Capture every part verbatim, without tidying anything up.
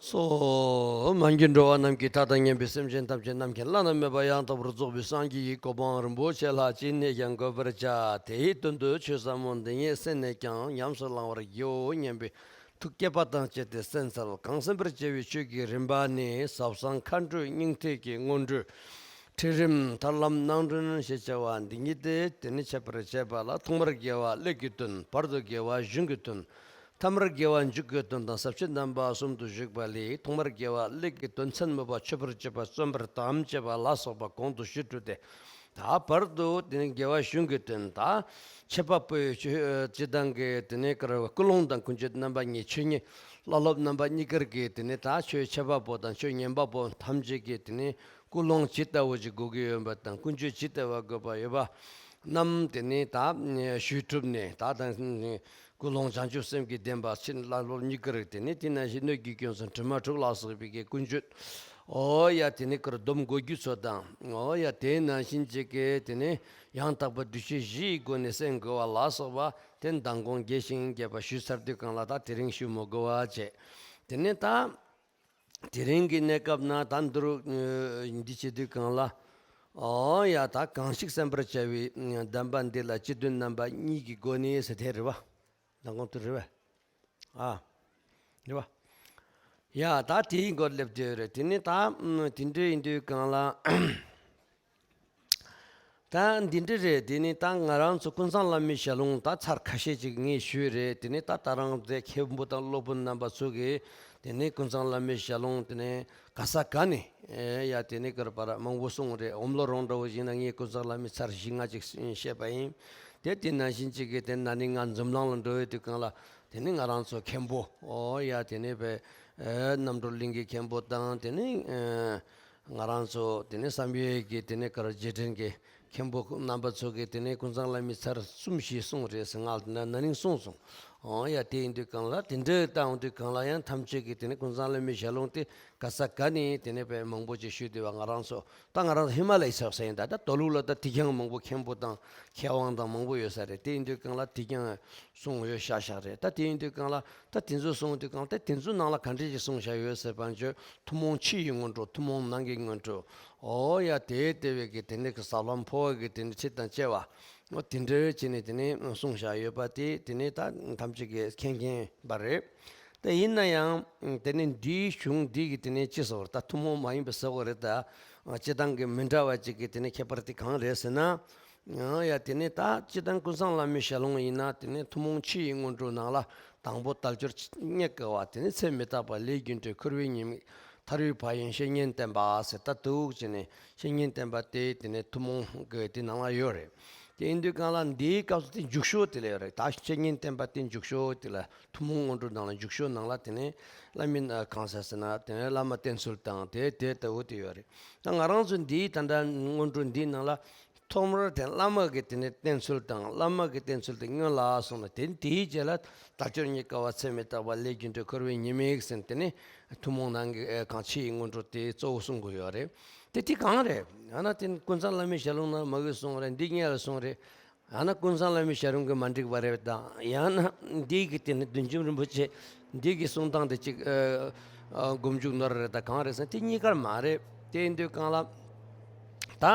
སོ། མ་གྱུར་འགྲོ་བ་རྣམས་ཀྱི་མཐའ་དང་མཉམ་པའི་སེམས་ཅན་ཐམས་ཅད་རྣམ་མཁྱེན་བླ་ན་མེད་པ་ཡང་དག་པར་རྫོགས་པའི་སངས་རྒྱས་ཀྱི་གོ་འཕང་རིན་པོ་ཆེ་ལ་ཅི་ནས་ཀྱང་འགོད་པར་བྱ། དེའི་དོན་དུ་ཆོས་ཟབ་མོ་འདི་ཉིད་གསན་ནས་ཀྱང་ཉམས་སུ་བླང་བར་བགྱིའོ་སྙམ་པའི་ཐུགས་བསྐྱེད་པ་དང་བཅས་ཏེ་གསན་འཚལ། གང་གསན་པར་བྱ་བའི་ཆོས་ཀྱི་རིམ་པ་ནི་ཟབ་གསང་མཁའ་འགྲོའི་སྙིང་ཐིག་གི་སྔོན་འགྲོའི་ཁྲིད་རིམ་ཐར་ལམ་སྣང་སྒྲོན་ཞེས་བྱ་བ་འདི་ཉིད་དེ། དེ་ནི་འཆད་པར་བྱེད་པ་ལ་ཐོག་མར་དགེ་བ་ཀླད་ཀྱི་དོན། བར་དུ་དགེ་བ་གཞུང་གི་དོན། ཐ་མར་དགེ་བ་མཇུག་གི་དོན་དང་ཟབ་ཆོས་རྣམ་པ་གསུམ་དུ་བཞུགས་པ་ལས། ཐོག་མར་དགེ་བ་ཀླད་ཀྱི་དོན་མཚན་མེད་པ་མཆོད་པར་བྱེད་པ་བརྩོན་པར་དམ་བཅས་པ་ལ་སོགས་པ་གོང་དུ་ཞུས་གྲུབ་སྟེ། ད་བར་དུ་དེ་ནི་དགེ་བ་གཞུང་གི་དོན། ད་འཆད་པ་པོས་སྤྱི་སྤྱི་བཏང་གི་དེ་ནི་ཀར་ཀུན་སློང་དང་ཀུན་སྤྱོད་རྣམ་པ་གཉིས། ཆོས་ཉན་བློ་སློབ་རྣམ་པ་གཉིས་ཀར་གྱི་དེ་ནི་ད་ཆོས་འཆད་པ་པོ་དང་ཆོས་ཉན་པ་པོ་ཐམས་ཅད་ཀྱི་དེ་ནི་ཀུན་སློང་ཇི་ལྟ་བུ་ཞིག་དགོས་ཀྱི་ཡོད་པ་དང་ཀུན་སྤྱོད་ཇི་ལྟ་བུ་དགོས་པ་ཡོད་པ་རྣམས་དེ་ནི་ད་ཞུས་གྲུབ་ནས། ད་དང་ཀུན་སློང་བྱང་ཆུབ་སེམས་ཀྱི་བདེན་པ་ཕྱིན་བློ་སློབ་གཉིས་ཀར་དེ་ནི་དེ་ན་བཞིན་སྣོད་ཀྱི་ཀུན་གསུམ་དྲི་མ་དྲུག་ལ་སོགས་པའི་གི་ཀུན་སྤྱོད། འོ་ཡ་དེ་ནི་ཀར་སྡོམ་དགོས་རྒྱུ་ཚོ་དང་། འོ་ཡ་དེ་ནང་བཞིན་གཅིག་གི་དེ་ནི་ཡང་དག་པའི་འདུ་ཤེས་བཞིའི་སྒོ་ནས་གསན་དགོས་པ་ལ་སོགས་པ་དེ་མདང་དགོང་རྒྱས་ཤིང་རྒྱས་པ་ཞུས་ཚར་དུས་གང་ལ་ད་དེ་རིང་ཞུ་མི་དགོས་པ་བྱས། དེ་ནི་ད་དེ་རིང་གི་གནས་སྐབས་ན་ད་འདི་རུ་འདི་བྱེད་དུས་གང་ལ། འོ་ཡ་ད་གང་ཞིག་གསན་པར་བྱ་བའི་བདེན་པ་འདི་ལ་སྤྱི་དོན་རྣམ་པ་གཉིས་ཀྱི་སྒོ་ནས་ཟེར་དེ་རེད་བ། མདང་དགོང་དུ་རེད་བ། ཨ། རེད་བ། ཡ་ད་དེའི་མགོར་སླེབས་དུས་རེད། དེ་ནི་ད་དེ་འདྲ་ཡིན་དུས་གང་ལ། ད་འདི་འདྲ་རེད། དེ་ནི་ད་ང་རང་ཚོ་ཀུན་བཟང་བླ་མའི་ཞལ་ལུང་ད་ཚར་ཁ་ཤས་ཅིག་ངས་ཞུས་རེད། དེ་ནི་ད་ད་རང་ཚོའི་མཁན་པོ་དང་སློབ་དཔོན་རྣམ་པ་ཚོ་གིས་དེ་ནི་ཀུན་བཟང་བླ་མའི་ཞལ་ལུང་དེ་ནི་ག་ས་ག་ནས་ཡ་དེ་ནི་ཀར་པར་མང་པོ་གསུངས་རེད། ཨོམ་ལོ་རོང་འདྲ་བོ་ཞིག་ན་ངས་ཀུན་བཟང་བླ་མའི་ཚར་བཞི་ལྔ་ཅིག་བཤད་པ་ཡིན། དེ་དེ་ནང་བཞིན་གཅིག་གིས་དེ་ན་ནིང་ང་འཛམ་གླིང་ལ་འགྲོ་ཡོད་དུས་གང་ལ་དེ་ནི་ང་རང་ཚོ་མཁན་པོ་ཨོ་ཡ་དེ་ནི་བས་རྣམ་གྲོལ་གླིང་གི་མཁན་པོ་དང་། དེ་ནི་ང་རང་ཚོ་དེ་ནི་བསམ་ཡས་ཀྱི་དེ་ནི་ཀར་རྗེས་དྲན་གྱི་མཁན་པོ་རྣམ་པ་ཚོ་གིས་དེ་ནི་ཀུན་བཟང་བླ་མའི་ཚར་གསུམ་བཞི་གསུངས་རེད་ཟེར། ང་ལ་ན་ན་ནིང་གསུངས་སོང་། ཨོ་ཡ་དེ་ཡིན་དུས་གང་ལ་དེ་འདྲ་བཏང་དུས་གང་ལ་ཡང་ཐམས་ཅད་ཀྱིས་དེ་ནི་ཀུན་བཟང་བླ་མའི་ཞལ་ལུང་དེ་ག་ས་ག་ནས་དེ་ནི་བས་མང་པོ་ཅིག་ཞུས་བསྡད་པ་ང་རང་ཚོ། ད་ང་རང་ཚོ་ཧི་མ་ལ་ཡའི་ཕྱོགས་ཟེར་ཡིན། ད་ད་མདོ་ལུགས་ལ་ད་དེ་རྐྱང་མང་པོ་མཁན་པོ་དང་མཁས་དབང་དང་མང་པོ་ཡོད་ས་རེད། དེ་ཡིན་དུས་གང་ལ་དེ་རྐྱང་གསུངས་ཡོད་ཤག་ཤག་རེད། ད་དེ་ཡིན་དུས་གང་ལ་ད་དེ་ཚོ་གསུངས་དུས་གང་ལ་ད་དེ་ཚོ་ནང་ལ་ག་འདྲ་ཞིག་གསུངས་བཞག་ཡོད་ཟེར་བ་ཅོ། ཐུན་མོང་ཕྱི་ཡི་སྔོན་འགྲོ། ཐུན་མོང་ནང་གི་སྔོན་འགྲོ། ཨོ་ཡ་དེ་ལྟ་བུའི་གི་དེ་འདྲ་གི་ཟབ་ལམ་འཕོ་བ་གི་དེ་འདྲ་ཁྲིད་དང་བཅས་པ། ཨོ་དེ་འདྲ་བྱས་ནས་དེ་ནས་གསུངས་བཞག་ཡོད་པ་དེ་དེ་ནས་ད་ཐམས་ཅད་ཀྱིས་མཁྱེན་མཁྱེན་པ་རེད། དེ་ཡིན་ན་ཡང་དེ་ནས་འདིའི་གཞུང་འདི་གི་དེ་ནས་ཅི་ཟེར་བ་ད་ཐུན་མོང་མ་ཡིན་པའི་ཟེར་བ་རེད། ད་སྤྱི་བཏང་གི་མི་འདྲ་བ་ཅིག་གི་དེ་ནས་ཁྱད་པར་དེ་གང་རེད་ཟེར་ན། ཡང་ཡ་དེ་ནས་ད་སྤྱི་བཏང་ཀུན་བཟང་བླ་མའི་ཞལ་ལུང་ཡིན་ན་དེ་ནས་ཐུན་མོང་ཕྱི་ཡི་སྔོན་འགྲོའི་ནང་ལ་དང་པོ་དལ་འབྱོར་རྙེད་དཀའ་བ། དེ་ནས་ཚེ་མི་རྟག་པ། ལས་རྒྱུ་འབྲས། འཁོར་བའི་ཉེས་དམིགས། ཐར་པའི་ཕན་ཡོན། བཤེས་གཉེན་བསྟེན་པ་ཟེར། ད་འདུག་བྱས་ནས་བཤེས་གཉེན་བསྟེན་པ་དེ་དེ་ནས་ཐུན་མོང་གི་དེ་ནང་ལ་ཡོད་རེད། དེ་ཡིན་དུས་གང་ལ་འདིའི་སྐབས་སུ་དེ་མཇུག་ཤོས་དེ་ལ་ཡོད་རེད། ད་བཤེས་གཉེན་བསྟེན་པ་དེ་མཇུག་ཤོས་དེ་ལ་ཐུན་མོང་སྔོན་འགྲོའི་ནང་ལ་མཇུག་ཤོས་ནང་ལ་དེ་ནས་བླ་མའི་གང་ཟེར་ཟེར་ན་དེ་ནས་བླ་མ་བསྟེན་ཚུལ་དང་དེ་དེ་ལྟ་བུ་དེ་ཡོད་རེད། ད་ང་རང་ཚོ་འདིའི་ད་ལྟ་སྔོན་འགྲོ་འདིའི་ནང་ལ་ཐོག་མར་དེ་བླ་མ་གི་དེ་ནས་བསྟེན་ཚུལ་དང་། བླ་མ་གི་བསྟེན་ཚུལ་དེ་སྔོན་ལ་སོང་ན་དེ་དེའི་རྗེས་ལ་དལ་འབྱོར་རྙེད་དཀའ་བ། ཚེ་མི་རྟག་པ། ལས་རྒྱུ་འབྲས། འཁོར་བའི་ཉེས་དམིགས་ཟེར་ནས་དེ་ནས་ཐུན་མོང་ནང་གི་ཨེ་གང་ཕྱི་ཡི་སྔོན་འགྲོ་དེ་གཙོ་བོ་གསུང་གི་ཡོད་རེད། དེ་དེ་གང་རེད། ཡང་ན་དེ་ཀུན་བཟང་བླ་མའི་ཞལ་ལུང་ན་མ་གི་གསུང་རེད། འདི་སྔོན་ལ་གསུང་རེད། ཡང་ན་ཀུན་བཟང་བླ་མའི་ཞལ་ལུང་གི་མ་འགྲིག་པ་རེད་དང་། ཡང་ན་འདི་གི་དེ་ནི་བདུད་འཇོམས་རིན་པོ་ཆེ་འདི་གི་གསུང་སྟངས་དེ་གཅིག་ཨ་ཨ་མགོ་མཇུག་ནོར་རེད་ད་གང་རེད་ཟེར་ན་དེ་གཉིས་ཀར་མ་རེད། དེ་ཡིན་དུས་གང་ལ་ད་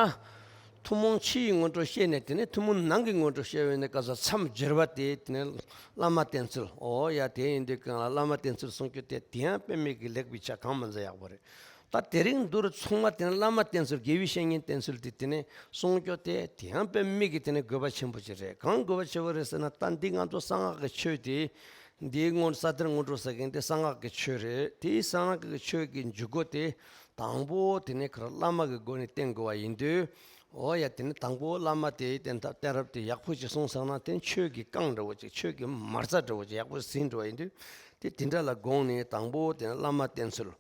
ཐུན་མོང་ཕྱི་ཡི་སྔོན་འགྲོ་བཤད་ནས་དེ་ནས་ཐུན་མོང་ནང་གི་སྔོན་འགྲོ་བཤད་པའི་ནས་ག་ས་མཚམས་སྦྱར་བ་དེ་དེ་ནས་བླ་མ་བསྟེན་ཚུལ། འོ་ཡ་དེ་ཡིན་དུས་གང་ལ་བླ་མ་བསྟེན་ཚུལ་གསུང་རྒྱུ་དེ་དེ་ཡང་དཔེ་མེད་ཀྱི་ལེགས་པའི་ཆ་གང་མ་མཛད་ཡག་པོ་རེད། ད་དེ་རིང་འདིར་ཚང་མ་དེ་ནི་བླ་མ་བསྟེན་ཚུལ། དགེ་བའི་བཤེས་གཉེན་བསྟེན་ཚུལ་དེ་དེ་ནས་གསུང་རྒྱུ་དེ་དེ་ཡང་དཔེ་མི་སྲིད་ཀྱི་དེ་ནས་དགོས་པ་ཆེན་པོ་ཅིག་རེད། གང་དགོས་པ་ཆེ་བོ་རེད་ཟེར་ན་ད་འདི་ང་ཚོ་གསང་སྔགས་ཀྱི་ཆོས་དེ་འདིའི་སྔོན་ས་གཏེར་སྔོན་འགྲོ་ཟེར་མཁན་དེ་གསང་སྔགས་ཀྱི་ཆོས་རེད། དེའི་གསང་སྔགས་ཀྱི་ཆོས་ཀྱི་འཇུག་སྒོ་དེ་དང་པོ་དེ་ནས་ཁར་བླ་མ་གི་སྒོ་ནས་བསྟེན་དགོས་པ་ཡིན་དུས། འོ་ཡ་དེ་ནི་དང་པོ་བླ་མ་དེའི་བསྟེན་ཐབས་བསྟེན་རབས་དེ་ཡག་པོ་ཅིག་གསུངས་སོང་ན་དེ་ཆོས་ཀྱི་རྐང་འདྲ་བོ་ཅིག་ཆོས་ཀྱི་མ་རྩ་འདྲ་བོ་ཅིག་ཡག་པོ་ཟིན་འགྲོ་བ་ཡིན་དུས། དེ་དེ་འདྲ་ལ་དགོངས་ནས་དང་པོ་དེ་ནི་བླ་མ་བསྟེན་ཚུལ།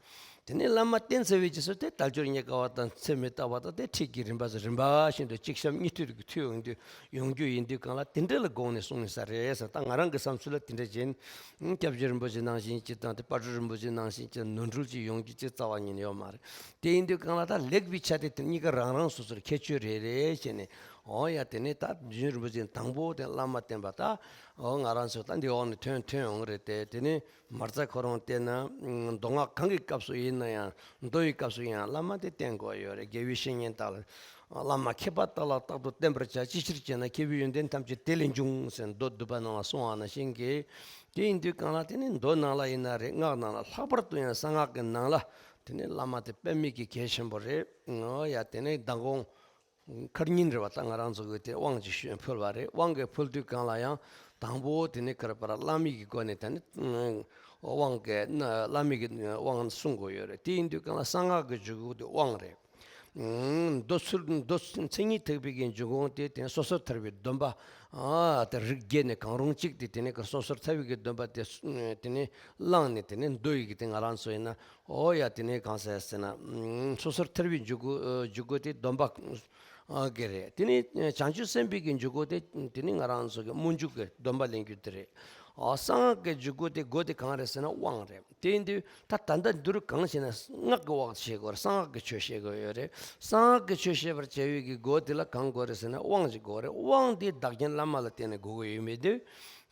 དེ་ནས་བླ་མ་བསྟེན་ཚར་བའི་རྗེས་སུ་དེ་དལ་འབྱོར་རྙེད་དཀའ་བ་དང་ཚེ་མི་རྟག་པ་དང་དེ་ཁྲིད་ཀྱི་རིམ་པ་ཟེར་རིམ་པ་བཞིན་དུ་གཅིག་གཤམ་གཉིས་མཐུད་ཀྱི་མཐུད་ཡོང་དུས་ཡོང་རྒྱུ་ཡིན་དུས་གང་ལ་དེ་འདྲ་ལ་དགོངས་ནས་གསུངས་ནས་ས་རེད་ཟེར། ད་ང་རང་གི་བསམ་ཚུལ་ལ་དེ་འདྲ་བྱས་ནས་སྐྱབས་རྗེ་རིན་པོ་ཆེ་ནང་བཞིན་གཅིག་དང་དེ་དཔལ་སྤྲུལ་རིན་པོ་ཆེ་ནང་བཞིན་གཅིག་ནོར་འཁྲུལ་གཅིག་ཡོང་རྒྱུ་གཅིག་རྩ་བ་ཉིད་ནས་ཡོད་མ་རེད། དེ་ཡིན་དུས་གང་ལ་ད་ལེགས་པའི་ཆ་དེ་དེ་གཉིས་ཀ་རང་རང་སོ་སོར་ཁྱད་ཆོས་རེ་རེ་བྱས་ནས། འོ་ཡ། དེ་ནས་ད་རྗེ་རིན་པོ་ཆེ་དང་པོ་དེ་བླ་མ་བསྟེན་པ། ད་འོ་ང་རང་ཚོ་ད་འདི་འོག་ནས་ཐོན་ཐོན་ཡོང་གི་རེད་དེ། དེ་ནས་མ་རྩ་ཁོ་རང་བསྟེན་ན། མདོ་སྔགས་གང་གི་སྐབས་སུ་ཡིན་ན་ཡང་། མདོ་ཡི་སྐབས་སུ་ཡང་བླ་མ་དེ་བསྟེན་དགོས་ཡོད་རེད། དགེ་བའི་བཤེས་གཉེན་དག་ལ། བླ་མ་མཁས་པ་དག་ལ་རྟག་ཏུ་བསྟེན་པར་བྱ། ཅི་ཕྱིར་ཞེ་ན། མཁས་པའི་ཡོན་ཏན་ཐམས་ཅད་དེ་ལས་འབྱུང་ཟེར། མདོ་སྡུད་པ་ནང་ལ་གསུངས་པ་ནང་བཞིན་གྱི། དེ་ཡིན་དུས་གང་ལ་དེ་ནི་མདོ་ནང་ལ་ཡིན་ན་རེད། སྔགས་ནང་ལ། ལྷག་པར་དུ་ཡང་གསང་སྔགས་ཀྱི་ནང་ལ་དེ་ནི་བླ་མ་དེ་དཔེ་མེད་ཀྱི་གལ་ཆེན་པོ་རེད། འོ་ཡ། དེ་ནི་མདང་དགོང་ཁར་ཉིན་རེད་བ། ད་ང་རང་ཚོ་གི་དེ་དབང་ཅིག་ཞུ་ཕུལ་བ་རེད། དབང་གི་ཕུལ་དུས་གང་ལ་ཡང་དང་པོ་དེ་ནི་ག་རེ་བར་བླ་མའི་གི་སྒོ་ནས་དེ་ནི་དབང་གི་བླ་མའི་གི་དབང་གསུང་དགོས་ཡོད་རེད། དེ་ཡིན་དུས་གང་ལ་གསང་སྔགས་ཀྱི་འཇུག་སྒོ་དེ་དབང་རེད། མདོ་ཚུལ། མདོ་མཚན་ཉིད་ཐེག་པའི་གི་འཇུག་སྒོ་དེ་དེ་ནི་སོ་སོར་ཐར་པའི་སྡོམ་པ། ཨ་དེ་རིགས་བརྒྱད་ནས་གང་རུང་གཅིག་དེ་དེ་ནི་གི་སོ་སོར་ཐར་པའི་གི་སྡོམ་པ་དེ་དེ་ནི་བླངས་ནས། དེ་ནི་མདོ་ཡི་གི་དེ་ང་རང་ཚོ་ཡིན་ན། འོ་ཡ། དེ་ནས་གང་ཟེར་ཟེར་ན། སོ་སོར་ཐར་པའི་འཇུག་སྒོ། འཇུག་སྒོ་དེ་སྡོམ་པ་གི་རེད། དེ་ནས་བྱང་ཆུབ་སེམས་དཔའི་གི་འཇུག་སྒོ་དེ་དེ་ནི་ང་རང་ཚོ་གི་སྨོན་འཇུག་གི་སྡོམ་པ་ལེན་རྒྱུ་དེ་རེད། གསང་སྔགས་ཀྱི་འཇུག་སྒོ་དེ་སྒོ་དེ་གང་རེད་ཟེར་ན་དབང་རེད། དེ་ཡིན་དུས་ད་ད་ལྟ་འདིར་གང་ཞེ་ན། སྔགས་ཀྱི་དབང་བཤད་དགོས་རེད། གསང་སྔགས་ཀྱི་ཆོས་བཤད་དགོས་ཡོད་རེད། གསང་སྔགས་ཀྱི་ཆོས་བཤད་པར་བྱ་བའི་གི་སྒོ་དེ་ལ་གང་དགོས་རེད་ཟེར་ན་དབང་ཞིག་དགོས་རེད། དབང་དེ་བདག་རྐྱེན་བླ་མ་ལ་བརྟེན་ནས་དགོས་ཀྱི་ཡོད་མེད་དུས།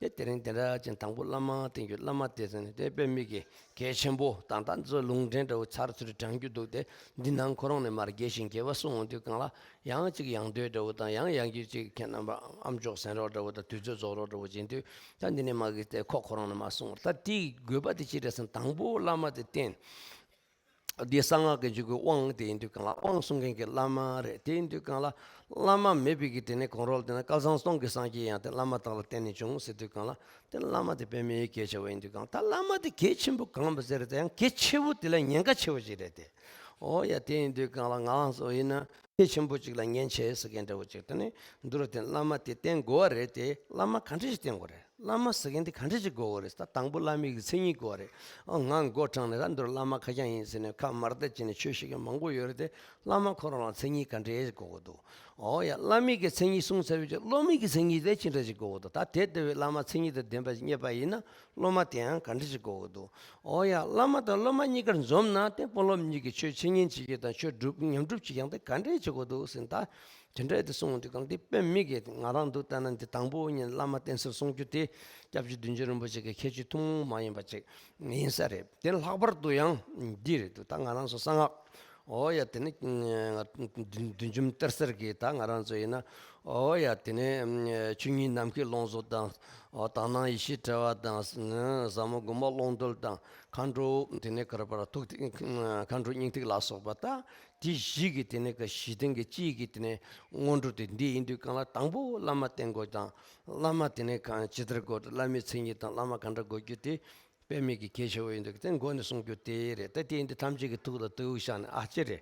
དེ་དེ་རིང་དེ་འདྲ་ཅན་དང་པོ་བླ་མ་བསྟེན་རྒྱུ། བླ་མ་དེ་ཟེར་ནས་དེ་དཔེ་མི་སྲིད་གལ་ཆེན་པོ་དང་། ད་ཚོ་ལུང་འདྲེན་འདྲ་བོ་ཚར་ཚུར་དྲངས་རྒྱུ་འདུག་སྟེ། འདི་ནང་ཁོ་རང་ནས་མར་རྒྱས་ཤིང་རྒྱས་པ་གསུང་འོང་དུས་གང་ལ། ཡང་ཅིག་ཡང་ཟློས་འདྲ་བོ་དང་། ཡང་ཡང་རྒྱུད་ཅིག་ཁྱེད་རྣམ་པ་ཨམ་ཅོག་གསན་རོགས་འདྲ་བོ་དང་། དུས་ཚོད་རྫོགས་རོགས་འདྲ་བོ་བྱེད་དུས། ད་འདི་ནས་མ་གི་དེ་ཁོ་ཁོ་རང་ནས་མ་གསུང་བར། ད་དེའི་དགོས་པ་དེ་ཅི་རེད་ཟེར་ན། དང་པོ་བླ་མ་དེ་བསྟེན། འདི་གསང་སྔགས་ཀྱི་འཇུག་སྒོའི་དབང་དེ་ཡིན་དུས་གང་ལ། དབང་གསུང་མཁན་གྱི་བླ་མ་རེད། དེ་ཡིན་དུས་གང་ལ་བླ་མ་མེད་པའི་གི་དེ་ནས་གོང་རོལ་དེ་ན་བསྐལ་བཟང་སྟོང་གི་སངས་རྒྱས་ཡང་དེ་བླ་མ་དག་ལ་བརྟེན་ནས་བྱུང་ཟེར་དུས་གང་ལ། དེ་བླ་མ་དེ་དཔེ་མི་སྲིད་གལ་ཆེ་བ་ཡིན་དུས་གང་ལ། ད་བླ་མ་དེ་གལ་ཆེན་པོ་གང་བ་ཟེར་ཏེ། ཡང་གལ་ཆེ་བོ་དེ་ལ་ཉེན་ཁ་ཆེ་བོ་ཞིག་རེད་དེ། འོ་ཡ། དེ་ཡིན་དུས་གང་ལ་ང་རང་ཚོ་ཡིན་ན་གལ་ཆེན་པོ་ཅིག་ལ་ཉེན་ཆེ་ཟེར་མཁན་འདྲ་བོ་ཅིག་དེ་ནས་འདུག་ར། དེ་བླ་མ་དེ་བསྟེན་དགོས་པ་རེད་དེ། བླ་མ་ག་འདྲ་ཞིག་བསྟེན་དགོས་རེད། བླ་མ་ཟེར་མཁན་དེ་ག་འདྲ་ཞིག་དགོས་པ་རེད། ད་དང་པོ་བླ་མའི་གི་མཚན་ཉིད་དགོས་པ་རེད། ཨ་ང་མགོ་དྲངས་ནས་ད་འདུག་ར། བླ་མ་ཁ་རྐྱང་ཡིན་ཟེར་ནས་ཁ་མར་བལྟས་བྱས་ནས་ཆོས་བཤད་མཁན་མང་པོ་ཡོད་རེད་དེ། བླ་མ་ཁོ་རང་ལ་མཚན་ཉིད་ག་འདྲ་ཞིག་དགོས་ཀྱི་འདུག་འོ་ཡ། བླ་མའི་གི་མཚན་ཉིད་གསུངས་ཚར་བའི་རྗེས་སློབ་མའི་གི་མཚན་ཉིད་དེ་ཅི་འདྲ་ཞིག་དགོས་ཀྱི་འདུག་ད་དེ་ལྟ་བུའི་བླ་མ་མཚན་ཉིད་དང་ལྡན་པ་ཞིག་རྙེད་པ་ཡིན་ན། སློབ་མ་དེའང་ག་འདྲ་ཞིག་དགོས་ཀྱི་འདུག་འོ་ཡ། བླ་མ་དང་སློབ་མ་གཉིས་ཀར་འཛོམས་ན་དེ་སྤོ་ལོ་གཉིས་ཀྱི་ཆོས་འཆད་ཉན་བྱེད་རྒྱུ་དང་ཆོས་སྒྲུབ་ཉམས་སྒྲུབ་བྱེད་ཀྱང་དེ་ག་འདྲས་བྱེད་དགོས་འདུག་ཟེར། ད་དེ་འདྲས་དེ་གསུངས་འདུག་གང་། དེ་དཔེ་མི་སྲིད་གལ། ང་རང་འདུག་ལྟ་ན་འདི་དང་པོ་ཉིད་བླ་མ་བསྟེན་ཟེར་གསུང་རྒྱུ་དེ་སྐྱབས་རྗེ་བདུད་འཇོམས་རིན་པོ་ཆེ་གི་ཁྱད་ཆོས་ཐུན་མོང་མ་ཡིན་པ་ཅིག་ཡིན་ས་རེད། དེ་ལྷག་པར་དུ་ཡང་འདི་རེད་འདུག་ད་ང་རང་ཚོ་གསང་སྔགས། འོ་ཡ། དེ་ནི་བདུད་འཇོམས་གཏེར་གསར་གྱི་ད་ང་རང་ཚོ་ཡིན་ན། འོ་ཡ། དེ་ནི་ཆོས་ཉིད་ནམ་མཁའི་ལོངས་སྤྱོད་དང་། འོ་དག་སྣང་ཡེ་ཤེས་དྲྭ་བ་དང་། ཟབ་མོ་སྒོམ་པ་ཀློང་རྡོལ་དང་། མཁའ་འགྲོ་དེ་ནི་ག་རེ་བར་ཐུགས་ཐིག་མཁའ་འགྲོ་སྙིང་ཐིག་ལ་སོགས་པ། ད་དེ་བཞི་གི་དེ་ནི་གི་བཞི་ལྡན་གྱི་སྤྱི་གི་དེ་ནི་སྔོན་འགྲོ་དེ་འདི་ཡིན་དུས་གང་ལ་དང་པོ་བླ་མ་བསྟེན་དགོས་དང་། བླ་མ་དེ་ནི་གང་ཇི་ལྟར་དགོས། བླ་མའི་མཚན་ཉིད་དང་བླ་མ་ག་འདྲ་དགོས་རྒྱུ་དེ་དཔེ་མི་སྲིད་གལ་ཆེ་བོ་ཡིན་འདུག་དེ་མགོ་ནས་གསུང་རྒྱུ་དེ་རེད། ད་དེ་ཡིན་དུས་ཐམས་ཅད་ཀྱི་ཐུགས་ལ་བཏུད་བཞག་ནས། ཨ་ཅེ་རེད།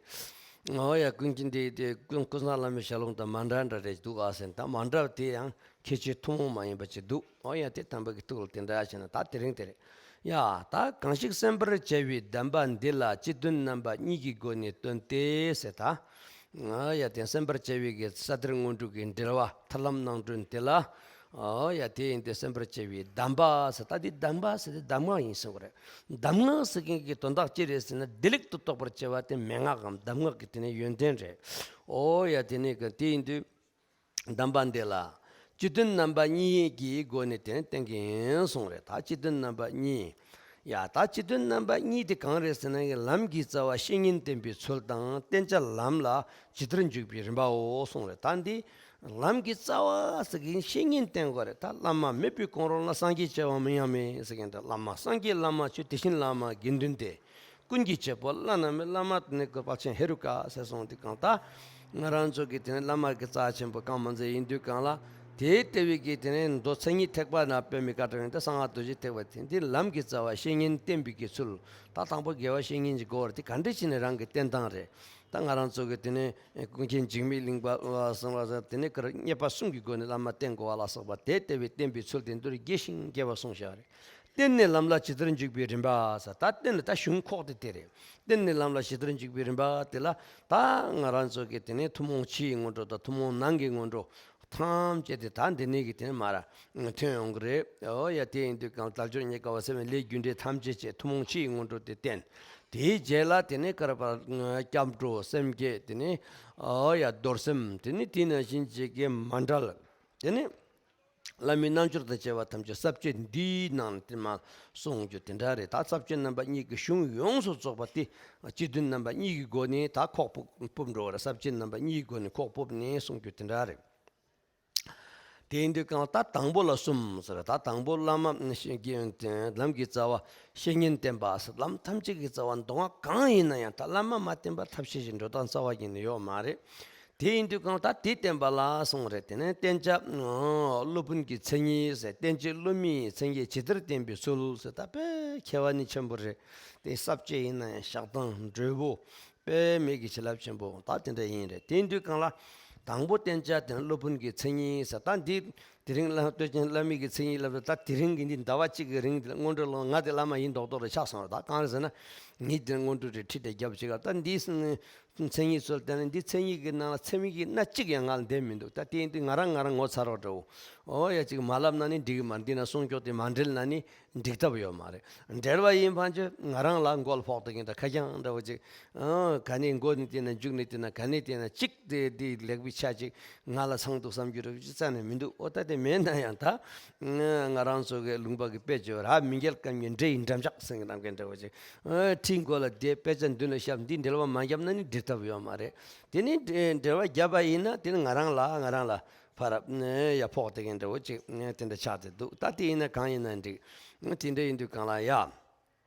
འོ་ཡ། ཀུན་མཁྱེན་དེ་དེ་ཀུན་ཀུན་བཟང་བླ་མའི་ཞལ་ལུང་དང་མ་འདྲ་འདྲ་རེ་འདུག་ཨ་ཟེར། ད་མ་འདྲ་བ་དེ་ཡང་ཁྱད་ཆོས་ཐུན་མོང་མ་ཡིན་པ་ཅིག་འདུག་འོ་ཡ། དེ་དམ་པ་གི་ཐུགས་ལ་དེ་འདྲ་བྱས་ན་ད་དེ་རིང་དེ་རེད། ཡ། ད་གང་ཞིག་གསན་པར་བྱ་བའི་གདམས་པ་འདི་ལ། སྤྱི་དོན་རྣམ་པ་གཉིས་ཀྱི་སྒོ་ནས་སྟོན་ཏེ་ཟེར། ད་འོ་ཡ། དེ་གསན་པར་བྱ་བའི་གི་ས་གཏེར་སྔོན་འགྲོ་གི་འགྲེལ་བ་ཐར་ལམ་སྣང་སྒྲོན་དེ་ལ། འོ་ཡ། དེ་ཡིན་དུས་གསན་པར་བྱ་བའི་གདམས་པ་ཟེར། ད་འདི་གདམས་པ་ཟེར་དེ་གདམས་ངག་ཡིན་ཟེར་བ་རེད། གདམས་ངག་ཟེར་མཁན་གྱི་དོན་དག་ཅི་རེད་ཟེར་ན། བདེ་ལེགས་སུ་རྟོགས་པར་བྱེད་པ་དེ་མན་ངག་གམ་གདམས་ངག་གི་དེ་ནི་ཡོན་ཏན་རེད། འོ་ཡ། དེ་ནི་གི་དེ་ཡིན་དུས་གདམས་པ་འདི་ལ་སྤྱི་དོན་རྣམ་པ་གཉིས་ཀྱི་སྒོ་ནས་དེ་ནི་བསྟན་གྱི་ཡིན་གསུངས་རེད། ད་སྤྱི་དོན་རྣམ་པ་གཉིས། ཡ། ད་སྤྱི་དོན་རྣམ་པ་གཉིས་དེ་གང་རེད་ཟེར་ན། ལམ་གྱི་རྩ་བ་བཤེས་གཉེན་བསྟེན་པའི་ཚུལ་དང་། བསྟེན་བྱ་ལམ་ལ་ཇི་ལྟར་འཇུག་པའི་རིམ་པའོ་གསུངས་རེད། ད་འདི་ལམ་གྱི་རྩ་བ་ཟེར་གྱིན་བཤེས་གཉེན་བསྟེན་དགོས་རེད། ད་བླ་མ་མེད་པའི་གོང་རོལ་ན་སངས་རྒྱས་བྱ་བ་མི་ཡང་མེད་ཟེར་གྱིན། ད་བླ་མ་སངས་རྒྱས་བླ་མ་ཁྱོད། དེ་བཞིན་བླ་མ་དགེ་འདུན་ཏེ། ཀུན་གྱི་བྱེད་པོ་བླ་ན་མེད། བླ་མ་དེ་ནི་གི་དཔལ་ཆེན་ཧེ་རུ་ཀ་ཟེར་གསུངས་དུས་གང་། ད་ང་རང་ཚོ་གི་དེ་ནི་བླ་མ་གི་རྩ་ཆེན་པོ་གང་མ་མཛད་ཡིན་དུས་གང་ལ། དེའི་ལྟེ་བའི་གི་དེ་ནི་མདོ་མཚན་ཉིད་ཐེག་པ་ན་དཔེ་མི་སྲིད་ག་འདྲ་ཡིན། ད་གསང་སྔགས་རྡོ་རྗེ་ཐེག་པ་དེ་འདི་ལམ་གྱི་རྩ་བ་བཤེས་གཉེན་བསྟེན་པའི་གི་ཚུལ། ད་དང་པོ་དགེ་བ་བཤེས་གཉེན་གྱི་སྒོ་རེད། དེ་ག་འདྲ་བྱས་ནས་རང་གི་བསྟེན་སྟངས་རེད། ད་ང་རང་ཚོ་གི་དེ་ནི་ཀུན་མཁྱེན་འཇིགས་མེད་གླིང་པ་ལ་སོགས་པ་དེ་ནི་གར་རྙེད་པ་གསུམ་གྱི་སྒོ་ནས་བླ་མ་བསྟེན་དགོས་པ་ལ་སོགས་པ། དེའི་ལྟེ་བའི་བསྟེན་པའི་ཚུལ་དེ་མདོར་རྒྱས་ཤིང་རྒྱས་པར་གསུངས་བཞག་རེད། བསྟེན་ནས་ལམ་ལ་ཇི་ལྟར་འཇུག་པའི་རིམ་པ་ཟེར། ད་བསྟེན་ནས། ད་གཞུང་ཁོག་དེ་དེ་རེད། བསྟེན་ནས་ལམ་ལ་ཇི་ལྟར་འཇུག་པའི་རིམ་པ་དེ་ལ། ད་ང་རང་ཚོ་གི་དེ་ནས་ཐུན་མོང་ཕྱིའི་སྔོན་འགྲོ་དང་ཐུན་མོང་ནང་གི་སྔོན་འགྲོ་ཐམས་ཅད་དེ་ད་འདི་ནས་གི་དེ་ནས་མར་ཐོན་ཡོང་གི་རེད། འོ་ཡ། དེ་ཡིན་དུས་གང་དལ་འབྱོར་རྙེད་དཀའ་བ་སེལ་བའི་ལས་རྒྱུ་འབྲས་ཐམས་ཅད་བྱས། ཐུན་མོང་ཕྱིའི་སྔོན་འགྲོ་དེ་བསྟེན། དེའི་རྗེས་ལ་དེ་ནས་བསྐལ་པ་སྐྱབས་འགྲོ་སེམས་བསྐྱེད། དེ་ནས་ཨོ་ཡ་རྡོར་སེམས། དེ་ནས་དེ་ནང་བཞིན་བྱེད་ཀྱི་མཎྜལ། དེ་ནས་བླ་མའི་རྣལ་འབྱོར་དང་བཅས་པ་ཐམས་ཅད་ས་བཅད་འདིའི་ནང་དེ་མ་གསུང་རྒྱུ་དེ་འདྲ་རེད། ད་ས་བཅད་རྣམ་པ་གཉིས་ཀྱི་གཞུང་ཡོངས་སུ་རྫོགས་པ་དེ་སྤྱི་དོན་རྣམ་པ་གཉིས་ཀྱི་སྒོ་ནས་ད་ཁོག་ཕུབ་ཕུབ་འགྲོ་བ་རེད། ས་བཅད་རྣམ་པ་གཉིས་ཀྱི་སྒོ་ནས་ཁོག་ཕུབ་ནས་གསུང་རྒྱུ་དེ་འདྲ་རེད། དེ་ཡིན་དུས་གང་ལྟར་དང་པོ་ལ་གསུམ་ཟེར། ད་དང་པོ་བླ་མ་ལམ་གྱི་རྩ་བ་བཤེས་གཉེན་བསྟེན་པ་ཟེར། ལམ་ཐམས་ཅད་ཀྱི་རྩ་བ་མདོ་སྔགས་གང་ཡིན་ན་ཡང་ད་བླ་མ་མ་བསྟེན་པར་ཐབས་ཤེས་ཤིག་འགྲོ་སྟངས་རྩ་བ་ཉིད་ནས་ཡོད་མ་རེད། དེ་ཡིན་དུས་གང་ལྟར་དེ་བསྟེན་པ་ལ་གསུངས་རེད། དེ་ནས་བསྟེན་བྱ་སློབ་དཔོན་གྱི་མཚན་ཉིད་ཟེར། བསྟེན་བྱེད་སློབ་མའི་མཚན་ཉིད་ཇི་ལྟར་བསྟེན་པའི་ཚུལ་ཟེར། ད་དཔེ་ཁྱད་པར་ནི་ཆེན་པོ་རེད། དེ་ས་བཅད་ཡིན་ན་ཡང་བཞག་སྟངས་འགྲོས་པོ། དཔེ་མེད་ཀྱི་བྱིན་རླབས་ཆེན་པོ་ད་དེ་འདྲ་ཡིན་རེད། དེ་དུས་གང་ལ་དང་པོ་བསྟེན་བྱ་དེ་ནི་སློབ་དཔོན་གྱི་མཚན་ཉིད་ཟེར། ད་འདི་དེ་རིང་བླ་སྟོད་ཆེན་བླ་མའི་གི་མཚན་ཉིད་ལབ་ད་དེ་རིང་གི་འདི་ཟླ་བ་གཅིག་གི་རིང་འདི་ལ་སྔོན་འགྲོ་ལ་ང་དེ་བླ་མ་ཡིན་མདོག་མདོག་རེ་ཆགས་སོང་རེད། ད་གང་རེད་ཟེར་ན་ངས་དེ་སྔོན་འགྲོ་རེ་ཁྲིད་དེ་རྒྱབ་བྱེད་ག་ད་འདི་མཚན་ཉིད་ཚོལ་བསྟན་ན་འདི་མཚན་ཉིད་ཀྱི་ནང་ལ་མཚན་ཉིད་ཀྱི་སྣ་གཅིག་ཡང་ང་ལ་འདེམས་མི་འདུག་ད་དེ་ཡིན་དུས་ང་རང་ང་རང་ངོ་ཚ་རོགས་འདྲ་བོ། ཨོ་ཡ་གཅིག་མ་ལབ་ན་ནི་འགྲིག་གི་མ་རེད། འདི་ན་གསུང་སྐྱོག་དེ་མ་འགྲེལ་ན་ནི་འགྲིག་ཐབས་ཡོད་མ་རེད། འགྲེལ་བ་ཡིན་ཕན་ཆོད་ང་རང་ལ་མགོ་ལ་ཕོག་བསྡད་མཁན་འདྲ་ཁ་རྐྱང་འདྲ་བོ་ཅིག་ཨང་ག་ནས་མགོ་ནས་བལྟས་ན་མཇུག་ནས་བལྟས་ན་ག་ནས་བལྟས་ན་གཅིག་དེ་དེ་ལེགས་པའི་ཆ་ཅིག་ང་ལ་ཚང་འདུག་བསམ་རྒྱུ་རེ་ཅིག་རྩ་ནས་མི་འདུག་ཨོ་ད་དེ་མེད་ན་ཡང་ད་ང་རང་ཚོ་གི་ལུང་པ་གི་དཔེ་བརྗོད་ར་མི་འགལ་གམ་ཉེ་འདྲེ་ཡི་འགྲམ་ལྕག་ཟེར་གི་རྣམ་མཁན་འདྲ་བོ་ཅིག་ཁྲིའི་མགོ་ལ་བསྡད་དཔེ་ཆ་མདུན་ལ་བཤམས་འདི་འགྲེལ་བ་མ་བརྒྱབ་ན་ནི་འགྲིག་ཐབས་ཡོད་མ་རེད། དེ་ནི་འགྲེལ་བ་བརྒྱབ་པ་ཡིན་ན་དེ་ནི་ང་རང་ལ་ང་རང་ལ་ཕར་ཡ་ཕོག་བསྡད་མཁན་འདྲ་བོ་ཅིག་དེ་འདྲ་ཆགས་ཏེ་འདུག་ད་དེ་ཡིན་ན་གང་ཡིན་ན་འགྲིག་དེ་འདྲ་ཡིན་དུས་གང་ལ་ཡ།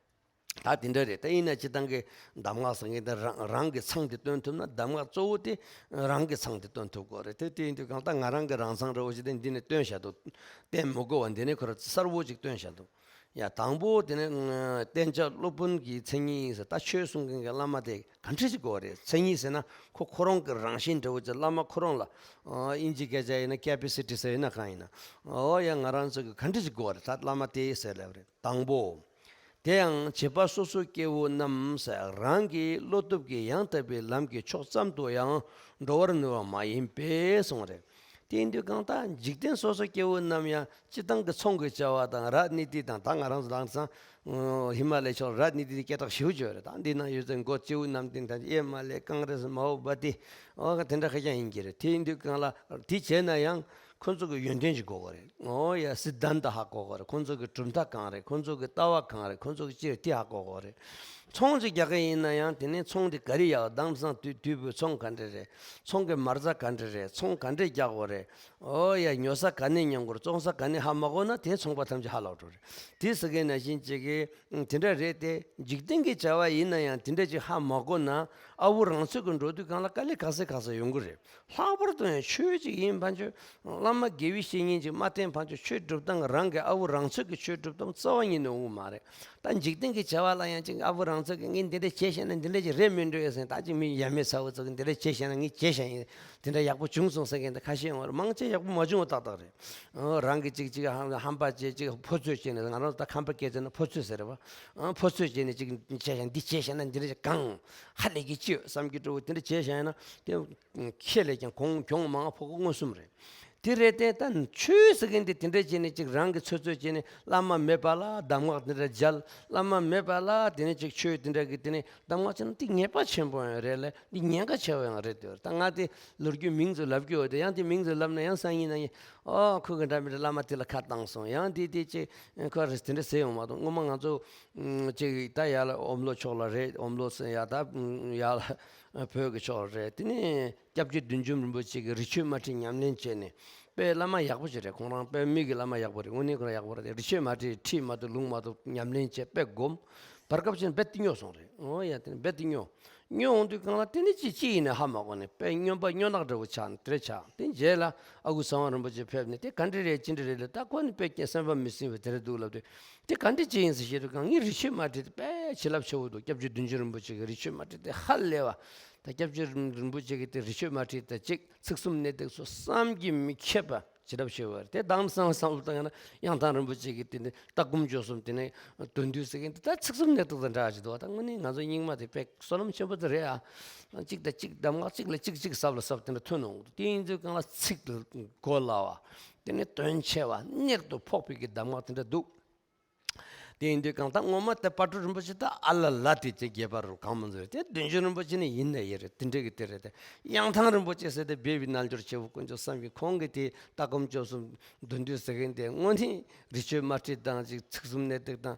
ད་དེ་འདྲ་རེད། ད་ཡིན་ན་སྤྱིར་བཏང་གི་གདམས་ངག་ཟེར་མཁན་དེ་རང་རང་གི་མཚང་དེ་སྟོན་ཐུབ་ན་གདམས་ངག་གཙོ་བོ་དེ་རང་གི་མཚང་དེ་སྟོན་ཐུབ་དགོས་རེད། དེ་དེ་ཡིན་དུས་གང་ལྟར་ང་རང་གི་རང་མཚང་འདྲ་བོ་ཞིག་དེ་འདི་ནས་སྟོན་བཞག་འདུག་བསྟན་མི་དགོས་པ་འདི་ནས་ཁོ་རང་གསལ་བོ་ཅིག་སྟོན་བཞག་འདུག་ཡ་དང་པོ་དེ་ནས་བསྟེན་བྱ་སློབ་དཔོན་གྱི་མཚན་ཉིད་ཟེར། ད་ཆོས་གསུང་མཁན་གྱི་བླ་མ་དེ་ག་འདྲ་ཞིག་དགོས་རེད། མཚན་ཉིད་ཟེར་ན་ཁོ་ཁོ་རང་གི་རང་བཞིན་འདྲ་བོ་ཅིག་བླ་མ་ཁོ་རང་ལ་ཨིན་ཇི་སྐད་ཆ་ཡིན་ན་ཀེ་པེ་སི་ཊི་ཟེར་ཡིན་ན་གང་ཡིན་ན་ཨོ་ཡ་ང་རང་ཚོ་གི་ག་འདྲ་ཞིག་དགོས་རེད། ད་བླ་མ་དེ་ཟེར་ལབ་རེད། དང་པོ། དེ་ཡང་བྱེད་པ་སོ་སོ་སྐྱེ་བོ་རྣམས་རང་གི་བློ་སྟོབས་ཀྱིས་ཡང་དག་པའི་ལམ་གྱི་ཕྱོགས་ཙམ་དུ་ཡང་འགྲོ་བར་ནུས་པ་མ་ཡིན་པས་གསུངས་རེད། དེ་ཡིན་དུས་གང་ལྟར་འཇིག་རྟེན་སོ་སོ་སྐྱེ་བོ་རྣམས་ཡང་སྤྱིར་བཏང་གི་ཚོང་གི་བྱ་བ་དང་ར་ནི་ཏི་དང་ད་ང་རང་ཚོ་ལངས་ཙང་ཧི་མ་ལའི་ཕྱོགས་ར་ནི་ཏི་དེ་སྐད་གྲགས་ཞེ་པོ་ཅིག་ཡོད་རེད། ད་འདི་ན་ཡོད་ཚད་མགོ་ལྕེའུ་རྣམས་ཏིང་དང་ཨེ་མ་ལའི་ཀང་རེས་མའོ་བ་ཏི་ཨོ་དེ་འདྲ་ཁ་རྐྱང་ཡིན་གྱི་རེད། དེ་ཡིན་དུས་གང་ལ་དེ་བྱས་ན་ཡང་། ཁོ་ཚོ་གི་ཡོན་ཏན་ཅིག་དགོས་པ་རེད། ཨོ་ཡ་སི་དན་ད་ཧ་གོ་དགོས་རེད། ཁོ་ཚོ་གི་གྲུབ་མཐའ་གང་རེད། ཁོ་ཚོ་གི་ལྟ་བ་གང་རེད། ཁོ་ཚོ་གི་ཅི་རེད་དེ་ཧ་གོ་དགོས་རེད། ཚོང་ཅིག་རྒྱག་གི་ཡིན་ན་ཡང་དེ་ནས་ཚོང་དེ་ག་རེ་ཡག་དེང་སང་དུས་དུས་བོད་ཚོང་ག་འདྲ་རེད། ཚོང་གི་མ་རྩ་ག་འདྲ་རེད། ཚོང་ག་འདྲ་རྒྱག་དགོས་རེད། ཨོ་ཡ་ཉོ་ས་ག་ནས་ཉོ་དགོས་རེད། བཙོང་ས་ག་ནས་ཧ་མ་གོ་ན་དེ་ཚོང་པ་ཐམས་ཅད་ཧ་ལོག་འགྲོ་རེད། དེ་ཟེར་མཁན་ནང་བཞིན་ཅིག་གི་དེ་འདྲ་རེད་དེ། འཇིག་རྟེན་གྱི་བྱ་བ་ཡིན་ན་ཡང་དེ་འདྲ་ཅིག་ཧ་མ་གོ་ན་ཨ་བོ་རང་ཚོད་ཀྱི་འགྲོ་དུས་གང་ལ་དཀའ་ལས་ག་ཚོད་ག་ཚོད་ཡོང་གི་རེད། ལྷག་པར་དུ་ཡང་ཆོས་ཅིག་ཡིན་ཕན་ཆོད་བླ་མ་དགེ་བའི་བཤེས་གཉེན་ཅིག་མ་བསྟེན་ཕན་ཆོད་ཆོས་སྒྲུབ་སྟངས་རང་གི་ཨ་བོ་རང་ཚོད་ཀྱི་ཆོས་སྒྲུབ་སྟངས་རྩ་བ་ཉིད་ནས་འོང་གི་མ་རེད། ད་འཇིག་རྟེན་གྱི་བྱ་བ་ལ་ཡང་ཅིག་ཨ་བོ་རང་ཚོད་ཀྱི་ངས་འདི་འདྲ་བྱས་ཤེས་ན་འདི་འདྲ་ཅིག་རེད་མི་འགྲོ་ཡ་ཟེར། ད་ཅིག་མི་ཡ་མེད་ཚ་བོ་ཚོ་གི་འདི་འདྲ་བྱས་ཤེས་ན་ངས་བྱས་ཤེས་ཡིན། དེ་འདྲ་ཡག་པོ་བྱུང་སོང་ཟེར་མཁན་དེ་ཁ་ཤས་ཡོང་བ་རེད། མང་ཆེ་ཡག་པོ་མ་བྱུང་བ་ཏག་ཏག་རེད། ཨོ་རང་གི་ཅིག་ཅིག་ཧམ་ཧམ་པ་བྱས་ཅིག་ཕོ་ཚོད་བྱས་ནས་ང་རང་ད་ཁམས་པ་སྐད་ཆ་ན་ཕོ་ཚོད་ཟེར་རེད་བ། ཨོ་ཕོ་ཚོད་བྱས་ནས་ཅིག་བྱས་ཤེས་ན་འདི་བྱས་ཤེས་ན་འདི་འདྲ་ཅིག་གང་ཧ་ལས་ཀྱི་ཅི་ཡོད་བསམ་གྱི་འགྲོ་བོ་དེ་འདྲ་བྱས་ཤེས་ན་དེ། ཁྱེད་ལས་ཀྱང་གོང་གྱོང་མང་ཕོག་གི་མངོན་སུམ་རེད། དེ་རེད་དེ་ད་ཆོས་ཟེར་མཁན་དེ་དེ་འདྲ་བྱས་ནས་ཅིག་རང་གི་ཚོད་ཚོད་བྱས་ནས་བླ་མ་མེད་པ་ལ་གདམས་ངག་དེ་འདྲ་མཇལ། བླ་མ་མེད་པ་ལ་དེ་ནས་ཅིག་ཆོས་དེ་འདྲ་གི་དེ་ནས་གདམས་ངག་བྱས་ན་དེ་ཉེས་པ་ཆེན་པོ་ཡང་རེད་ལ་དེ་ཉེན་ཁ་ཆེ་བ་ཡང་རེད་དེ། ད་ང་དེ་ལོ་རྒྱུས་མིང་ཙམ་ལབ་རྒྱུ་ཡོད་དེ་ཡང་དེ་མིང་ཙམ་ལབ་ན་ཡང་སང་ཉིན་གནངས་ཉིན་ཨོ་ཁོ་གི་འདྲ་མི་འདྲ་བླ་མ་དེ་ལ་ཁ་བཏང་སོང་ཡང་དེ་དེ་ཅིག་ཁོ་རེད་དེ་འདྲ་ཟེར་ཡོང་མ་གཏོགས་སྔོན་མ་ང་ཚོ་ཅིག་ད་ཡར་ལ་ཨོམ་ལོ་ཕྱོགས་ལ་རེད། ཨོམ་ལོ་ཟེར་ཡ་ད་ཡར་ལ་བོད་ཀྱི་ཕྱོགས་ལ་རེད། དེ་ནས། སྐྱབས་རྗེ་བདུད་འཇོམས་རིན་པོ་ཆེ་གིས་རི་ཆོས་མ་ཊི་ཉམས་ལེན་བྱས་ནས་དཔེ་བླ་མ་ཡག་པོ་ཞིག་རེད། ཁོང་རང་དཔེ་མི་གི་བླ་མ་ཡག་པོ་རེད། དངོས་གནས་ཁོ་རང་ཡག་པོ་རེད། རི་ཆོས་མ་ཊི་ཁྲིད་མ་ཐུབ་ལུང་མ་ཐུབ་ཉམས་ལེན་བྱས་དཔེ་སྒོམ། བར་སྐབས་ཤིག་རྦད་དེ་སྨྱོ་སོང་རེད། འོ་ཡ་དེ་རྦད་དེ་སྨྱོ། སྨྱོ་འོང་དུས་གང་ལ་དེ་ནི་ཅི་ཅི་ཡིན་ནས་ཧ་མ་གོ་ནས་དཔེ་སྨྱོན་པ་སྨྱོ་ནག་འདྲ་བོ་ཆགས་ནས་དེ་རེད་ཆགས། དེ་རྗེས་ལ་ཨ་ཁུ་ཚེ་དབང་རིན་པོ་ཆེ་ཕེབས་ནས་དེ་ག་འདྲ་རེད་ཅི་འདྲ་རེད་ལབ། ད་ཁོ་ནི་དཔེ་ཀྱང་སེམས་པ་མི་སྲིང་བས་དེ་རེད་འདུག་ལབ་དུས་དེ་ག་འདྲ་ཅི་ཡིན་ཟེར་ཞེས་དུས་གང་ངའི་རི་ཆོས་མ་ཊི་དེ་དཔེ་བྱིན་རླབས་ཆེ་བོ་འདུག་སྐྱབས་རྗེ་བདུད་འཇོམས་རིན་པོ་ཆེ་གི་རི་ཆོས་མ་ཊི་དེ་ཧ་ལས་པ། ད་སྐྱབས་རྗེ་རིན་པོ་ཆེ་གི་དེ་རི་ཆོས་མ་ཊི་དང་གཅིག་ཚིག་གསུམ་གནད་བརྡེག་སོགས་བསམ་གྱིས་མི་ཁྱབ་པ་བྱིན་རླབས་ཆེ་བ་རེད། དེ་དང་བསམ་བསམ་བློ་བཏང་ཡང་ན་གཡང་ཐང་རིན་པོ་ཆེ་གི་དེ་ནི་ལྟ་སྒོམ་སྦྱོར་གསུམ་དེ་ནི་དོན་བསྡུས་ཟེར་མཁན་དེ་ད་ཚིག་གསུམ་གནད་བརྡེག་དང་འདྲ་ཞིག་འདུག་ད་དངོས་གནས་ང་ཚོ་རྙིང་མ་དེ་དཔེ་བསོད་ནམས་ཆེན་པོ་དེ་རེད་ཨ། གཅིག་དང་གཅིག་གདམས་ངག་གཅིག་ལ་གཅིག་གཅིག་ཟབ་ལ་ཟབ་དེ་འདྲ་ཐོན་འོང་འདུག་དེ་ཡིན་དུས་གང་ལ་ཚིག་གོ་སླ་བ། དེ་ནི་དོན་ཆེ་བ་གཉེར་དུ་ཕོག་པའི་གི་གདམས་ངག་དེ་འདྲ་འདུག་དེ་ཡིན་དུས་གང་ལྟར་ངོ་མ་དེ་དཔལ་སྤྲུལ་རིན་པོ་ཆེ་ད་ཨ་ལ་ལ་དེ་ཅིག་རྒྱས་པ་རུ་གང་མ་འཛོལ་དེ། བདུད་འཇོམས་རིན་པོ་ཆེ་ནི་ཡིན་ནའི་ཡིན་རེད། དེ་འདྲ་གི་དེ་རེད་དེ། གཡང་ཐང་རིན་པོ་ཆེ་ཟེར་དེ་སྦས་པའི་རྣལ་འབྱོར་ཆེ་བོ་དཀོན་མཆོག་གསུམ་གྱི་ཁོང་གི་དེ་ལྟ་སྒོམ་སྤྱོད་གསུམ་འདོན་དུས་ཟེར་མཁན་དེ་དངོས་གནས་རི་ཆོས་དམར་ཁྲིད་དང་ཅིག་ཚིག་གསུམ་གནད་བརྡེག་དང་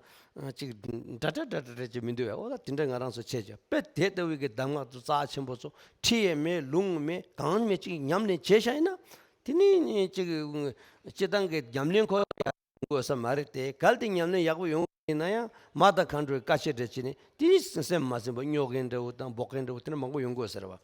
ཅིག་འདྲ་འདྲ་འདྲ་འདྲ་རེད་ཅིག་མི་འདུག་བས། འོ་ད་དེ་འདྲ་ང་རང་ཚོ་བྱས་ཀྱང་དཔེ་དེ་ལྟ་བུའི་གི་གདམས་ངག་ཚོ་རྩ་ཆེན་པོ་ཚོ་ཁྲིད་ཡས་མེད། ལུང་མེད། གང་མེད། ཅིག་ཉམས་ལེན་བྱས་བཞག་ཡིན་ན་དེ་ནི་ཅིག་སྤྱི་བཏང་གི་ཉམས་ལེན་ཁོ་དགོས་ས་མ་རེད་དེ། གལ་ཏེ་ཉམས་ལེན་ཡག་པོ་ཡོང་ཡིན་ན་ཡང་མ་དང་མཁའ་འགྲོའི་བཀའ་ཆད་འདྲ་བྱས་ནས་དེ་ནི་སེམས་མ་ཟིན་པ་སྨྱོ་མཁན་འདྲ་བོ་དང་འབོག་མཁན་འདྲ་བོ་དེ་འདྲ་མང་པོ་ཡོང་དགོས་ཟེར་བ།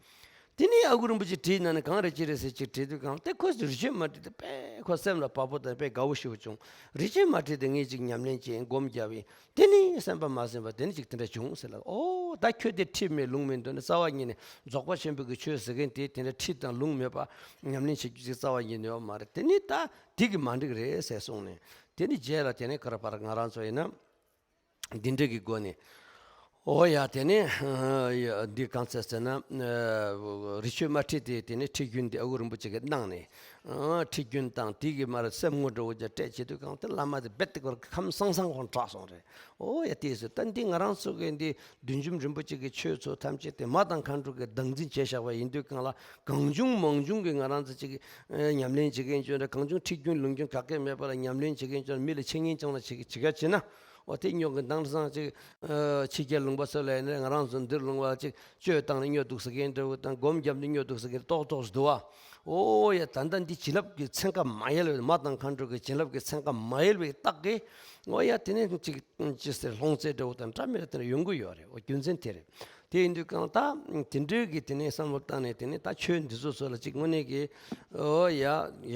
དེ་ནི་ཨ་ཁུ་རིན་པོ་ཆེ་བྲིས་ན་ནི་གང་རེད་ཅི་རེད་ཟེར་ཅིག་བྲིས་དུས་གང་དེ་ཁོས་རི་ཆོས་མ་བྲིས་ཏེ་དཔེ་ཁོ་སེམས་ལ་བབ་པོ་དང་དཔེ་དགའ་བོ་ཞེ་པོ་བྱུང་། རི་ཆོས་མ་བྲིས་ཏེ་ངས་ཅིག་ཉམས་ལེན་བྱས་སྒོམ་བརྒྱབ་ཡིན། དེ་ནི་སེམས་པ་མ་ཟིན་པ་དེ་ནི་ཅིག་དེ་འདྲ་བྱུང་ཟེར་ལ། ཨོ་ད་ཁྱོད་དེ་ཁྲིད་མེད་ལུང་མེད་འདོད་ནི་རྩ་བ་ཉིད་ནས་རྫོགས་པ་ཆེན་པོའི་གི་ཆོས་ཟེར་མཁན་དེ་དེ་འདྲ་ཁྲིད་དང་ལུང་མེད་པ་ཉམས་ལེན་བྱེད་རྒྱུ་ཅིག་རྩ་བ་ཉིད་ནས་ཡོད་མ་རེད། དེ་ནི་ད་དེ་གི་མ་འགྲིག་རེད་ཟེར་གསུངས་ནས། དེ་ནི་རྗེས་ལ་དེ་ནས་ཁོ་ར་པར་ང་རང་ཚོ་ཡིན་ན་འདི་འདྲ་གི་སྒོ་ནས། ཨོ་ཡ་དེ་ནས་འདི་གང་ཚེ་ཟེར་ན་རི་ཆོས་མ་ཁྲིད་དེ་དེ་ནས་ཁྲིད་རྒྱུན་འདི་ཨ་ཁུ་རིན་པོ་ཆེ་གིས་གནང་ནས། ཁྲིད་རྒྱུན་དང་དེ་གི་མར་སེམས་ངོ་འགྲོ་བོ་ཅིག་སྤྲད་བྱེད་དུས་གང་དེ་བླ་མ་དེ་རྦད་དེ་ཁོ་ར་ཁམས་སང་སང་ཁོང་དྲག་སོང་རེད། ཨོ་ཡ་དེ་ཟེར་ད་འདི་ང་རང་ཚོ་གི་འདི་བདུད་འཇོམས་རིན་པོ་ཆེ་གི་ཆོས་ཚོ་ཐམས་ཅད་དེ་མ་དང་མཁའ་འགྲོ་གིས་བདག་འཛིན་བྱས་བཞག་པ་ཡིན་དུས་གང་ལ་གང་བྱུང་མང་བྱུང་གི་ང་རང་ཚོ་ཅིག་ཉམས་ལེན་བྱེད་མཁན་ཅོ་འདྲ་གང་བྱུང་ཁྲིད་རྒྱུན་ལུང་རྒྱུན་ག་གེ་མེད་པ་ལ་ཉམས་ལེན་བྱེད་མཁན་ཅོ་མི་ལ་འཆད་ཉན་ཅང་ལ་བྱེད་ཀྱི་བྱེད་ག་བྱེད་ན། ཨོ་དེ་སྨྱོ་གི་དེང་སང་ཅིག་ཕྱི་རྒྱལ་ལུང་པ་ཚོ་ལ་ཡིན་ན་ང་རང་ཚོ་འདིར་ལུང་པ་ཅིག་བཅོས་བཏང་ནས་སྨྱོ་འདུག་ཟེར་མཁན་འདྲ་བོ་དང་སྒོམ་བརྒྱབ་ནས་སྨྱོ་འདུག་ཟེར་མཁན་ཏོག་ཏོག་ཙམ་འདུག་བ། ཨོ་ཡ་ད་ལྟ་འདི་བྱིན་རླབས་ཀྱི་ཚན་ཁ་མ་ཡལ་བའི་མ་དང་མཁའ་འགྲོ་གི་བྱིན་རླབས་ཀྱི་ཚན་ཁ་མ་ཡལ་བའི་རྟགས་ཀྱིས། ཨོ་ཡ་དེ་ནས་ཅིག་ཅི་ཟེར་ལྷུང་བཟེད་འདྲ་བོ་དང་འདྲ་མི་འདྲ་དེ་འདྲ་ཡོང་གི་ཡོད་རེད། ཨོ་རྒྱུ་མཚན་དེ་རེད། དེ་ཡིན་དུས་གང་ལྟར་དེ་འདྲའི་གི་དེ་ནས་བསམ་བློ་བཏང་ནས་དེ་ནས་ད་ཆོས་འདི་ཚོ་ཚོ་ལ་ཅིག་དངོས་གནས་ཀྱི་ཨོ་ཡ་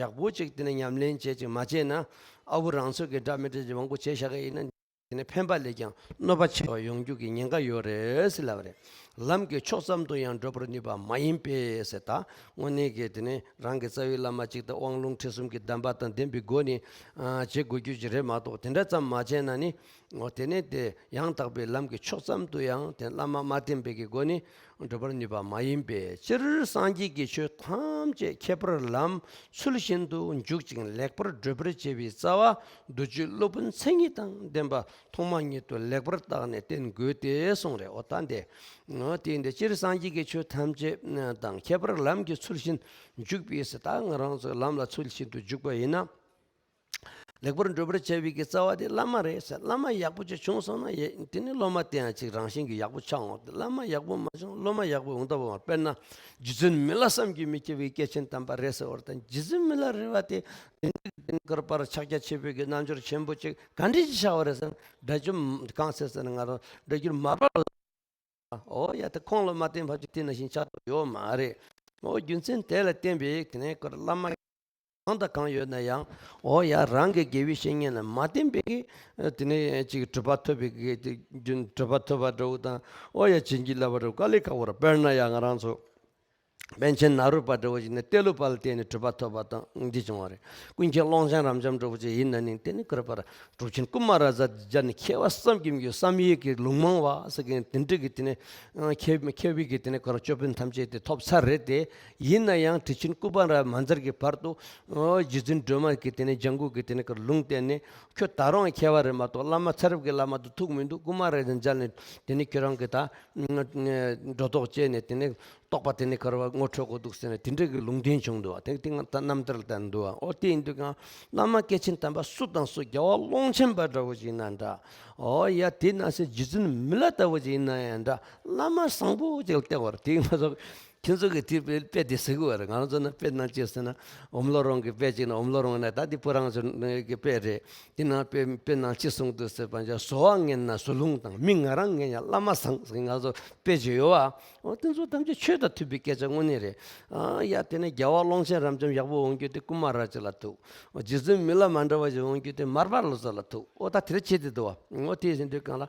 ཡག་པོ་ཅིག་དེ་ནས་ཉམས་ལེན་བྱས་ཅིག་མ་བྱས་ན་ཨ་བུ་རང་ཚོ་གི་འདྲ་མི་འདྲ་ཅིག་མང་པོ་བྱས་བཞག་གི་ཡིན་ན་དེ་ནས་ཕན་པ་ལས་ཀྱང་གནོད་པ་ཆེ་བ་ཡོང་རྒྱུ་གི་ཉེན་ཁ་ཡོད་རེད་ཟེར་ལབ་པ་རེད། ལམ་གྱི་ཕྱོགས་ཙམ་དུ་ཡང་བགྲོད་པར་ནུས་པ་མ་ཡིན་པས་ཟེར། ད་དངོས་གནས་ཀྱི་དེ་ནས་རང་གི་རྩ་བའི་བླ་མ་ཅིག་དང་དབང་ལུང་ཁྲིད་གསུམ་གྱི་གདམས་པ་དང་ལྡན་པའི་སྒོ་ནས་བྱེད་དགོས་རྒྱུ་ཅིག་རེད་མ་གཏོགས་དེ་འདྲ་ཙམ་མ་བྱས་ན་ནི། འོ་དེ་ནས་དེ་ཡང་དག་པའི་ལམ་གྱི་ཕྱོགས་ཙམ་དུ་ཡང་དེ་བླ་མ་མ་བསྟེན་པའི་གི་སྒོ་ནས་བགྲོད་པར་ནུས་པ་མ་ཡིན་པས། སྤྱིར་སངས་རྒྱས་ཀྱི་ཆོས་ཐམས་ཅད་ཁྱད་པར་ལམ་ཚུལ་བཞིན་དུ་འཇུག་ཅིང་ལེགས་པར་བགྲོད་པར་བྱེད་པའི་རྩ་བ་མདོ་རྒྱུད་སློབ་དཔོན་མཚན་ཉིད་དང་ལྡན་པ་ཐོག་མ་ཉིད་དུ་ལེགས་པར་བརྟགས་ནས་བསྟེན་དགོས་ཏེ་གསུངས་རེད། འོ་ད་འདི་འོ་དེ་འདི་སྤྱིར་སངས་རྒྱས་ཀྱི་ཆོས་ཐམས་ཅད་དང་ཁྱད་པར་ལམ་གྱི་ཚུལ་བཞིན་འཇུག་པའི་ཟེར། ད་ང་རང་ཚོ་ལམ་ལ་ཚུལ་བཞིན་དུ་འཇུག་པ་ཡིན་ན། ལེགས་པར་བགྲོད་པར་བྱ་བའི་གི་རྩ་བ་དེ་བླ་མ་རེད་ཟེར། བླ་མ་ཡག་པོ་ཅིག་བྱུང་སོང་ན་ཡེ་དེ་ནི་སློབ་མ་དེ་ཡང་ཅིག་རང་བཞིན་གྱིས་ཡག་པོ་ཆགས་འོང་། བླ་མ་ཡག་པོ་མ་བྱུང་སློབ་མ་ཡག་པོ་ཡོང་ཐབས་མ། དཔེར་ན་རྗེ་བཙུན་མི་ལ་བསམ་གྱིས་མི་ཁྱབ་པའི་སྐྱེས་ཆེན་དམ་པ་རེད་ཟེར་བ་དང་། རྗེ་བཙུན་མི་ལ་རེད་བ་དེ་དེ་ནི་དེ་ནི་ཀར་པར་ཕྱག་རྒྱ་ཆེ་བོའི་གི་རྣལ་འབྱོར་ཆེན་པོ་ཅིག་ག་འདྲ་ཅིག་ཆགས་པ་རེད་ཟེར་ན་སྒྲ་སྒྱུར་གང་ཟེར་ཟེར་ན་ང་རང་སྒྲ་སྒྱུར་མར་པ་ལ། ཨོ་ཡ་དེ་ཁོང་ལ་མ་བརྟེན་ཕབ་ཀྱི་དེ་ནང་བཞིན་ཆགས་ཐུབ་ཡོད་མ་རེད། ཨོ་རྒྱུ་མཚན་དེ་ལ་བརྟེན་པའི་དེ་ནས་ཀར་བླ་མ་གང་དང་གང་ཡོད་ན་ཡང་། ཨོ་ཡ་རང་གི་དགེ་བའི་བཤེས་གཉེན་ལ་མ་བརྟེན་པའི་གི་དེ་ནས་ཅིག་གྲུབ་པ་ཐོབ་པའི་གི་རྒྱུན་གྲུབ་པ་ཐོབ་པ་འདྲ་བོ་དང་། ཨོ་ཡ་བྱིན་གྱིས་བརླབས་པ་འདྲ་བོ་དཀའ་ལས་ཁག་པོ་རེད། དཔེར་ན་ཡང་ང་རང་ཚོ་པཎ་ཆེན་ནཱ་རོ་པ་འདྲ་བོ་ཞིག་ནས་ཏེ་ལོ་པ་ལ་བརྟེན་ནས་གྲུབ་པ་ཐོབ་པ་དང་འདི་བྱུང་བ་རེད། ཀུན་མཁྱེན་ཀློང་ཆེན་རབ་འབྱམས་འདྲ་བོ་ཅིག་ཡིན་ན་ནིང་དེ་ནི་ཀར་པར་གྲུབ་ཆེན་ཀུ་མ་ར་ཛ་ཛ་ནི་མཁས་པ་བསམ་གྱིས་མི་ཁྱབ་བསམ་ཡས་ཀྱི་ལུང་མང་བ་ཟེར་མཁན་དེ་འདྲ་གི་དེ་ནི་མཁས་མཁས་པའི་གི་དེ་ནི་ཀར་ཅོད་པན་ཐམས་ཅད་དེ་ཐོབ་ཚར་རེད་དེ། ཡིན་ན་ཡང་ཁྲི་ཆེན་ཀུ་མ་ར་མ་ཛར་གྱི་བར་དུ་རྗེ་བཙུན་སྒྲོལ་མ་གི་དེ་ནི་ལྗང་གུ་གི་དེ་ནི་ཀར་ལུང་བསྟན་ནས་ཁྱོད་ད་རུང་མཁས་པ་རེད་མ་གཏོགས་བླ་མ་ཚ་རབས་ཀྱི་བླ་མ་དང་ཐུག་མི་འདུག་ཀུ་མ་ར་ཛ་མཇལ་ནས་དེ་ནི་ཁྱོད་རང་གི་ད་སྒྲོ་འདོགས་བཅད་ནས་དེ་ནི། རྟོགས་པ་དེ་ནི་ཁར་བ་ངོ་འཕྲོད་དགོས་འདུག་ཟེར་ནས་དེ་འདྲ་གི་ལུང་བསྟན་བྱུང་འདུག་བ། དེ་དེ་ང་ད་རྣམ་ཐར་ལྟར་འདུག་བ། ཨོ་དེ་ཡིན་དུས་ཀྱང་བླ་མ་སྐྱེས་ཆེན་དམ་པ་སུ་དང་སུ་རྒྱལ་བ་ཀློང་ཆེན་པ་འདྲ་བོ་ཞིག་ཡིན་ན་འདྲ། ཨོ་ཡ་དེ་ན་སེ་རྗེ་བཙུན་མི་ལ་ལྟ་བུ་ཞིག་ཡིན་ན་ཡང་འདྲ། བླ་མ་བཟང་པོ་ཅིག་ལ་བལྟས་པར་དེ་ང་ཚོ་ཁྱེད་ཚོ་གི་དེ་དཔེ་དཔེ་དེ་ཟེར་གི་བ་རེད། ང་རང་ཚོ་ན་དཔེ་ནང་ཅི་ཟེར་ན་འོམ་ལོ་རོང་གི་དཔེ་ཅིག་ན་འོམ་ལོ་རོང་ན་ད་དེ་སྤུ་རང་ཚོ་གི་དཔེ་རེད། དེ་ནང་དཔེ་དཔེ་ནང་ཅི་གསུངས་འདུག་ཟེར་བ་འཇའ་ཟོ་བ་ངན་ན་ཟོ་ལུང་དང་མི་ང་རང་ངན་ཡང་བླ་མ་བཟང་ཟེར་ང་ཚོ་དཔེ་ཅིག་ཡོད་བ། འོ་དེ་ཚོ་ཐམས་ཅད་ཆོས་དང་མཐུན་པའི་སྐད་ཆ་དངོས་གནས་རེད། ཨ་ཡ་དེ་ནས་རྒྱལ་བ་ཀློང་ཆེན་རབ་འབྱམས་ཡག་པོ་འོང་རྒྱུ་དེ་ཀུ་མ་ར་ཛ་ལ་ཐུག་རྗེ་བཙུན་མི་ལ་མ་འདྲ་བ་ཞིག་འོང་རྒྱུ་དེ་མར་པ་ལོ་ཙཱ་ལ་ཐུག་འོ་ད་དེ་རེ་ཆེ་དེ་འདུག་བ། འོ་དེ་ཟིན་དུས་གང་ལ་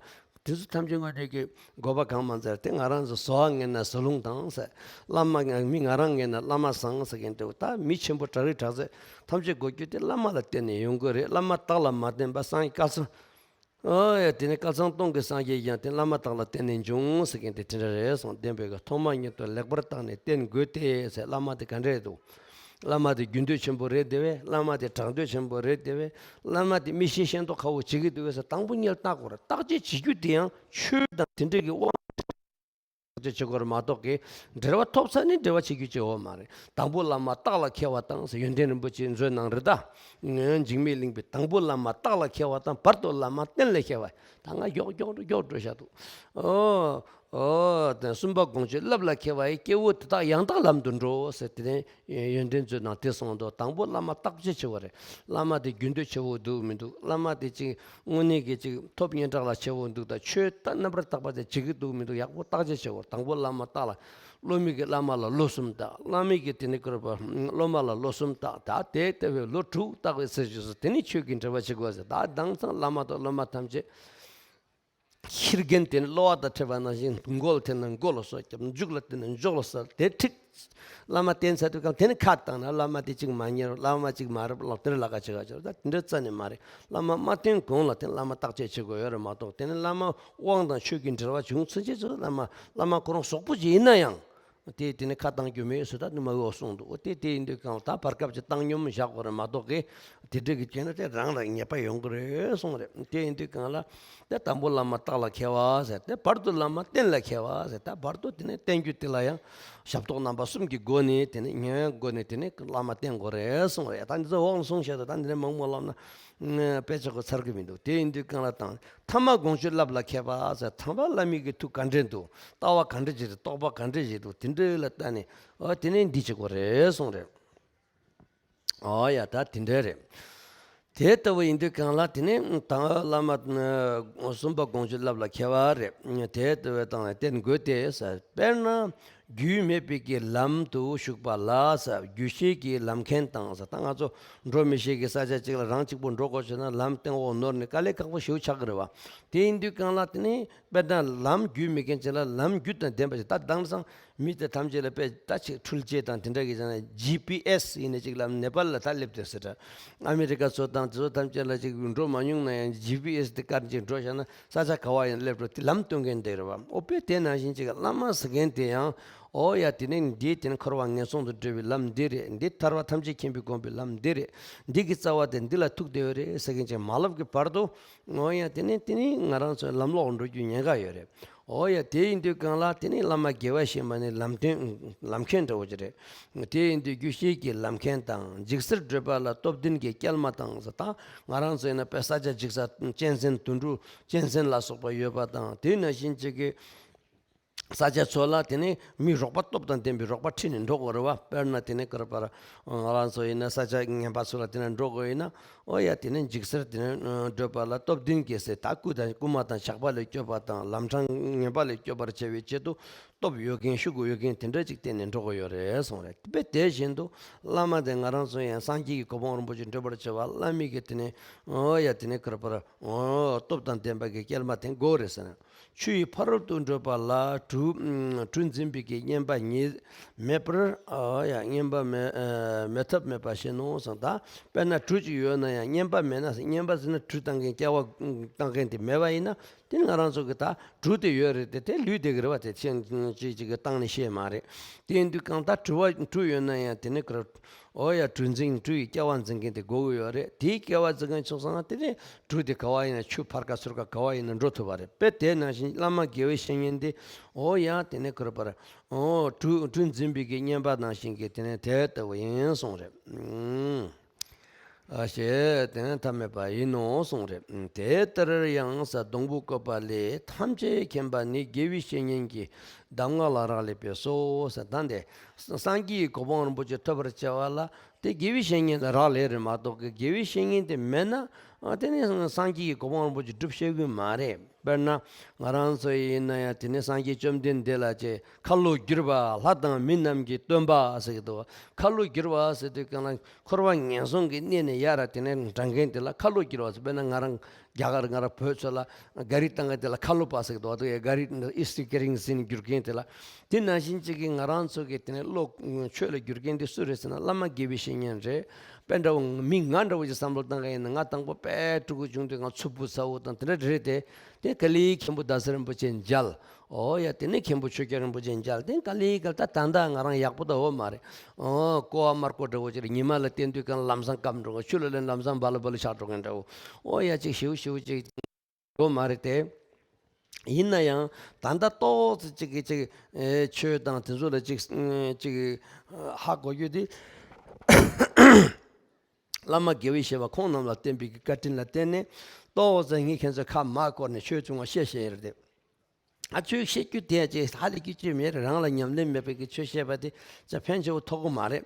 དེ་ཚོ་ཐམས་ཅད་དངོས་གནས་ཀྱི་དགོས་པ་གང་མ་མཛད་དེ་ང་རང་ཚོ་ཟོ་བ་ངན་ན་ཟོ་ལུང་དང་ཟེར། བླ་མ་ངན་མི་ང་རང་ངན་ན་བླ་མ་བཟང་ཟེར་མཁན་དེ་ད་མི་ཆེན་པོ་དྲག་རིགས་དྲག་ཚད་ཐམས་ཅད་དགོས་རྒྱུ་དེ་བླ་མ་ལ་བརྟེན་ནས་ཡོང་དགོས་རེད། བླ་མ་བདག་ལ་མ་བརྟེན་པ་སངས་རྒྱས་བསྐལ་བཟང་། ཨོ་ཡ་དེ་ནས་བསྐལ་བཟང་སྟོང་གི་སངས་རྒྱས་ཀྱང་དེ་བླ་མ་དག་ལ་བརྟེན་ནས་འབྱུང་ཟེར་མཁན་དེ་དེ་འདྲ་རེད་གསུངས། བསྟན་པའི་གི་ཐོག་མ་ཉིད་དུ་ལེགས་པར་བརྟགས་ནས་བསྟེན་དགོས་ཏེ་ཟེར། བླ་མ་དེ་ག་འདྲས་འདུག་བླ་མ་དེ་རྒྱུད་འདོད་ཆེན་པོ་རེད་དེ་བས། བླ་མ་དེ་གྲགས་འདོད་ཆེན་པོ་རེད་དེ་བས། བླ་མ་དེ་མི་ཤེས་ཤེས་མདོག་ཁ་པོ་བྱེད་ཀྱི་འདུག་བས་ཟེར། དང་པོ་ཉིད་བརྟག་དགོས་རེད། བརྟག་དཔྱད་བྱེད་རྒྱུ་དེ་ཡང་ཆོས་དང་དེ་འདྲ་གི་དབང་བརྟག་དཔྱད་བྱེད་དགོས་རེད་མ་གཏོགས་ཀྱི། འགྲེལ་བ་ཐོབ་ཚར་ནས་འགྲེལ་བ་བྱེད་རྒྱུ་ཅིག་ཡོད་མ་རེད། དང་པོ་བླ་མ་རྟགས་ལ་མཁས་པ་དང་ཟེར། ཡོན་ཏན་རིན་པོ་ཆེས་མཛོད་ནང་རེད་ད། འཇིགས་མེད་གླིང་པའི་དང་པོ་བླ་མ་རྟགས་ལ་མཁས་པ་དང་། བར་དུ་བླ་མ་བསྟན་ལ་མཁས་པ། ད་ང་མགྱོགས་མགྱོགས་འགྲོ་མགྱོགས་འགྲོ་བཞག་འདུག་ཨོ། ཨོ་དེ་གསུམ་པ་དགོངས་སྤྱོད་བསླབ་ལ་མཁས་པ་ཡི། སྐྱེ་བོ་དེ་དག་ཡང་དག་ལམ་དུ་འགྲོ་ཟེར། དེ་ནས་ཡོན་ཏན་མཛོད་ནང་དེ་གསུངས་འདུག་དང་པོ་བླ་མ་བརྟག་དཔྱད་བྱེད་པ་རེད། བླ་མ་དེ་རྒྱུད་འདོད་ཆེ་བོ་འདུག་མི་འདུག་བླ་མ་དེ་ཅིག་དངོས་གནས་ཀྱི་ཅིག་ཐོབ་སྙན་གྲགས་ལ་ཆེ་བོ་འདུག་ད་ཆོས་ད་རྣམ་པར་དག་པ་དེ་བྱེད་ཀྱི་འདུག་མི་འདུག་ཡག་པོ་བརྟག་དཔྱད་བྱེད་དགོས། དང་པོ་བླ་མ་བརྟག་ལ། སློབ་མ་གིས་བླ་མ་ལ་ལོ་གསུམ་བརྟག་བླ་མ་གིས་དེ་ནས་ཀར་པ་སློབ་མ་ལ་ལོ་གསུམ་བརྟག་ད་དེ་ལྟ་བུའི་ལོ་དྲུག་བརྟག་པའི་ཚེ་རྗེས་སུ་དེ་ནས་ཆོས་ཀྱི་འགྲེལ་པ་བྱེད་དགོས་ཟེར། ད་དེང་སང་བླ་མ་དང་སློབ་མ་ཐམས་ཅད་ཁྱི་རྒན་དེ་ནི་གློ་བ་དང་འཕྲད་པ་ནང་བཞིན། མགོ་ལ་ཐེན་ན་མགོ་ལ་སོ་བརྒྱབ། མཇུག་ལ་ཐེན་ན་མཇུག་ལ་སོ། དེ་ཁྲིད། བླ་མ་བསྟེན་ཚར་དུས་སྒང་དེ་ནི་ཁ་བཏང་ན་བླ་མ་དེ་གཅིག་མ་ཉན། བླ་མ་གཅིག་མ་རབས་ལགས་དེར་ལ་ཁ་ཆེ་ཁ་ཆེ་རེད། ད་དེ་འདྲ་རྩ་ནས་མ་རེད། བླ་མ་མ་བསྟེན་གོང་ལ་དེ་བླ་མ་བརྟག་དཔྱད་བྱེད་དགོས་ཡོད་རེད་མ་གཏོགས། དེ་ནི་བླ་མ་དབང་དང་ཆོས་ཀྱི་འབྲེལ་བ་བྱུང་ཚུན་ཆད་ཚོ་བླ་མ་བླ་མ་ཁོ་རང་ཟོག་པོ་ཅིག་ཡིན་ན་ཡང་། དེ་དེ་ནི་ཁ་བཏང་རྒྱུ་མེད་ཟེར། ད་ནི་མ་འོ་གསུངས་འདུག་འོ་དེ་དེ་ཡིན་དུས་སྒང་ད་བར་སྐབས་ཀྱི་བཏང་སྙོམས་བཞག་དགོས་རེད་མ་གཏོགས་ཀི། དེ་འདྲ་གི་བྱས་ན་དེ་རང་ལ་ཉེས་པ་ཡོང་གི་རེད་གསུངས་རེད། དེ་ཡིན་དུས་སྒང་ལ་དེ་དང་པོ་བླ་མ་བརྟག་ལ་མཁས་པ་ཟེར། དེ་བར་དུ་བླ་མ་བསྟེན་ལ་མཁས་པ་ཟེར། ད་བར་དུ་དེ་ནས་བསྟེན་རྒྱུ་དེ་ལ་ཡང་ཞབས་ཏོག་རྣམ་པ་གསུམ་གྱི་སྒོ་ནས། དེ་ནས་ཉན་ཡང་སྒོ་ནས། དེ་ནས་བླ་མ་བསྟེན་དགོས་རེད་གསུངས་རེད། ད་འདི་ཚོ་འོག་ནས་གསུངས་བཞག་ད་ད་འདི་ནས་མང་མང་ལབ་ན་དཔེ་ཆ་གོ་ཚར་གི་མི་འདུག་དེ་ཡིན་དུས་སྒང་ལ་དང་ཐ་མ་དགོངས་སྤྱོད་བསླབ་ལ་མཁས་པ་ཟེར། ཐ་མ་བླ་མའི་གི་ཐུགས་ག་འདྲས་འདུག་ལྟ་བ་ག་འདྲ་ཅིག་རེད། རྟོགས་པ་ག་འདྲ་ཅིག་འདུག་དེ་འདྲ་ལ་ལྟ་ནས། ཨོ་དེ་ནས་འདི་བྱེད་དགོས་རེད་གསུངས་རེད། ཨོ་ཡ་ད་དེ་འདྲ་རེད། དེ་ལྟ་བུ་ཡིན་དུས་སྒང་ལ་དེ་ནས་ད་བླ་མ་གསུམ་པ་དགོངས་སྤྱོད་བསླབ་ལ་མཁས་པ་རེད། དེ་ལྟ་བུ་དང་བསྟེན་དགོས་ཏེ་ཟེར། དཔེར་ན། རྒྱུས་མེད་པའི་གི་ལམ་དུ་ཞུགས་པ་ལ་ཟེར། རྒྱུས་ཤེས་ཀྱི་ལམ་མཁན་དང་ཟེར། ད་ང་ཚོ་འགྲོ་མི་ཤེས་ཀྱི་ས་ཆ་གཅིག་ལ་རང་གཅིག་པུ་འགྲོ་དགོས་བྱུང་ན་ལམ་སྟེང་འོག་ནོར་ནས་དཀའ་ལས་ཁག་པོ་ཞེ་པོ་ཆགས་ཀྱི་རེད་བ། དེ་ཡིན་དུས་སྒང་ལ་དེ་ནི་དཔེར་ན་ལམ་རྒྱུས་མེད་མཁན་ཅིག་ལ་ལམ་རྒྱུས་དང་ལྡན་པ་ཞིག་ད་དེང་སང་མི་དེ་ཐམས་ཅད་ལ་དཔེ་ད་ཅིག་འཕྲུལ་ཆས་དང་དེ་འདྲ་གི་ཅིག་ན་ཇི་པི་ཨེས་ཡིན་ན་ཅིག་ལ་ནེ་པཱལ་ལ་ད་སླེབས་བསྡད་ཟེར། ཨ་མི་རི་ཀ་ཚོ་དང་དེ་ཚོ་ཐམས་ཅད་ལ་ཅིག་འགྲོ་མ་མྱོང་ན་ཡང་ཇི་པི་ཨེས་དེ་བཀར་ཅིག་འགྲོ་བཞག་ན་ས་ཆ་ག་བ་ཡིན་སླེབས་འགྲོ། དེ་ལམ་སྟོན་མཁན་དེ་རེད་བ། ཨོ་དཔེ་དེ་ནང་བཞིན་ཅིག་བླ་མ་ཟེར་མཁན་དེ་ཡང་། ཨོ་ཡ་དེ་ནི་འདི་དེ་ནི་འཁོར་བ་ངན་སོང་དུ་འགྲོ་བའི་ལམ་འདི་རེད། འདི་ཐར་པ་ཐམས་ཅད་མཁྱེན་པའི་དགོངས་པའི་ལམ་འདི་རེད། འདི་གི་རྩ་བ་དེ་འདི་ལ་ཐུག་བསྡད་ཡོད་རེད་ཟེར་མཁན་ཅིག་མ་ལབ་ཀྱི་བར་དུ། ཨོ་ཡ་དེ་ནི་དེ་ནི་ང་རང་ཚོའི་ལམ་ལོག་འགྲོ་རྒྱུ་ཉེན་ཁ་ཡོད་རེད། ཨོ་ཡ་དེ་ཡིན་དུས་སྒང་ལ་དེ་ནི་བླ་མ་དགེ་བ་བཤེས་མ་ནི་ལམ་སྟོན་ལམ་མཁན་འདྲ་བོ་ཅིག་རེད། དེ་ཡིན་དུས་རྒྱུས་ཤེས་ཀྱི་ལམ་མཁན་དང་། འཇིགས་སེལ་བགྲོད་པ་ལ་སྟོབས་ལྡན་གྱི་སྐྱེལ་མ་དང་ཟེར། ད་ང་རང་ཚོ་ཡིན་ན་དཔེ་ས་ཆ་འཇིགས་ས་གཅན་གཟན་དུད་འགྲོ་གཅན་གཟན་ལ་སོགས་པ་ཡོད་པ་དང་། དེ་ནང་བཞིན་ཅིག་གི་ས་ཆ་ཚོ་ལ་དེ་ནི་མི་རོགས་པ་སྟོབས་དང་ལྡན་པའི་རོགས་པ་ཁྲིད་ནས་འགྲོ་དགོས་རེད་བ། དཔེར་ན་དེ་ནི་ཀར་པར་ང་རང་ཚོ་ཡིན་ན་ས་ཆ་ངན་པ་ཚོ་ལ་དེ་ནས་འགྲོ་དགོས་ཡིན་ན། ཨོ་ཡ་དེ་ནི་འཇིགས་སེལ་དེ་ནི་བགྲོད་པ་ལ་སྟོབས་ལྡན་གྱི་ཟེར། ད་སྐུ་དང་སྐུ་མ་དང་ཇག་པ་ལས་སྐྱོབ་པ་དང་ལམ་འཕྲང་ངན་པ་ལས་སྐྱོབ་པར་བྱ་བའི་ཆེད་དུ་སྟོབས་ཡོད་མཁན་ཤུགས་ཡོད་མཁན་དེ་འདྲ་ཅིག་བསྟེན་ནས་འགྲོ་དགོས་ཡོད་རེད་གསུངས་རེད། དཔེ་དེ་བཞིན་དུ་བླ་མ་དེ་ང་རང་ཚོ་ཡང་སངས་རྒྱས་ཀྱི་གོ་འཕང་རིན་པོ་ཆེ་བགྲོད་པར་བྱ་བ་བླ་མའི་གི་དེ་ནི་ཨོ་ཡ་དེ་ནི་ཀར་པར་ཨོ་སྟོབས་དང་ལྡན་པ་གི་སྐྱེལ་མ་དེ་དགོས་རེད་ཟེར་ན། ཆུ་ཡི་ཕ་རོལ་ཏུ་བགྲོད་པ་ལ་གྲུ་གྲུ་འཛིན་པའི་གི་བསྙེན་པ་ཉིད་མེད་པར། ཨ་ཡ་བསྙེན་པ་མེད་ཨ་མེད་ཐབས་མེད་པ་བཞིན་ནོ་གསུངས། ད་དཔེར་ན་གྲུ་གཅིག་ཡོད་ན་ཡང་བསྙེན་པ་མེད་ན། བསྙེན་པ་ཟེར་ན་གྲུ་བཏང་མཁན་སྐྱེལ་བ་བཏང་མཁན་དེ་མེད་པ་ཡིན་ན། དེ་ང་རང་ཚོ་གི་ད་གྲུ་དེ་ཡོད་རེད་དེ་དེ་ལུས་བསྡད་ཀྱི་རེད་བ། དེ་ཕྱིན་ཅི་ཅིག་གི་བཏང་ནས་ཤེས་མ་རེད། དེ་ཡིན་དུས་གང་ལྟར་གྲུ་བ་གྲུ་ཡོད་ན་ཡང་དེ་ནི་ཀར། ཨོ་ཡ་གྲུ་འཛིན་གྲུ་ཡི་སྐྱེལ་བ་འཛིན་མཁན་དེ་དགོས་ཀྱི་ཡོད་རེད། དེའི་སྐྱེལ་བ་འཛིན་མཁན་བྱུང་སོང་ན་དེ་ནི་གྲུ་དེ་ག་བ་ཡིན་ན་ཆུ་ཕར་ཁ་ཚུར་ཁ་ག་བ་ཡིན་ན་འགྲོ་ཐུབ་པ་རེད། དཔེ་དེ་ནང་བཞིན་བླ་མ་དགེ་བའི་བཤེས་གཉེན་དེ་ཨོ་ཡ་དེ་ནི་ཀར་པར་ཨོ་གྲུ་གྲུ་འཛིན་པའི་གི་བསྙེན་པ་ནང་བཞིན་གྱི་དེ་ནི་དེ་ལྟ་བུ་ཡིན་གསུངས་རེད། ཨ་ཞེས་དེ་ནི་ཐ་མལ་པ་ཡིན་ནོ་གསུངས་རེད། དེ་ལྟར་ཡང་ཟེར། སྡོང་པོ་བཀོད་པ་ལས་ཐམས་ཅད་མཁྱེན་པ་ནི་དགེ་བའི་བཤེས་གཉེན་གྱི་གདམས་ངག་ལ་རག་ལས་པས་སོ་ཟེར། ད་འདི་སངས་རྒྱས་ཀྱི་གོ་འཕང་རིན་པོ་ཆེ་ཐོབ་པར་བྱ་བ་ལ་དེ་དགེ་བའི་བཤེས་གཉེན་ལ་རག་ལས་རེད་མ་གཏོགས་ཀྱི་དགེ་བའི་བཤེས་གཉེན་དེ་མེད་ན་ཨ་དེ་ནི་སངས་རྒྱས་ཀྱི་གོ་འཕང་རིན་པོ་ཆེ་སྒྲུབ་ཤེས་ཀྱི་མ་རེད། དཔེར་ན་ང་རང་ཚོ་ཡིན་ན་ཡང་དེ་ནི་སངས་རྒྱས་བཅོམ་ལྡན་འདས་ལ་ཅེ་ཁ་ལོ་བསྒྱུར་བ་ལྷ་དང་མི་རྣམས་ཀྱི་སྟོན་པ་ཟེར་གྱི་འདུག་ཁ་ལོ་བསྒྱུར་བ་ཟེར་དུས་གང་ལ་འཁོར་བ་ངན་སོང་གི་གནས་ནས་ཡར་དེ་ནས་འདྲེན་མཁན་དེ་ལ་ཁ་ལོ་བསྒྱུར་བ་ཟེར། དཔེར་ན་ང་རང་རྒྱ་གར་ང་རང་བོད་ཚོ་ལ་ག་རི་བཏང་མཁན་དེ་ལ་ཁ་ལོ་པ་ཟེར་གྱི་འདུག་དེ་ག་རི་ཨིས་ཏི་ཀེ་རིང་ཟིན་བསྒྱུར་མཁན་དེ་ལ། དེ་ནང་བཞིན་གཅིག་གིས་ང་རང་ཚོ་གི་དེ་ནས་བློ་ཆོས་ལ་བསྒྱུར་མཁན་དེ་སུ་རེད་ཟེར་ན་བླ་མ་དགེ་བའི་བཤེས་གཉེན་རེད། དཔེ་འདྲ་བོ་མི་ང་འདྲ་བོ་ཞིག་བསམ་བློ་བཏང་མཁན་ཡིན་ན་ང་དང་པོ་དཔེ་ཕྲུ་གུ་ཆུང་དུས་ང་ཚུབ་པོ་ཚ་བོ་དང་དེ་འདྲ་རེད་དེ། དེ་ག་ལེ་མཁན་པོ་ཟླ་ཟེར་རིན་པོ་ཆེ་མཇལ། ཨོ་ཡ། དེ་ནས་མཁན་པོ་ཆོས་རྒྱལ་རིན་པོ་ཆེ་མཇལ་ཏེ་ག་ལེ་ག་ལེ། ད་ད་ལྟ་ང་རང་ཡག་པོ་ད་ཡོད་མ་རེད། ཨོ་ཀོ་བ་དམར་ཀོ་འདྲ་བོ་ཅིག་རེད། ཉི་མ་ལ་བསྟན་དུས་གང་ལམ་སང་སྐམ་འགྲོ་གི། ཆུ་ལ་ལན་ལམ་སང་སྦ་ལ་སྦ་ལ་ཆགས་འགྲོ་གི་འདྲ་བོ། ཨོ་ཡ། ཅིག་ཞིའུ་ཞིའུ་ཅིག་ཡོད་མ་རེད་དེ། ཡིན་ན་ཡང་ད་ལྟ་ཏོག་ཙི་ཅིག་གི་ཅིག་ཨེ་ཆོས་དང་དེ་ཚོ་ལ་ཅིག་ཨེ་ཅིག་ཧ་གོ་རྒྱུ་དེ། བླ་མ་དགེ་བའི་བཤེས་པ་ཁོང་རྣམས་ལ་བསྟན་པའི་བཀའ་དྲིན་ལ་བརྟེན་ནས་ཏོག་ཙམ་ངས་ཁྱེད་ཚོའི་ཁ་མ་བསྐོར་ནས་ཆོས་ཆུང་བ་བཤད་བཤད་ཡིན་རེད་དེ། ཨ་ཆོས་བཤད་རྒྱུ་དེ་ཅིག་ཧ་ལས་རྒྱུ་ཅིག་མེད་རེད། རང་ལ་ཉམས་ལེན་མེད་པའི་གི་ཆོས་བཤད་པ་དེ་ཅིག་ཕན་ཆེ་བོ་ཐོགས་ཀྱི་མ་རེད།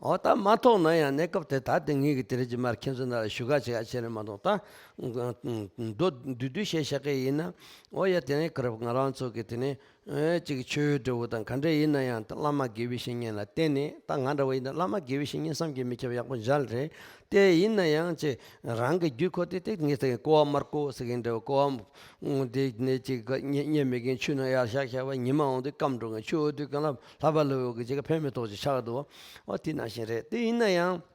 འོ་ད་མ་ཐོགས་ན་ཡང་གནས་སྐབས་དེ་ད་དེ་ངས་གི་དེ་རིང་ཅིག་མར་ཁྱེད་ཚོ་ནང་ལ་ཞུ་ག་བྱེད་ག་བྱས་ནས་མ་གཏོགས། ད་མདོ་བསྡུས་བསྡུས་བཤད་བཤད་གི་ཡིན་ན། འོ་ཡ། དེ་ནས་ཁོ་རང་ང་རང་ཚོ་གི་དེ་ནས། ཨེ་ཅིག་ཆོས་འདྲ་བོ་དང་ག་འདྲ་ཡིན་ན་ཡང་ད་བླ་མ་དགེ་བའི་བཤེས་གཉེན་ལ་བརྟེན་ནས། ད་ང་འདྲ་བོ་ཡིན་ན་བླ་མ་དགེ་བའི་བཤེས་གཉེན་བསམ་གྱིས་མི་ཁྱབ་ཡག་པོ་མཇལ་རེད། དེ་ཡིན་ན་ཡང་ཅིག་རང་གི་རྒྱུད་ཁོ་དེ་དེ་ངས་ཟེར་ཀོ་བ་དམར་ཀོ་ཟེར་གྱིན་འདྲ་བོ། ཀོ་བ་དེ་ནས་ཅིག་གཉེར་གཉེར་མེད་མཁན་ཆུ་ནང་ཡར་བཞག་བཞག་པ་ཉི་མ་འོང་དུས་སྐམ་འགྲོ་མཁན། ཆུ་འོང་དུས་གང་ལ་ལྷ་བ་ལ་འོག་གི་ཅིག་ཕན་མི་ཐོགས་ཅིག་ཆགས་འདུག། འོ་དེ་ནང་བཞིན་རེད། དེ་ཡིན་ན་ཡང་།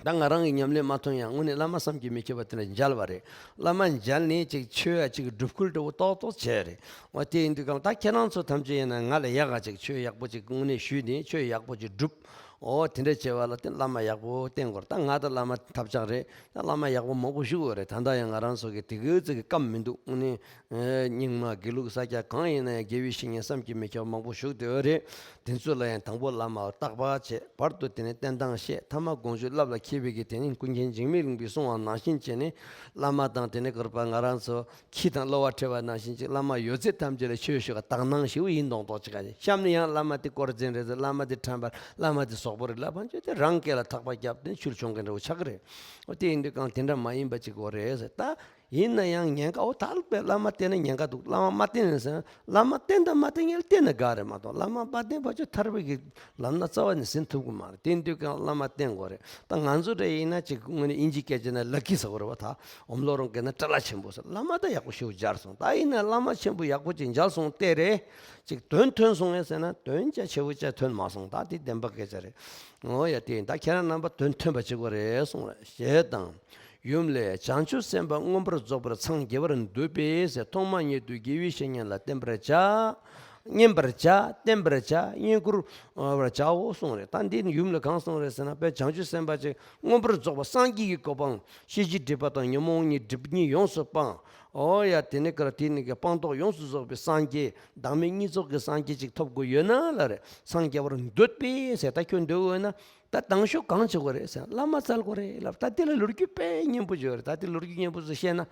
ད་ང་རང་གི་ཉམས་ལེན་མ་ཐོན་ཡང་དངོས་གནས་བླ་མ་བསམ་གྱིས་མི་ཁྱབ་པ་དེ་འདྲ་མཇལ་བ་རེད། བླ་མ་མཇལ་ནས་ཅིག་ཆོས་ཡ་ཅིག་སྒྲུབ་ཁུལ་འདྲ་བོ་ཏོག་ཏོག་བྱས་རེད། འོ་དེ་ཡིན་དུས་གང་ལ་ད་ཁྱེད་རང་ཚོ་ཐམས་ཅད་ཡིན་ན་ང་ལས་ཡག་ག་ཅིག་ཆོས་ཡག་པོ་ཅིག་དངོས་གནས་ཞུས་ནས་ཆོས་ཡག་པོ་ཅིག་སྒྲུབ། འོ་དེ་འདྲ་བྱས་པ་ལ་བརྟེན་བླ་མ་ཡག་པོ་བསྟེན་དགོས་རེད། ད་ང་ད་བླ་མ་ཐབས་ཆག་རེད། ད་བླ་མ་ཡག་པོ་མང་པོ་ཞུ་དགོས་རེད། ད་ལྟ་ཡང་ང་རང་ཚོ་གི་དེ་གི་ཙི་གི་སྐམ་མི་འདུག། དངོས་གནས། ཨེ་རྙིང་མ་དགེ་ལུགས་ས་སྐྱ་གང་ཡིན་ན་ཡང་དགེ་བའི་བཤེས་གཉེན་བསམ་གྱིས་མི་ཁྱབ་མང་པོ་བཞུགས་བསྡད་ཡོད་རེད། དེ་ཚོ་ལ་ཡང་དང་པོ་བླ་མ་རྟག་པར་བྱེད། བར་དུ་དེ་ནས་བསྟེན་སྟངས་བཤད། ཐ་མ་དགོངས་གཅིག་བསླབ་ལ་མཁས་པའི་གི་དེ་ནི་ཀུན་མཁྱེན་འཇིགས་མེད་གླིང་པས་གསུངས་པ་ནང་བཞིན་བྱས་ནས། བླ་མ་དང་དེ་ནས་གུས་པ་ང་རང་ཚོ་ཁྱི་དང་གློ་བ་འཕྲད་པ་ནང་བཞིན་ཅིག་བླ་མ་ཡོད་ཚད་ཐམས་ཅད་ལ་ཆོས་ཞུ་བ་དག་སྣང་ཞེ་པོ་ཡིན་མདོག་མདོག་ཅིག་ག་གཤམ་ནས་ཡང་བླ་མ་དེ་དཀོར་འཛིན་རེད་ཟེར། བླ་མ་དེ་ཁྲམ་པ་རེད། བླ་མ་དེ་ཟོག་པོ་རེད་ལབ་པ་ཅིག་དེ་རང་སྐེ་ལ་ཐག་པ་བརྒྱབ་སྟེ་ཆུར་མཆོང་མཁན་འདྲ་བོ་ཆགས་ཀྱི་རེད། འོ་དེ་ཡིན་དུས་གང་དེ་འདྲ་མ་ཡིན་པ་ཅིག་དགོས་རེད་ཟེར། ད། ཡིན་ན་ཡང་ཉེན་ཁ། འོ་ད་བླ་མ་བསྟེན་ན་ཉེན་ཁ་འདུག། བླ་མ་མ་བསྟེན་ན་ཟེར། བླ་མ་བསྟེན་དང་མ་བསྟེན་གཉིས་ལ་བསྟེན་ན་དགའ་རེད་མ་གཏོགས། བླ་མ་མ་བསྟེན་པ་ཅིག་ཐར་པའི་གི་ལམ་སྣ་རྩ་བ་ནས་ཟིན་ཐུབ་ཀྱི་མ་རེད། དེ་འདུག་གང་བླ་མ་བསྟེན་དགོས་རེད། ད་ང་ཚོ་འདྲ་ཡིན་ན་ཅིག་དངོས་གནས་དབྱིན་ཇིའི་སྐད་ཆ་ནས་ལ་ཀི་ཟེར་བ་རེད་བ། ད་ཨོམ་ལོ་རོང་སྐད་ན་ཏྲ་ལ་ཆེན་པོ་ཟེར། བླ་མ་ད་ཡག་པོ་ཞེ་པོ་མཇལ་སོང་། ད་ཡིན་ན་བླ་མ་ཆེན་པོ་ཡག་པོ་ཅིག་མཇལ་སོང་སྟེ་རེད། ཅིག་དོན་ཐོན་སོང་ངས་ཟེར་ན་དོན་ཅིག་ཆེ་བོ་ཅིག་ཐོན་མ་སོང་། ད་དེ་བདེན་པ་སྐད་ཆ་རེད། འོ་ཡ། དེ་ཡིན། ད་ཁྱེད་རང་རྣམ་པ་དོན་ཐོན་པ་བྱེད་དགོས་རེད་གསུངས་རེད། ཞེས་དང་། ཡུམ་ལས་བྱང་ཆུབ་སེམས་དཔའ་མངོན་པར་རྫོགས་པར་སངས་རྒྱས་པར་འདོད་པས་ཟེར། ཐོག་མ་ཉིད་དུ་དགེ་བའི་བཤེས་གཉེན་ལ་བསྟེན་པར་བྱ། བསྙེན་པར་བྱ། བསྟེན་པར་བྱ། བསྙེན་བཀུར་བར་བྱའོ་གསུངས་རེད། ད་འདི་ཡུམ་ལ་གང་གསུངས་རེད་ཟེར་ན། དཔེ་བྱང་ཆུབ་སེམས་དཔའ་ཅིག་མངོན་པར་རྫོགས་པ་སངས་རྒྱས་ཀྱི་གོ་འཕང་ཤེས་བྱའི་སྒྲིབ་པ་དང་ཉོན་མོངས་གཉིས་སྒྲིབ་གཉིས་ཡོངས་སུ་སྤངས། འོ་ཡ། དེ་ནས་ཀར་དེ་ནས་ཀྱི་སྤངས་རྟོགས་ཡོངས་སུ་རྫོགས་པའི་སངས་རྒྱས་བདག་མེད་གཉིས་རྫོགས་ཀྱི་སངས་རྒྱས་ཅིག་ཐོབ་དགོས་ཡོད་ན་ལ་རེད། སངས་རྒྱས་པར་འདོད་པས་ཟེར། ད་ཁྱོད་འདོད་དགོས་ན། ད་དང་ཤོས་གང་བྱེད་དགོས་རེད་ཟེར། བླ་མ་བཙལ་དགོས་རེད་ལབ། ད་དེ་ལ་ལོ་རྒྱུས་དཔེ་སྙན་པོ་ཅིག་ཡོད་རེད། ད་དེ་ལོ་རྒྱུས་སྙན་པོ་ཚོ་བཤད་ན།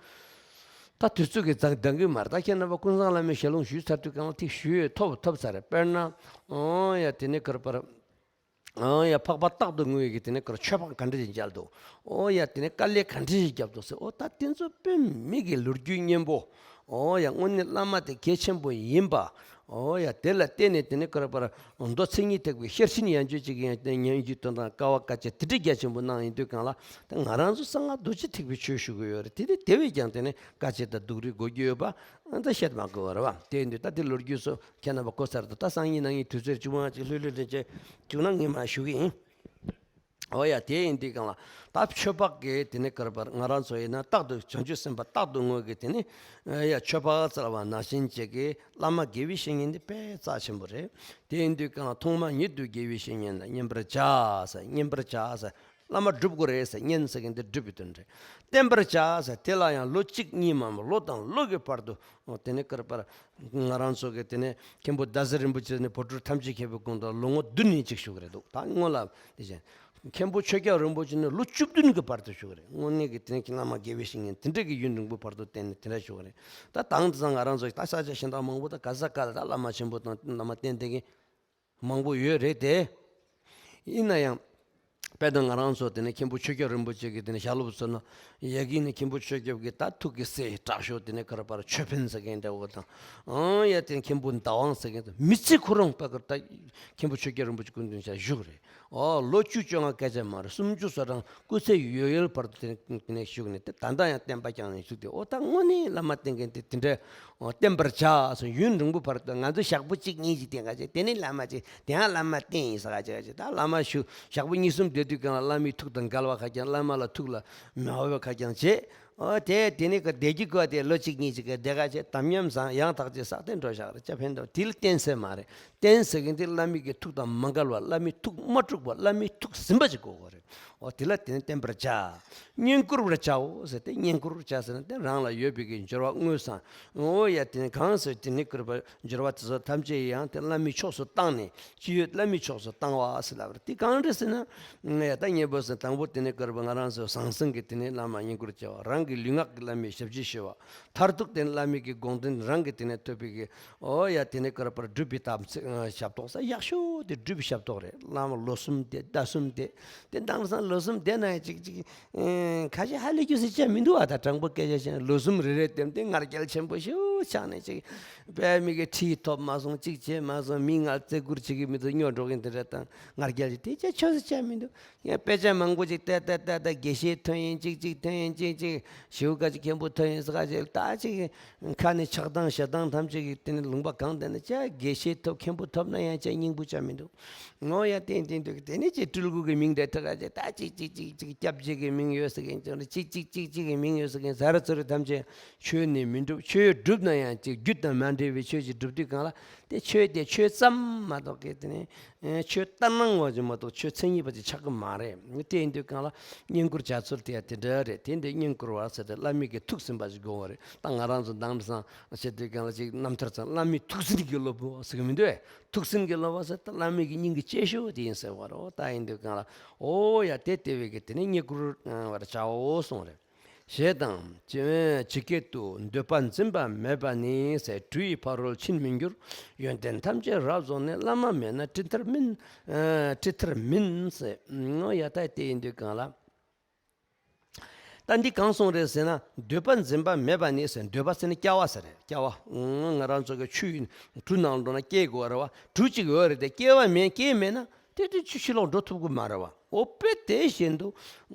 ད་དུས་ཚོད་ཀྱིས་འདང་འདང་གི་མ་རེད། ད་ཁྱེད་རྣམ་པ་ཀུན་བཟང་བླ་མའི་ཞལ་ལུང་ཞུས་ཚར་དུས་གང་ལ་ཐིག་ཞུས་ཡོད། ཐོབ་ཐོབ་ཚར་རེད། དཔེར་ན། འོ་ཡ། དེ་ནས་ཀར་པར། འོ་ཡ། འཕགས་པ་རྟག་ཏུ་བསྔོ་བའི་གི་དེ་ནས་ཀར་ཆོས་འཕགས་ག་འདྲ་ཞིག་མཇལ་འདུག། འོ་ཡ། དེ་ནས་དཀའ་ལས་ག་འདྲ་ཞིག་བརྒྱབ་འདུག་ཟེར། འོ་ད་དེ་ཚོ་དཔེ་མི་གི་ལོ་རྒྱུས་སྙན་པོ། འོ་ཡ། དངོས་གནས་བླ་མ་དེ་གལ་ཆེན་པོ་ཡིན་པ། འོ་ཡ། དེ་ལ་བརྟེན་ནས་དེ་ནས་ཀར་པར་མདོ་མཚན་ཉིད་ཐེག་པའི་ཤེར་ཕྱིན་ཡན་ཆོད་ཅིག་ཡང་ཉན་རྒྱུའི་དོན་དང་དཀའ་བ་དཀའ་སྤྱད་དེ་འདྲ་རྒྱ་ཆེན་པོ་གནང་ཡིན་དུས་གང་ལ། ད་ང་རང་ཚོ་གསང་སྔགས་རྡོ་རྗེ་ཐེག་པའི་ཆོས་ཞུ་གི་ཡོད་རེད། དེ་དེ་དེ་བས་ཀྱང་དེ་ནས་དཀའ་སྤྱད་དང་སྡུག་རུས་དགོས་རྒྱུ་ཡོད་པ། ཨ་ད་བཤད་མ་དགོས་པ་རེད་བ། དེ་ཡིན་དུས་ད་དེ་ལོ་རྒྱུས་སུ་ཁྱེད་རྣམ་པ་གོ་ཚར་འདུག། ད་སང་ཉིན་གནངས་ཉིན་དུས་ཚོད་བཅུ་མ་ཅིག་ལྷོད་ལྷོད་འདྲ་བྱས་བཅུག་ན་ངས་མར་ཞུ་གི་ཡིན། འོ་ཡ། དེ་ཡིན་དུས་གང་ལ་ད་ཆོས་འཕགས་ཀྱི་དེ་ནས་ཀར་པར་ང་རང་ཚོ་ཡིན་ན་རྟག་ཏུ་བྱང་ཆུབ་སེམས་དཔའ་རྟག་ཏུ་བསྔོ་གི་དེ་ནས། ཨ་ཡ། ཆོས་འཕགས་བཙལ་བ་ནང་བཞིན་བྱེད་ཀྱི་བླ་མ་དགེ་བའི་བཤེས་གཉེན་དེ་དཔེ་རྩ་ཆེན་པོ་རེད། དེ་ཡིན་དུས་གང་ལ་ཐོག་མ་ཉིད་དུ་དགེ་བའི་བཤེས་གཉེན་ལ་བསྙེན་པར་བྱ་ཟེར། བསྙེན་པར་བྱ་ཟེར། བླ་མ་སྒྲུབ་དགོས་རེད་ཟེར། བསྙེན་ཟེར་མཁན་དེ་སྒྲུབ་པའི་དོན་རེད། བསྟེན་པར་བྱ་ཟེར། དེ་ལ་ཡང་ལོ་གཅིག་གཉིས་མ་མོ་ལོ་དང་ལོ་གི་བར་དུ། འོ་དེ་ནས་ཀར་པར་ང་རང་ཚོ་གི་དེ་ནས་མཁན་པོ་ཟླ་ཟེར་རིན་པོ་ཆེ་ནས་བོད་ཕྲུག་ཐམས་ཅད་མཁས་པའི་དགོངས་དག་ལོ་ངོ་བདུན་ནས་ཅིག་བཞུགས་རེད་འདུག། ད་སྔོན་ལ་དེ་བཞིན་མཁན་པོ་ཆོས་སྐྱབས་རིན་པོ་ཆེ་ནས་ལོ་བཅུ་བདུན་གྱི་བར་དུ་བཞུགས་རེད། དངོས་གནས་ཀྱི་དེ་ནས་ཀྱི་བླ་མ་དགེ་བའི་བཤེས་གཉེན་དེ་འདྲ་གི་ཡུན་རིང་པོའི་བར་དུ་བསྟེན་ནས་དེ་འདྲ་བཞུགས་རེད། ད་དེང་སང་ང་རང་ཚོ་ད་ས་ཆ་གཞན་དག་མང་པོ་ད་ག་ས་ག་ལ་ད་བླ་མ་ཆེན་པོ་དང་བླ་མ་བསྟེན་བསྡད་མཁན་མང་པོ་ཡོད་རེད་དེ། ཡིན་ན་ཡང་། དཔེར་ན་ང་རང་ཚོ་དེ་ནས་མཁན་པོ་ཆོས་སྐྱབས་རིན་པོ་ཆེ་གི་དེ་ནས་ཞལ་སློབ་ཚོ་ན་ཡ་གི་ནས་མཁན་པོ་ཆོས་སྐྱབས་ཀྱི་ད་ཐུགས་ཀྱི་སྲས་དྲག་ཤོས་དེ་ནས་ཀར་པར་ཆོས་འཕེལ་ཟེར་མཁན་འདྲ་བོ་དང་། ཨང་ཡ་དེ་མཁན་པོ་ཟླ་དབང་ཟེར་མཁན་དང་མི་ཚེ་ཁོ་རང་དཔེ་ཀར་ད་མཁན་པོ་ཆོས་སྐྱབས་རིན་པོ་ཆེ་སྐུ་མདུན་ཞལ་བཞུགས་རེད། ཨོ་ལོ་བཅུ་བཅོ་ལྔ་སྐད་ཆ་མ་རེད། སུམ་ཅུ་སོ་གྲངས་སྐུ་ཚེ་ཡོལ་ཡོལ་བར་དུ་དེ་ནས་དེ་ནས་བཞུགས་ནས་དེ་ད་ལྟ་ཡང་བསྟན་པ་བསྐྱངས་ནས་བཞུགས་ཏེ། ཨོ་ད་དངོས་གནས་བླ་མ་བསྟེན་མཁན་དེ་དེ་འདྲ། འོ་བསྟེན་པར་བྱ་ཟེར། ཡུན་རིང་པོ་བར་དུ་ང་ཚོ་ཞག་པོ་གཅིག་གཉིས་ཤིག་བསྟེན་ག་བྱེད། དེ་ནས་བླ་མ་ཅིག་དེ་ཡང་བླ་མ་བསྟེན་ཡིན་ཟེར་ག་བྱེད་ག་བྱེད། ད་བླ་མ་ཞུ་ཞག་པོ་གཉིས་གསུམ་བསྡད་དུས་གང་ལ་བླ་མའི་ཐུགས་དང་འགལ་བ་ཁ་རྐྱང་། བླ་མ་ལ་ཐུགས་ལ་མ་འོས་པ་ཁ་རྐྱང་བྱེད། ཨོ་དེ་དེ་ནི་གི་བསྡད་རྒྱུ་གོ་དེ་ལོ་གཅིག་གཉིས་ཅིག་གི་བསྡད་ག་བྱས་དམ་ཉམས་བཟང་ཡང་དག་ཅིག་བསགས་ཏེ་འགྲོ་བཞག་རེད། ཅི་ཕན་ཐོགས། དེ་ལ་བརྟེན་ཟེར་མ་རེད། བརྟེན་ཟེར་མཁན་དེ་བླ་མའི་གི་ཐུགས་དང་མ་འགལ་བ། བླ་མའི་ཐུགས་མ་དཀྲུགས་པ། བླ་མའི་ཐུགས་ཟིན་པ་ཅིག་དགོས་དགོས་རེད། ཨོ་དེ་ལ་དེ་ནི་བརྟེན་པར་བྱ། བསྙེན་བཀུར་བར་བྱའོ་ཟེར་ཏེ། བསྙེན་བཀུར་བྱ་ཟེར་ན་དེ་རང་ལ་ཡོད་པའི་གི་འབྱོར་བ་དངོས་སམ། ཨོ་ཡ་དེ་ནི་གང་ཟེར་དེ་ནི་བཀུར་བ་འབྱོར་བ་དེ་ཚོ་ཐམས་ཅད་ཡང་དེ་བླ་མའི་ཕྱོགས་སུ་བཏང་ནས། ཅི་ཡོད་བླ་མའི་ཕྱོགས་སུ་བཏང་བ་ཟེར་ལབ་རེད། དེ་གང་རེད་ཟེར་ན། ཡ་ད་སྙན་པོ་ཟེར། དང་པོ་དེ་ནི་བཀུར་བ། ང་རང་ཚོ་ཟང་ཟིང་གི་དེ་ནི་བླ་མ་བསྙེན་བཀུར་བྱ་བ། རང་གི་ལུས་ངག་གི་བླ་མའི་ཞབས་ཕྱི་ཞུ་བ། མཐར་ཐུག་དེ་ནི་བླ་མའི་གི་དགོངས་དོན་རང་གི་དེ་ནས་ཐོབ་པའི་གི། ཨོ་ཡ་དེ་ནས་བཀུར་བར་སྒྲུབ་པའི་དམ་ཚིག་ཨ་ཞབས་ཏོག་ས་ཡག་ཤོས་དེ་སྒྲུབ་པའི་ཞབས་ཏོག་རེད། བླ་མ་ལོ་གསུམ་བསྡད། ཟླ་གསུམ་བསྡད། དེ་དེང་སང་ལོ་གསུམ་བསྡད་ན་ཡང་ཅིག་ཅིག་ཨེ་ཁ་ཤས་ཧ་ལས་རྒྱུ་ཟེར་བྱས་མི་འདུག་བ། ད་དྲང་པོ་སྐད་ཆ་བཤད་ན་ལོ་གསུམ་རེ་རེ་བསྡད་དེ་ང་རྒྱལ་ཆེན་པོ་ཞིག་ཆགས་ནས། ཅིག་དཔེ་མི་གི་ཁྲིད་ཐོབ་མ་སོང་། ཅིག་བྱས་མ་སོང་། མི་ང་བརྩི་བཀུར་བྱེད་ཀྱི་མི་འདུག་སྨྱོ་འགྲོ་གི་འདི་འདྲ་དང་ང་རྒྱལ་ཅིག་དེ་ཅི་ཆོག་ཟེར་བྱས་མི་འདུག་ཡང་དཔེ་ཆ་མང་པོ་ཅིག་བལྟས་བལྟས་བལྟས་བལྟས། དགེ་བཤེས་ཐོན་ཡིན་ཅིག་ཅིག་ཐོན་ཡིན་ཅིག་ཅིག་ཞེའུ་ཀ་ཅིག་མཁན་པོ་ཐོན་ཡིན་ཟེར་ག་ཅིག་ད་ཅིག་ཁ་ནས་ཆགས་སྡང་ཞེ་སྡང་ཐམས་ཅད་ཀྱིས་དེ་ནི་ལུང་པ་གང་བསྡད་ན། ཅི་དགེ་བཤེས་ཐོབ་མཁན་པོ་ཐོབ་ན་ཡང་ཅི་སྙིང་པོ་ཅི་མི་འདུག་ངོ་ཡ་བསྟན་བསྟན་འདུག་དེ་ནི་ཅིག་སྤྲུལ་སྐུ་གི་མིང་དེ་ཐོག་ག་ཅིག་ད་ཅིག་ཅིག་ཅིག་ཅིག་སྐྱབས་རྗེ་གི་མིང་ཡོད་ཟེར་མཁན་ཅིག་ཅིག་ཅིག་ཅིག་ཅིག་གི་མིང་ཡོད་ཟེར་མཁན་ཟ་ར་ཚུ་ར་ཐམས་ཅད་ཆོས་ནི་མི་འགྲུབ། ཆོས་སྒྲུབ་ན་ཡང་ཅིག་རྒྱུ་དང་མ་འབྲེལ་བའི་ཆོས་ཅིག་སྒྲུབ་དུས་གང་ལ། དེ་ཆོས་དེ་ཆོས་ཙམ་མ་གཏོགས་གི་དེ་ནི། ཨེ་ཆོས་ལྟར་སྣང་བ་ཅིག་མ་གཏོགས་ཆོས་མཚན་ཉིད་པ་ཅིག་ཆགས་ཀྱི་མ་རེད། དེ་ཡིན་དུས་གང་ལ་བསྙེན་བཀུར་བྱ་ཚུལ་དེ་ཡང་དེ་འདྲ་རེད། དེ་འདི་བསྙེན་བཀུར་བ་ཟེར་ཏེ་བླ་མའི་གི་ཐུགས་ཟིན་པ་ཅིག་དགོས་པ་རེད། ད་ང་རང་ཚོ་དེང་སང་བཤད་དུས་གང་ལ་ཅིག་རྣམ་ཐར་ཚང་བླ་མའི་ཐུགས་ཟིན་གྱི་སློབ་བུ་ཟེར་གི་མི་འདུག་ཨེ། ཐུགས་ཟིན་གྱི་སློབ་བུ་ཟེར་ད་བླ་མའི་གི་སྙིང་གི་གཅེས་ཤོས་དེ་ཡིན་ཟེར་བ་རེད། འོ་ད་ཡིན་དུས་གང་ལ་འོ་ཡ་དེ་དེ་བས་གི་དེ་ནི་བསྙེན་བཀུར་བར་བྱའོ་གསུངས་རེད། ཞེས་དང་། ཇི་སྐད་དུ། འདོད་པ་འཛིན་པ་མེད་པ་ནི་ཟེར། གྲུ་ཡི་ཕ་རོལ་ཕྱིན་མི་འགྱུར། ཡོན་ཏན་ཐམས་ཅད་རབ་རྫོགས་ནས། བླ་མ་མེད་ན་གྲུབ་མཐར་མིན། ཨ་གྲུབ་མཐར་མིན་ཟེར། ཨོ་ཡ་ད་དེ་ཡིན་དུས་གང་ལ། ད་འདི་གང་གསུངས་རེད་ཟེར་ན། འདོད་པ་འཛིན་པ་མེད་པ་ནི་ཟེར། འདོད་པ་ཟེར་ན་སྐྱེ་བ་ཟེར་རེད། སྐྱེ་བ། ཨང་ང་རང་ཚོ་གི་ཆུ་ཡི་གྲུ་ནང་འགྲོ་ན་སྐྱེ་དགོས་རེད་བ། གྲུ་གཅིག་ཡོད་རེད་དེ། སྐྱེ་བ་མེད། སྐྱེ་མེད་ན། དེ་དུས་ཕྱི་ཕྱི་ལོགས་འགྲོ་ཐུབ་ཀྱི་མ་རེད་བ། འོ་དཔེ་དེ་བཞིན་དུ།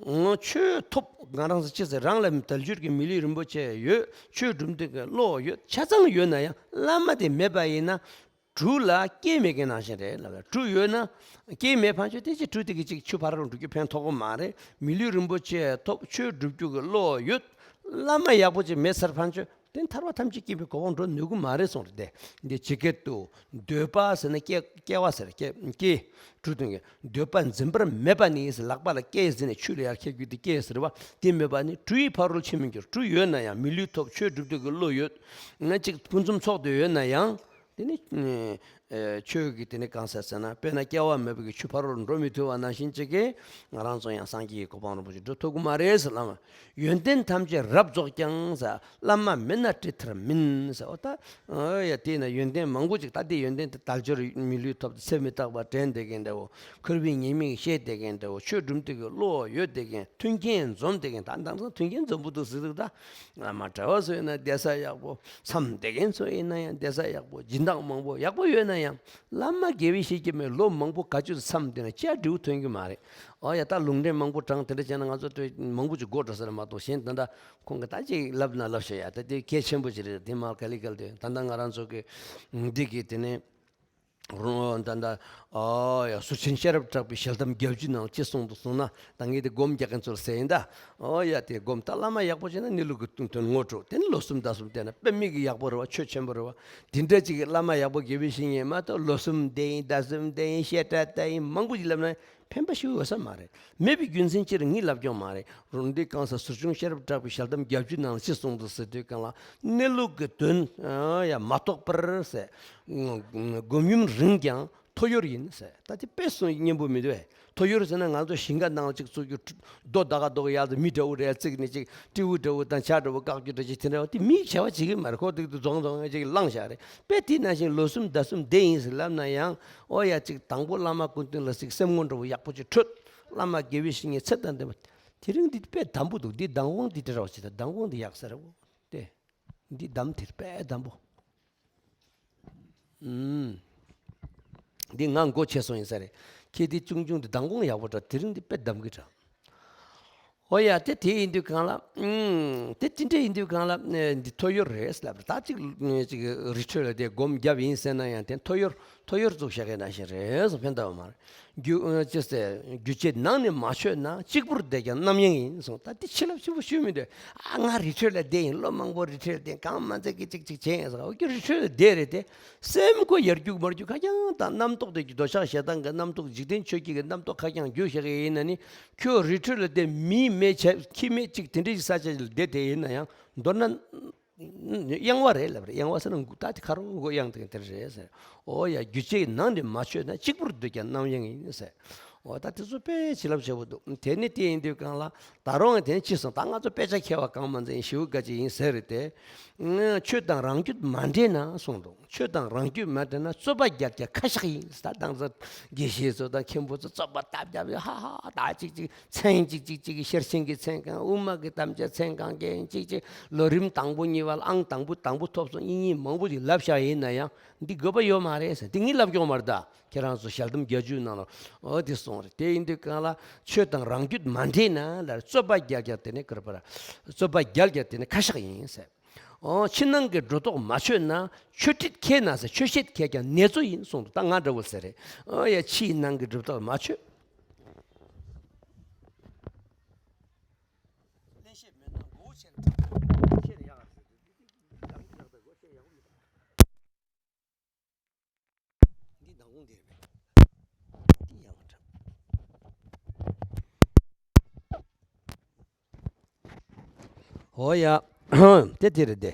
ཆོས་ཐོབ། ང་རང་ཚོ་ཅི་ཟེར། རང་ལ་དལ་འབྱོར་གྱི་མི་ལུས་རིན་པོ་ཆེ་ཡོད། ཆོས་སྒྲུབ་འདོད་ཀྱི་བློ་ཡོད། ཆ་ཚང་ཡོད་ན་ཡང་བླ་མ་དེ་མེད་པ་ཡིན་ན། གྲུ་ལ་སྐྱེ་མེད་ཀྱི་ནང་བཞིན་རེད་ལབ་ལ། གྲུ་ཡོད་ན་སྐྱེ་མེད་ཕན་ཆོད་དེ་ཅི། གྲུ་དེ་གི་ཅིག་ཆུ་ཕར་འགྲོ་རྒྱུ་ཕན་ཐོགས་ཀྱི་མ་རེད། མི་ལུས་རིན་པོ་ཆེ་ཐོབ། ཆོས་སྒྲུབ་རྒྱུ་གི་བློ་ཡོད། བླ་མ་ཡག་པོ་ཅིག་མེད་ཚར་ཕན་ཆོད། དེ་ཐར་པ་ཐམས་ཅད་མཁྱེན་པའི་གོ་འཕང་འགྲོ་ནུས་ཀྱི་མ་རེད་གསུངས་རེད་དེ། འདི་ཇི་སྐད་དུ། འདོད་པ་ཟེར་ན་སྐྱེ་སྐྱེ་བ་ཟེར། སྐྱེ་སྐྱེ། གྲུ་དོན་གྱི་འདོད་པ་འཛིན་པར་མེད་པ་ནི་ཟེར། ལག་པ་ལ་སྐྱེ་ཟེར་ནས་ཆུ་ལ་ཡར་ཁྱེར་རྒྱུ་དེ་སྐྱེ་ཟེར་བ་དེ་མེད་པ་ནི། གྲུ་ཡི་ཕ་རོལ་ཕྱིན་མི་འགྱུར། གྲུ་ཡོད་ན་ཡང་མི་ལུས་ཐོབ། ཆོས་སྒྲུབ་འདོད་ཀྱི་བློ་ཡོད། ང་ཅིག་ཕུན་སུམ་ཚོགས་ཏེ་ཡོད་ན་ཡང་། དེ་ནི་ཨེ་ཆོས་ཀྱི་དེ་ནི་གང་ཟེར་ཟེར་ན། དཔེར་ན་སྐྱེ་བ་མེད་པའི་གི་ཆུ་ཕ་རོལ་འགྲོ་མི་ཐུབ་པ་ནང་བཞིན་ཅིག་གིས་ང་རང་ཚོ་ཡང་སངས་རྒྱས་ཀྱི་གོ་འཕང་རིན་པོ་ཆེ་འགྲོ་ཐུབ་ཀྱི་མ་རེད་ཟེར་ལབ། ཡོན་ཏན་ཐམས་ཅད་རབ་རྫོགས་ཀྱང་ཟེར། བླ་མ་མེད་ན་གྲུབ་མཐར་མིན་ཟེར། འོ་ད། ཨོ་ཡ་དེས་ན་ཡོན་ཏན་མང་པོ་ཅིག་ད་དེ་ཡོན་ཏན་དེ་དལ་འབྱོར་མི་ལུས་ཐོབ་སྟེ་ཚེ་མི་རྟག་པ་དྲན་བསྡད་མཁན་འདྲ་བོ། འཁོར་བའི་ཉེས་དམིགས་ཤེས་བསྡད་མཁན་འདྲ་བོ། ཆོས་སྒྲུབ་འདོད་ཀྱི་བློ་ཡོད་བསྡད་མཁན། མཐུན་རྐྱེན་འཛོམས་བསྡད་མཁན། ད་དེང་སང་མཐུན་རྐྱེན་འཛོམས་པོ་འདུག་ཟེར་འདུག་ད། བླ་མ་གྲྭ་བ་ཚོ་ཡིན་ན་བསྡད་ས་ཡག་པོ། མཚམས་བསྡད་མཁན་ཚོ་ཡིན་ན་ཡང་བསྡད་ས་ཡག་པོ། སྦྱིན་བདག་མང་པོ་ཡག་པོ་ཡོད་ན་ཡང་། བླ་མ་དགེ་བའི་བཤེས་གཉེན་མེད། ལོ་མང་པོ་ག་ཅུ་མཚམས་བསྡད་ན་ཅི་འབྲས་བུ་ཐོན་གྱི་མ་རེད། ཨོ་ཡ་ད་ལུང་འདྲེན་མང་པོ་དྲངས། དེ་འདྲ་བྱས་ན་ང་ཚོ་དུས་མང་པོ་ཅིག་འགོར་འགྲོ་ས་རེད་མ་གཏོགས། གཞན་ད་ལྟ་ཁོང་གིས་ད་ཅིག་ལབ་ན་ལབ་ཤག་ཡ། ད་དེ་གལ་ཆེན་པོ་ཅིག་རེད། དེ་མ་ག་ལེ་ག་ལེ་དེ་ད་ལྟ་ང་རང་ཚོ་གི་འདི་གི་དེ་ནས་རུང་ད་ལྟ་ཨོ་ཡ་ཟུར་ཆེན་ཤེས་རབ་གྲགས་པའི་ཞལ་གདམས་བརྒྱད་ཅུ་ནང་ཅི་གསུངས་འདུག་གསུངས་ན། ད་ངས་དེ་སྒོམ་རྒྱག་མཁན་ཚོར་ཟེར་ཡིན་ད། ཨོ་ཡ་དེ་སྒོམ་ད་བླ་མ་ཡག་པོ་བྱས་ན་གནས་ལུགས་ཀྱི་དོན་ངོ་སྤྲོད། དེ་ནི་ལོ་གསུམ་ཟླ་གསུམ་བསྡད་ན་དཔེ་མི་གི་ཡག་པོ་རེད་བ། ཆོས་ཆེན་པོ་རེད་བ། དེ་འདྲ་ཅིག་གི་བླ་མ་ཡག་པོ་དགེ་བའི་བཤེས་གཉེན་མ་གཏོགས་ལོ་གསུམ་བསྡད་ཡིན་ཟླ་གསུམ་བསྡད་ཡིན་བཤད་གྲྭ་བསྡད་ཡིན་མང་པོ་ཅིག་ལབ་ན་ཕན་པ་ཞིག་ཡོད་ས་མ་རེད། མེད་པའི་རྒྱུ་མཚན་ཅི་རེད་ངས་ལབ་ཀྱང་མ་རེད། རུང་འདི་གང་ཟག་ཟུར་ཆུང་ཤེས་རབ་གྲགས་པའི་ཞལ་གདམས་བརྒྱད་ཅུ་ནང་ཅི་གསུངས་འདུག་ཟེར་དུས་གང་ལ། གནས་ལུགས་ཀྱི་དོན་ཡང་མ་རྟོགས་པར་ཟེར། སྒོམ་ཡུན་རིང་ཀྱང་ཐོ་ཡོར་ཡིན་ཟེར། ད་དེ་དཔེ་གསུངས་སྙན་པོ་མི་འདུག་ཨེ། ཐོ་ཡོར་ཟེར་ན་ང་ཚོ་ཞིང་ཁ་ནང་ལ་ཅིག་བཙུགས་རྒྱུ། རྡོ་ད་ག་རྡོ་ག་ཡར་ཙི་མི་འདྲ་བོ་རེ་བརྩིགས་ནས་ཅིག་སྤྲེའུ་འདྲ་བོ་དང་བྱ་འདྲ་བོ་བཀག་རྒྱུ་འདྲ་ཅིག་དེ་འདྲ་བོ་དེ་མིས་བྱ་བ་བྱེད་ཀྱི་མ་རེད། ཁོ་དེ་དུ་རྫོང་རྫོང་ཅིག་བླངས་བཞག་རེད། དཔེ་དེ་ནང་བཞིན་ལོ་གསུམ་ཟླ་གསུམ་བསྡད་ཡིན་ཟེར་ལབ་ན་ཡང་། ཨོ་ཡ་ཅིག་དང་པོ་བླ་མ་སྐུ་མདུན་ལ་ཅིག་སེམས་ངོ་འདྲ་བོ་ཡག་པོ་ཅིག་འཕྲོད། བླ་མ་དགེ་བའི་བཤེས་གཉེན་ཚད་དང་ལྡན་པ། དེ་རིང་འདི་དཔེ་དམ་པོ་འདུག་འདི་མདང་དགོང་འདི་འདྲ་བ་ཅིག་ད་མདང་དགོང་འདི་ཡག་ས་རེད་བོ། དེ། འདི་གདམས་དེ་དཔེ་དམ་པོ། ཨུམ། འདི་ང་མགོ་ཆེ་སོང་ཡིན་ས་རེད། ཁྱེད་འདི་ཆུང་ཆུང་འདི་མདང་དགོང་ཡག་པོ་འདྲ། དེ་རིང་འདི་དཔེ་གདམས་གི་འདྲ། ཨོ་ཡ། དེ་དེ་ཡིན་དུས་གང་ལ། ཨུམ། དེ་དེ་འདྲ་ཡིན་དུས་གང་ལ། ཨེ། འདི་ཐོ་ཡོར་རེད་ལབ་རེད། ད་ཅིག་ཅིག་རི་ཁྲོད་ལ་དེ་སྒོམ་རྒྱབ་ཡིན་ཟེར་ན་ཡང་དེ་ཐོ་ཡོར་ཐོ་ཡོར་བཙུགས་བཞག་གི་ནང་བཞིན་རེད་གསུངས། ཕན་ཐོགས་མ་རེད། རྒྱུ་ཅི་ཟེར། རྒྱུ་བྱས་ནང་ནས་མ་ཆོད་ན། གཅིག་པུར་བསྡད་ཀྱང་རྣམ་གཡེང་ཡིན་གསུངས། ད་དེ་ཆེ་ལབ་ཆེན་པོ་ཞུས་མི་འདུག་ཨ། ང་རི་ཁྲོད་ལ་བསྡད་ཡིན། ལོ་མང་པོ་རི་ཁྲོད་བསྡད། གང་མ་ཚད་ཀྱི་ཅིག་ཅིག་བྱས་ཡིན་ཟེར། ཨོ་ཀྱི་རི་ཁྲོད་ལ་བསྡད་རེད་དེ། སེམས་ཁོ་ཡར་རྒྱུག་མར་རྒྱུག་ཁ་རྐྱང་དང་། རྣམ་རྟོག་དེ་འདོད་ཆགས་ཞེ་སྡང་གི་རྣམ་རྟོག་འཇིག་རྟེན་ཆོས་བརྒྱད་ཀྱི་རྣམ་རྟོག་ཁ་རྐྱང་རྒྱུག་བཞག་གི་ཡིན་ན་ནི། ཁྱོད་རི་ཁྲོད་ལ་བསྡད། མིའི་མེ་བྱས་ཁྱི་མེད་ཅིག་དེ་འདྲའི་ས་ཆ་ལ་བསྡད་དེ་ཡིན་ན་ཡང་མདོར་ན་གཡེང་བ་རེད་ལབ་རེད། གཡེང་བ་ཟེར་ན་ད་དེ་ཁ་རོག་གོ་གཡེང་དེ་དེ་རེད་ཟེར། ཨོ་ཡ། རྒྱུ་བྱས་ནང་ནས་མ་ཆོད་ན། གཅིག་པུར་སྡོད་ཀྱང་རྣམ་གཡེང་ཡིན་ཟེར། ཨོ་ད་དེ་ཚོ་དཔེ་བྱིན་རླབས་ཆེ་པོ་འདུག་དེ་ནི་དེ་ཡིན་དུས་གང་ལ། ད་རུང་དེ་ནི་ཅི་སོང་། ད་ང་ཚོ་དཔེ་ཆ་མཁས་པ་གང་མང་ཚང་ཞེ་པོ་དགའ་ཅིག་ཡིན་ཟེར་རེད་དེ། ཆོས་དང་རང་རྒྱུད་མ་འདྲེས་ན་གསུངས་འདུག་ཆོས་དང་རང་རྒྱུད་མ་འདྲེས་ན་རྩོད་པ་རྒྱག་རྒྱག་ཁ་ཤགས་ཡིན། ད་དང་ཚ་དགེ་བཤེས་ཚོ་དང་མཁན་པོ་ཚོ་རྩོད་པ་སྟབས་བརྒྱབ། ཧ་ཧ། ད་ཅིག་ཅིག་མཚན་ཅིག་ཅིག་ཅིག་གི་ཤེར་ཕྱིན་གྱི་མཚན་གང་། དབུ་མ་གི་དམ་བཅའ་མཚན་གང་གི་ཅིག་ཅིག་ལོ་རིམ་དང་པོ་གཉིས་པ་ལ་ཨང་དང་པོ་དང་པོ་ཐོབ་སོང་། ཨིན་ཨིན་མང་པོ་ཅིག་ལབ་བཞག་ཡིན་ན་ཡང་འདི་དགོས་པ་ཡོད་མ་རེད་ཟེར། འདི་ངས་ལབ་ཀྱོག་མ་རེད། ད་ཁྱེད་རང་ཚོ་ཞལ་འདེབས་བརྒྱད་ཅུའི་ནང་ལ་ཨོ་དེ་གསུངས་རེད། དེ་ཡིན་དུས་གང་ལ། ཆོས་དང་རང་རྒྱུད་མ་འདྲེས་ན་ལ་རྩོད་པ་རྒྱག་རྒྱག་དེ་ནས་ཀར་པར་རྩོད་པ་རྒྱག་རྒྱག་དེ་ནས་ཁ་ཤགས་ཡིན་ཟེར། ཨོ། ཕྱི་ནང་གི་སྒྲོ་འདོགས་མ་ཆོད་ན། ཆོས་ཁྲིད་མཁས་ན་ཟེར། ཆོས་བཤད་མཁས་ཀྱང་ནེ་ཙོ་ཡིན་གསུངས་འདུག་ད་ང་འདྲ་བོ་ཟེར་རེད། ཨོ་ཡ། ཕྱི་ནང་གི་སྒྲོ་འདོགས་མ་ཆོད། གླེན་ཞིབ་མེད་ན་མགོ་བོ་ཆེར་ཆེར་ཡག་ཟེར། འདི་མདང་དགོང་འདི་རེད་པས། འདི་ཡང་འདྲ། ཨོ་ཡ། དེ་དེ་རེད་དེ།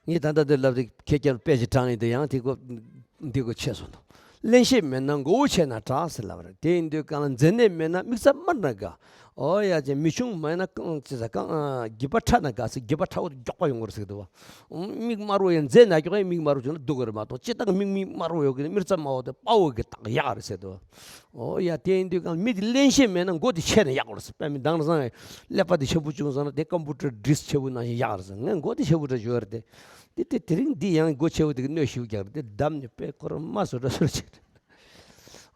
ངས་ད་ལྟ་འདི་ལབ་དེ་ཁྱེད་ཀྱང་དཔེ་ཞིག་དྲངས་ཡིན་དེ། ཡང་དེ་གོ་འདི་གོ་ཆེ་སོང་དང་། གླེན་ཞིབ་མེད་ན་མགོ་བོ་ཆེ་ན་དྲག་ཟེར་ལབ་རེད། དེ་ཡིན་དུས་གང་ལ་མཛེ་ནད་མེད་ན་མིག་རྩ་དམར་ན་དགའ། ཨོ་ཡ། ཅེ་མི་ཆུང་མེད་ན་རྐང་ཅི་ཟེར། རྐང་། ཨ། སྒྱིད་པ་ཕྲ་ན་དགའ་ཟེར། སྒྱིད་པ་ཕྲ་བོ་མགྱོགས་པ་ཡོང་གི་རེད་ཟེར་འདུག་བ། མིག་དམར་བོ་ཡང་མཛེ་ན་མགྱོགས་ཡང་མིག་དམར་བོ་བྱུང་ན་སྡུག་གི་རེད་མ་གཏོགས། སྤྱིར་བཏང་མིག་མིག་དམར་བོ་ཡོད་གི་ན་མིག་རྩ་དམར་བོ་དེ་དཔའ་བོ་གི་རྟགས་ཡག་རེད་ཟེར་འདུག་ཨོ་ཡ། དེ་ཡིན་དུས་གང་མི་དེ་གླེན་ཞིབ་མེད་ན་མགོ་དེ་ཆེ་ན་ཡག་རེད་ཟེར། དཔེ་མི་དེང་སང་ཀླད་པ་དེ་ཆེན་པོ་བྱུང་སོང་ན་དེ་ཀམ་པུ་ཊར་འདྲིས་ཆེ་བོ་ནང་བཞིན་ཡག་རེད་ཟེར། ངས་མགོ་དེ་ཆེ་བོ་འདྲ་ཞུ་བ་རེད་དེ། དེ་དེ་དེ་རིང་འདི་ཡང་མགོ་ཆེ་བོ་དེ་གི་གནོད་ཤུགས་རྒྱག་རེད་དེ། བསྡམས་ནས་དཔེ་ཁོ་རང་མ་བཟོ་འདྲ་བཟོ་འདྲ་བྱེད།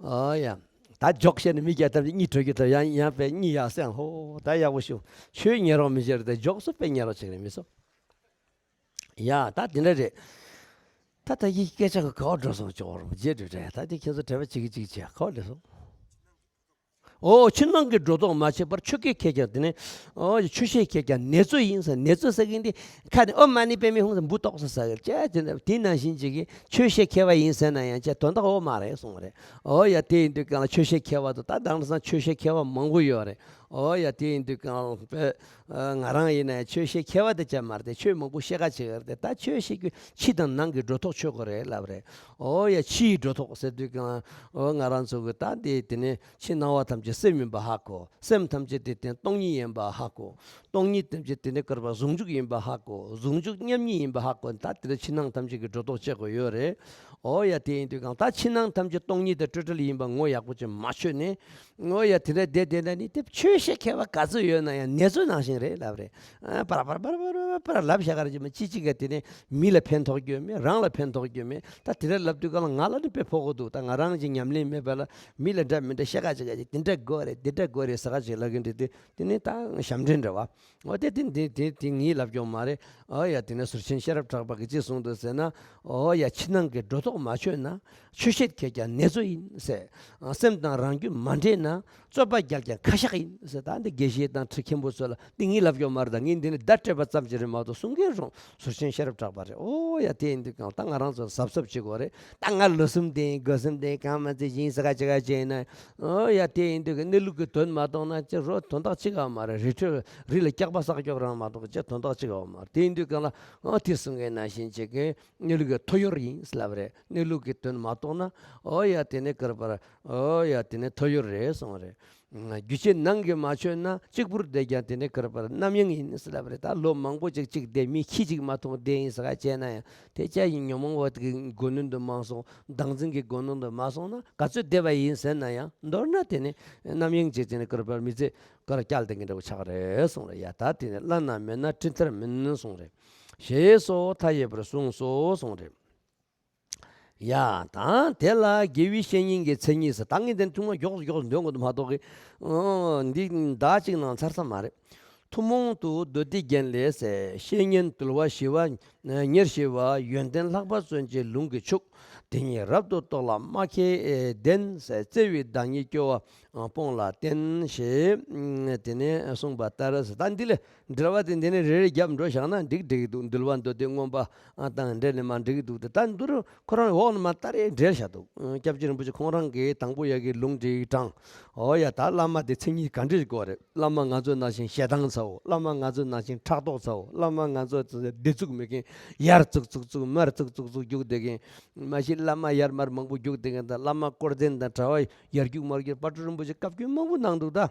ཨོ་ཡ། ད་འཇོག་བཤད་ནས་མི་བརྒྱ་ཐམ་གཉིས་གྲོལ་རྒྱུ་ད། ཡང་ཡང་དཔེ་གཉིས་ཡག་སེང་། ཧོ། ད་ཡག་པོ་ཞུ། ཆོས་ཉན་རོགས་མི་བྱེད་རེད་དེ། འཇོག་སུ་དཔེ་ཉན་རོགས་བྱེད་རེད་མི་སོ། ཡ། ད་དེ་འདྲ་རེད། ད་ད་ཡི་སྐད་ཆ་གི་ག་བ་འགྲོ་སོང་ཅོག་རོ་རྗེས་འགྲོ་རེད། ད་དེ་ཁྱེད་ཚོ་དྲན་པ་བྱེད་ཀྱི་གཅིག་བྱས་ག་བ་འགྲོ་སོང་། ཨོ། ཕྱི་ནང་གི་སྒྲོ་འདོགས་མ་ཆོད་པར་ཆོས་སྐད་མཁས་ཀྱང་དེ་ནས། ཨོ། ཆོས་བཤད་མཁས་ཀྱང་ནེ་ཙོ་ཡིན་ཟེར། ནེ་ཙོ་ཟེར་གིན་དེ་ཁ་ནས་ཨོཾ་མ་ཎི་པདྨེ་ཧཱུྃ་ཟེར་འབུ་ཏོག་ཙམ་ཟ་གི་ཅེས་དེ་ནས་དེ་ནང་བཞིན་ཅིག་གིས་ཆོས་བཤད་མཁས་པ་ཡིན་ཟེར་ན་ཡང་ཅེས་དོན་དག་འོ་མ་རེད་གསུངས་རེད། ཨོ་ཡ། དེ་ཡིན་དུས་གང་ལ་ཆོས་བཤད་མཁས་པ་དང་། ད་དེང་སང་ཆོས་བཤད་མཁས་པ་མང་པོ་ཡོད་རེད། ཨོ་ཡ། དེ་ཡིན་དུས་གང་ལ་དཔེ། ཨ། ང་རང་ཡིན་ན་ཆོས་བཤད་མཁས་པ་དེ་ཅང་མ་རེད་དེ། ཆོས་མང་པོ་བཤད་ཁ་ཅིག་ཡོད་རེད་དེ། ད་ཆོས་བཤད་རྒྱུ་ཕྱི་དང་ནང་གི་སྒྲོ་འདོགས་ཆོད་དགོས་རེད་ལབ་རེད། ཨོ་ཡ། ཕྱིའི་སྒྲོ་འདོགས་ཟེར་དུས་གང་། ཨོ། ང་རང་ཚོ་གི་ད་འདི་དེ་ནས་ཕྱི་སྣང་བ་ཐམས་ཅད་སེམས་ཡིན་པ་ཧ་གོ། སེམས་ཐམས་ཅད་དེ་དེ་སྟོང་ཉིད་ཡིན་པ་ཧ་གོ། སྟོང་ཉིད་ཐམས་ཅད་དེ་ནས་ཀར་པ་ཟུང་འཇུག་ཡིན་པ་ཧ་གོ། ཟུང་འཇུག་མཉམ་ཉིད་ཡིན་པ་ཧ་གོ། ད་དེ་ནས་ཕྱི་ནང་ཐམས་ཅད་ཀྱི་སྒྲོ་འདོགས་བཅད་དགོས་ཡོད་རེད། ཨོ་ཡ། དེ་ཡིན་དུས་གང་ད་ཕྱི་ནང་ཐམས་ཅད་སྟོང་ཉིད་དང་སྤྲོས་བྲལ་ཡིན་པ་ངོ་ཡག་པོ་ཅིག་མ་ཆོད་ནས། ངོ་ཡ། དེ་འདྲ་བསྡད་བསྡད་ན་ནི་དེ་ཆོས་བཤད་མཁས་པ་ག་ཚོད་ཡོད་ན་ཡང་ནེ་ཙོ་ནང་བཞིན་རེད་ལབ་རེད། ཨ། པར་པར་པར་པར་པར་ལབ་བཞག་ག་རེ་ཅི་མ་ཅི་ཅི་ག་དེ་ནས་མི་ལ་ཕན་ཐོགས་རྒྱུ་མེད། རང་ལ་ཕན་ཐོགས་རྒྱུ་མེད། ད་དེ་འདྲ་ལབ་དུས་ག་ལ་ང་ལ་ནི་དཔེ་ཕོག་གི་འདུག་ད་ང་རང་གི་ཉམས་ལེན་མེད་པ་ལ་མི་ལ་འདྲ་མི་འདྲ་བཤད་ག་ཅི་ག་ཅི་དེ་འདྲ་དགོས་རེད། དེ་འདྲ་དགོས་རེད་ཟེར་ག་ཅི་ལབ་གི་འདྲ། དེ་དེ་ནི་ད་ཞབས་འདྲེན་འདྲ་བ། འོ་དེ་དེ་དེ་དེ་དེ་ངས་ལབ་རྒྱུ་མ་རེད། ཨོ་ཡ། དེ་ནས་ཟུར་ཆེན་ཤེས་རབ་གྲགས་པ་གིས་ཅི་གསུངས་འདུག་ཟེར་ན། ཨོ་ཡ། ཕྱི་ནང་གི་སྒྲོ་འདོགས་མ་ཆོད་ན། ཆོས་བཤད་མཁས་ཀྱང་ནེ་ཙོ་ཡིན་ཟེར། སེམས་དང་རང་རྒྱུད་མ་འདྲེས་ན། རྩོད་པ་རྒྱག་ཀྱང་ཁ་ཤགས་ཡིན་ཟེར། ད་འདི་དགེ་བཤེས་དང་ཁྲི་མཁན་པོ་ཚོ་ལ་འདི་ངས་ལབ་རྒྱུ་མ་རེད། ད་ངས་འདི་ནི་བརྡ་སྤྲད་པ་ཙམ་ཞིག་རེད་མ་གཏོགས་གསུང་མཁན་རུང་ཟུར་ཆེན་ཤེས་རབ་གྲགས་པ་རེད། ཨོ་ཡ། དེ་ཡིན་དུས་གང་ད་ང་རང་ཚོ་གཟབ་གཟབ་བྱེད་དགོས་རེད། ད་ང་ལོ་གསུམ་ལྡན་ཡིན། དགུ་གསུམ་ལྡན་ཡིན། གང་མ་ཚད་ཡིན་ཟེར་ག་ཅི་ག་ཅི་ཡིན་ན། ཨོ་ཡ། དེ་ཡིན་དུས་གནས་ལུགས་ཀྱི་དོན་མ་རྟོགས་ན་ཅི་རོ་དོན་དག་ཅི་ག་མ་རེད། རི་ཁྲོད་རི་ལ་སྐྱག་པ་བསགས་རྒྱུ་རང་མ་གཏོགས་ཅི་དོན་དག་ཅི་ག་མ་རེད། དེ་ཡིན་དུས་གང་ལ། ཨོ། དེ་གསུང་མཁན་ནང་བཞིན་བྱེད་མཁན་གནས་ལུགས་ཀྱི་ཐོ་ཡོར་ཡིན་ལབ་རེད། གནས་ལུགས་ཀྱི་དོན་མ་རྟོགས་ན། ཨོ་ཡ། དེ་ནས་ཀར་པར། ཨོ་ཡ། དེ་ནས་ཐོ་ཡོར་རེད་གསུངས་རེད། རྒྱུ་བྱས་ནང་གི་མ་ཆོད་ན། གཅིག་པུར་བསྡད་ཀྱང་དེ་ནས་ཀར་པར་རྣམ་གཡེང་ཡིན་ལབ་རེད། ད་ལོ་མང་པོ་ཅིག་ཅིག་བསྡད། མི་ཁྱི་ཅིག་མ་མཐོང་བསྡད་ཡིན་ཟེར་ག་བྱས་ན་ཡང་དེ་ཅག་ཡིན། ཉོན་མོངས་པ་གི་མགོ་གནོན་དུ་མ་སོང་། བདག་འཛིན་གྱི་མགོ་གནོན་དུ་མ་སོང་ན་ག་ཚོད་བསྡད་པ་ཡིན་ཟེར་ན་ཡང་མདོར་ན་དེ་ནས་རྣམ་གཡེང་བྱས་བྱས་ནས་ཀར་པར་མི་ཚེ་ཀར་བསྐྱལ་བསྡད་མཁན་འདྲ་བོ་ཆགས་རེད་གསུངས་རེད། ཡ། ད་དེ་ནས་བླ་ན་མེད་ན་འཕྲིན་མཐར་མིན་གསུངས་རེད། ཞེས་སོགས་མཐའ་ཡས་པར་གསུངས་སོ་གསུངས་རེད། ཡ། ད་དེ་ལ་དགེ་བའི་བཤེས་གཉེན་གྱི་མཚན་ཉིད་ཟེར། ད་ངས་དེ་ཐུང་མ་མགྱོགས་མགྱོགས་འདོན་དགོས་འདུག་མ་གཏོགས་གི། ཨོ། འདི་ཟླ་གཅིག་ནང་ཚར་ས་མ་རེད། ཐུན་མོང་དུ་མདོ་སྡེ་རྒྱན་ལས་ཟེར། བཤེས་གཉེན་དུལ་བ་ཞི་བ་ཉེར་ཞི་བ། ཡོན་ཏན་ལྷག་པ་བརྩོན་བཅས་ལུང་གིས་ཕྱུག་དེ་ཉིད་རབ་ཏུ་རྟོགས་ལ་སྨྲ་མཁས་ལྡན་ཟེར། བརྩེ་བའི་བདག་ཉིད་སྐྱོ་བ་སྤོང་ལ་བསྟེན་ཞེས་དེ་ནས་གསུངས་པ་ལྟར་ཟེར། ད་འདི་ལས་འགྲེལ་བ་དེ་འདི་ནས་རེ་རེ་བརྒྱབ་འགྲོ་བཞག་ན་འགྲིག་འགྲིག་གི་འདུག་འདུལ་བ་མདོ་སྡེ་མངོན་པ་དང་འབྲེལ་ནས་མར་འགྲིག་གི་འདུག་དེ་ད་འདི་རུ་ཁོ་རང་འོག་ནས་མར་ལྟ་རེ་འགྲེལ་བཞག་འདུག་སྐྱབས་རྗེ་རིན་པོ་ཆེ་ཁོང་རང་གིས་དང་པོ་ཡ་གི་ལུང་འདྲི་དྲངས། འོ་ཡ། ད་བླ་མ་དེ་མཚན་ཉིད་ག་འདྲ་ཞིག་དགོས་རེད། བླ་མ་ང་ཚོ་ནང་བཞིན་ཞེ་སྡང་ཚ་བོ། བླ་མ་ང་ཚོ་ནང་བཞིན་ཕྲག་དོག་ཚ་བོ། བླ་མ་ང་ཚོ་བདེ་ཚུགས་མེད་མཁན། ཡར་བཙུགས་བཙུགས་བཙུགས། མར་བཙུགས་བཙུགས་བཙུགས་རྒྱུག་བསྡད་མཁན། མ་གཞི་བླ་མ་ཡར་མར་མང་པོ་རྒྱུག་བསྡད་མཁན་དང་། བླ་མ་དཀོར་ཟན་དང་གྲྭ་པ་ཡར་རྒྱུག་མར་རྒྱུག་དཔལ་སྤྲུལ་རིན་པོ་ཆེ་བཀའ་བཀྱོན་མང་པོ་གནང་འདུག་ད།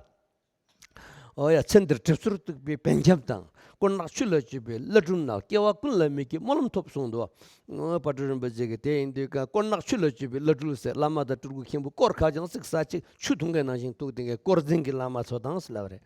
ཨོ་ཡ། ཚེ་འདིར་གྲིབ་སོར་གཏུགས་པའི་བན་ཁྱམས་དང་། དཀོར་ནག་ཆུ་ལ་སྤྱོད་པའི་བླ་སྦྲུལ་རྣམས། སྐྱེ་བ་ཀུན་ལ་མི་སྐྱེ་སྨོན་ལམ་ཐོབ་གསུངས་འདུག་དཔལ་སྤྲུལ་རིན་པོ་ཆེ་གིས་དེ་ཡིན་དུས་ཀ་དཀོར་ནག་ཆུ་ལ་སྤྱོད་པའི་བླ་སྦྲུལ་ཟེར། བླ་མ་དང་སྤྲུལ་སྐུ་མཁན་པོ་དཀོར་ཁ་བྱང་ཚིག་ས་གཅིག་ཆུ་འཐུང་མཁན་ནང་བཞིན་འཐུང་བསྡད་མཁན་དཀོར་ཟན་གྱི་བླ་མ་ཚོ་དང་ཟེར་ལབ་རེད།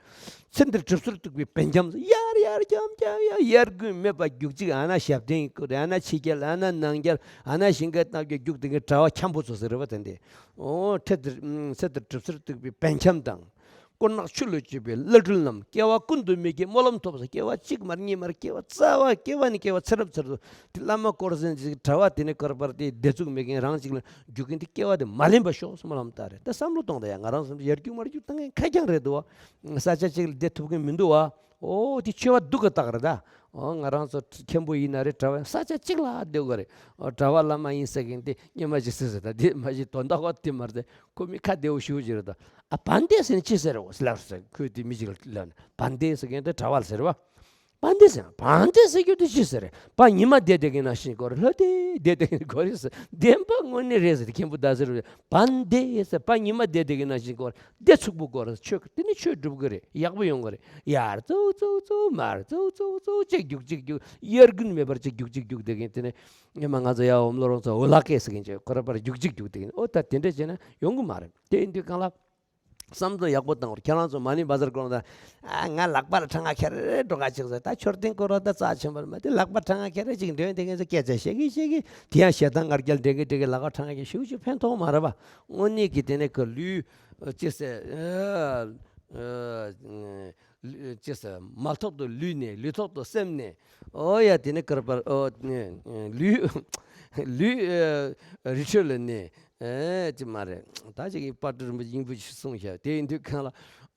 ཚེ་འདིར་གྲིབ་སོར་གཏུགས་པའི་བན་ཁྱམས་ཟེར། ཡར་ཡར་འཁྱམས་འཁྱམས་ཡ། ཡར་རྒྱུག་མེད་པ་རྒྱུག་གཅིག་ཨ་ན་ཞབས་བརྟན་སྐོར། ཨ་ན་ཕྱི་རྒྱལ། ཨ་ན་ནང་རྒྱལ། ཨ་ན་ཞིང་ཁ་གནམ་རྒྱལ་རྒྱུག་བསྡད་མཁན་གྲྭ་པ་འཁྱམ་པོ་ཚོ་ཟེར་རེད་པ། དེ་འདི། ཨོ། ཚེ་འདིར་ཚེ་འདིར་གྲིབ་སོར་གཏུགས་པའི་བན་ཁྱམས་དང་། དཀོར་ནག་ཆུ་ལ་སྤྱོད་པའི་བླ་སྦྲུལ་རྣམས། སྐྱེ་བ་ཀུན་ཏུ་མི་སྐྱེ་སྨོན་ལམ་ཐོབ་ཟེར། སྐྱེ་བ་གཅིག་མར་གཉིས་མར་སྐྱེ་བ་རྩ་བ་སྐྱེ་བ་ནས་སྐྱེ་བ་ཚེ་རབས་ཚེ་རབས་དེ་བླ་མ་དཀོར་ཟན་ཅིག་གྲྭ་པ་དེ་ནས་དཀོར་པར་དེ་བདེ་ཚུགས་མེད་མཁན་རང་ཅིག་ལ་རྒྱུག་མཁན་དེ་སྐྱེ་བ་དེ་མ་ལེན་པ་ཤོག་སྨོན་ལམ་བཏབ་རེད། ད་བསམ་བློ་གཏོང་ད་ཡ། ང་རང་བསམ་ཡར་རྒྱུག་མར་རྒྱུག་བཏང་མཁན་ཁ་རྐྱང་རེད་འདུག་བ། ས་ཆ་གཅིག་ལ་བསྡད་ཐུབ་མཁན་མི་འདུག་བ། ཨོ། དེ་ཆོས་པ་སྡུག་གི་རྟགས་རེད་ད། ཨོ། ང་རང་ཚོ་མཁན་པོ་ཡིན་ན་རེད། གྲྭ་པ་ས་ཆ་གཅིག་ལ་བསྡད་དགོས་རེད། ཨོ། གྲྭ་པ་བླ་མ་ཡིན་ཟེར་མཁན་དེ་སྙན་མ་ཞིག་ཟེར་ཟེར་ད། དེ་མ་གཞི་དོན་དག་པ་དེ་མ་རེད། ཁོ་མི་ཁ་བདེ་བོ་ཞུ་ཅི་རེད་ད། ཨ། བན་དེ་ཟེར་ནས་ཅི་ཟེར་རེད་ལབ་ཟེར། ཁོས་དེ་མི་ཞིག་ལ་ལབ་ནས། བན་དེ་ཟེར་མཁན་དེ་གྲྭ་པ་ལ་ཟེར་བ། བན་དེ་ཟེར། བན་དེ་ཟེར་རྒྱུ་དེ་ཅི་ཟེར་རེད། བ་ཉི་མ་བསྡད་བསྡད་མཁན་ནང་བཞིན་དགོས་རེད། ལྷ་དེ་བསྡད་བསྡད་མཁན་དགོས་རེད་ཟེར། བདེན་པ་དངོས་གནས་རེད་ཟེར། མཁན་པོ་ད་ཟེར་བ། བན་དེ་ཟེར། བ་ཉི་མ་བསྡད་བསྡད་མཁན་ནང་བཞིན་དགོས་རེད། བདེ་ཚུགས་པོ་དགོས་རེད། ཆོས་དེ་ནི་ཆོས་སྒྲུབ་གི་རེད། ཡག་པོ་ཡོང་གི་རེད། ཡར་བཙུགས་བཙུགས་བཙུགས། མར་བཙུགས་བཙུགས་བཙུགས། གཅིག་རྒྱུག་གཅིག་རྒྱུག་ཡར་རྒྱུན་མེད་པར་གཅིག་རྒྱུག་གཅིག་རྒྱུག་བསྡད་མཁན་དེ་ནི། ཉི་མ་ང་ཚོ་ཡ་འོམ་ལོ་རོང་ཚོ་འོ་ལག་སྐད་ཟེར་མཁན་ཅིག་ཁོ་ར་པར་རྒྱུག་གཅིག་རྒྱུག་བསྡད་མཁན། ཨོ། ད་དེ་འདྲ་བྱས་ན་ཡོང་གི་མ་རེད། དེ་ཡིན་དུས་གང་ལ། བསམ་བློ་ཡག་པོ་བཏང་བར། ཁྱེད་རང་ཚོ་མ་ཎི་བཛྲ་སྐོར་ལ། ཨ། ང་ལག་པ་ལ་ཁྲ་ང་ཁེར་རེ་འགྲོ་ག་ཅིག་ཟེར། ད་མཆོད་རྟེན་སྐོར་ལ་ད་རྩ་ཆེན་པོ་མ་དེ་ལག་པ་ཁྲ་ང་ཁེར་རེ་ཅིག་འདོན་དེ་ངས་ཚོ་སྐད་ཆ་བཤད་གི་བཤད་གི། དེ་ཡང་ཞེ་སྡང་ང་རྒྱལ་འདྲེན་གི་འདྲེན་གི་ལག་པ་ཁྲ་ང་ཁེར་ཞུ་ཞུ་ཕན་ཐོགས་མ་རེད་པ། དངོས་གནས་ཀྱི་དེ་ནས་ཁོ་ལུས་ཅི་ཟེར། ཨ། ཨ། ལུས་ཅི་ཟེར། མལ་ཐོག་ཏུ་ལུས་ནས། ལུས་ཐོག་ཏུ་སེམས་ནས། ཨོ་ཡ། དེ་ནས་ཀར་པར། ཨོ། ལུས་ལུས། ཨ། རི་ཁྲོད་ལ་གནས། ཨེ། ཅི་མ་རེད། ད་ཅིག་གི་དཔལ་སྤྲུལ་རིན་པོ་ཆེ་སྙིང་པོ་ཞིག་གསུངས་ཤག་དེ་ཡིན་དུས་གང་ལ།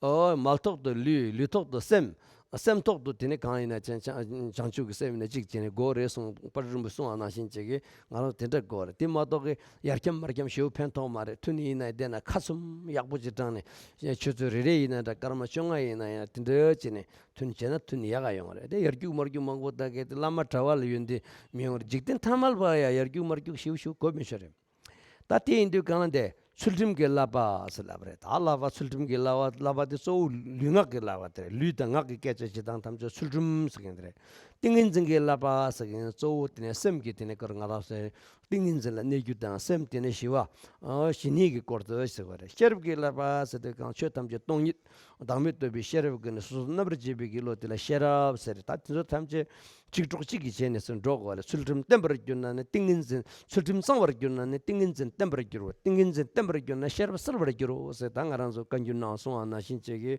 ཨོ། མལ་ཐོག་ཏུ་ལུས། ལུས་ཐོག་ཏུ་སེམས། སེམས་ཐོག་ཏུ་དེ་ནི་གང་ཡིན་ན་བྱང་བྱང་བྱང་ཆུབ་ཀྱི་སེམས་ཡིན་ན་གཅིག་བྱས་ནས་དགོས་རེད་གསུངས། དཔལ་སྤྲུལ་རིན་པོ་ཆེ་གསུངས་པ་ནང་བཞིན་བྱས་ཀྱི་ང་རང་དེ་འདྲ་དགོས་རེད། དེ་མ་གཏོགས་ཀྱི་ཡར་འཁྱམས་མར་འཁྱམས་ཞེ་པོ་ཕན་ཐོགས་མ་རེད། ཐུན་ཡིན་ན་བསྡད་ན་ཁ་ཚུམ་ཡག་པོ་ཅིག་དྲངས་ནས། ཆུ་ཚོད་རེ་རེ་ཡིན་ན་འདྲ། སྐར་མ་བཅོ་ལྔ་ཡིན་ན་ཡང་དེ་འདྲ་བྱས་ནས། ཐུན་བྱས་ན་ཐུན་ཡག་ག་ཡོང་བ་རེད། དེ་ཡར་རྒྱུག་མར་རྒྱུག་མང་པོ་བཏང་མཁན་དེ་བླ་མ་གྲྭ་པ་ལ་ཡོན་ཏན་མི་ཡོང་བར། འཇིག་རྟེན་ཐ་མལ་པ་ཡ་ཡར་རྒྱུག་མར་རྒྱུག་ཞིབ་ཞིབ་དགོས་མི་ཤོར་རེད། ད་དེ་ཡིན་དུས་གང་ལ་འདི་ཚུལ་ཁྲིམས་ཀྱི་བསླབ་པ་ཟེར་ལབ་རེད། ད་བསླབ་པ་ཚུལ་ཁྲིམས་ཀྱི་བསླབ་པ། བསླབ་པ་དེ་གཙོ་བོ་ལུས་ངག་གི་བསླབ་པ་དེ་རེད། ལུས་དང་ངག་གི་སྐད་ཆ་བྱེད་སྟངས་ཐམས་ཅད་ཚུལ་ཁྲིམས་ཟེར་མཁན་དེ་རེད། ཏིང་ངེ་འཛིན་གྱི་བསླབ་པ་ཟེར་མཁན་གཙོ་བོ་དེ་ནས་སེམས་ཀྱི་དེ་ནས་ཀར་ང་རང་ཚོའི་ཏིང་ངེ་འཛིན་ལ་གནས་རྒྱུ་དང་སེམས་དེ་ནས་ཞི་བ། ཨ། ཞི་གནས་ཀྱི་སྐོར་དུ་ཟེར་བ་རེད། ཤེས་རབ་ཀྱི་བསླབ་པ་ཟེར་དུས་གང་ཆོས་ཐམས་ཅད་སྟོང་ཉིད། བདག་མེད་རྟོགས་པའི་ཤེས་རབ་ཀྱིས་ནི་སོ་སོ་རྣམ་པར་འབྱེད་པའི་གི་བློ་དེ་ལ་ཤེས་རབ་ཟེར། ད་དེ་ཚོ་ཐམས་ཅད་གཅིག་གྲོགས་གཅིག་གིས་བྱས་ནས་སུ་འགྲོ་དགོས་རེད། ཚུལ་ཁྲིམས་བརྟན་པར་གྱུར་ན་ནི་ཏིང་ངེ་འཛིན། ཚུལ་ཁྲིམས་གཙང་བར་གྱུར་ན་ནི་ཏིང་ངེ་འཛིན་བརྟན་པར་འགྱུར་རོ། ཏིང་ངེ་འཛིན་བརྟན་པར་གྱུར་ན་ཤེས་རབ་གསལ་བར་འགྱུར་རོ་ཟེར། ད་ང་རང་ཚོ་བཀའ་འགྱུར་ནང་གསུངས་པ་ནང་བཞིན་བྱས་ཀྱི།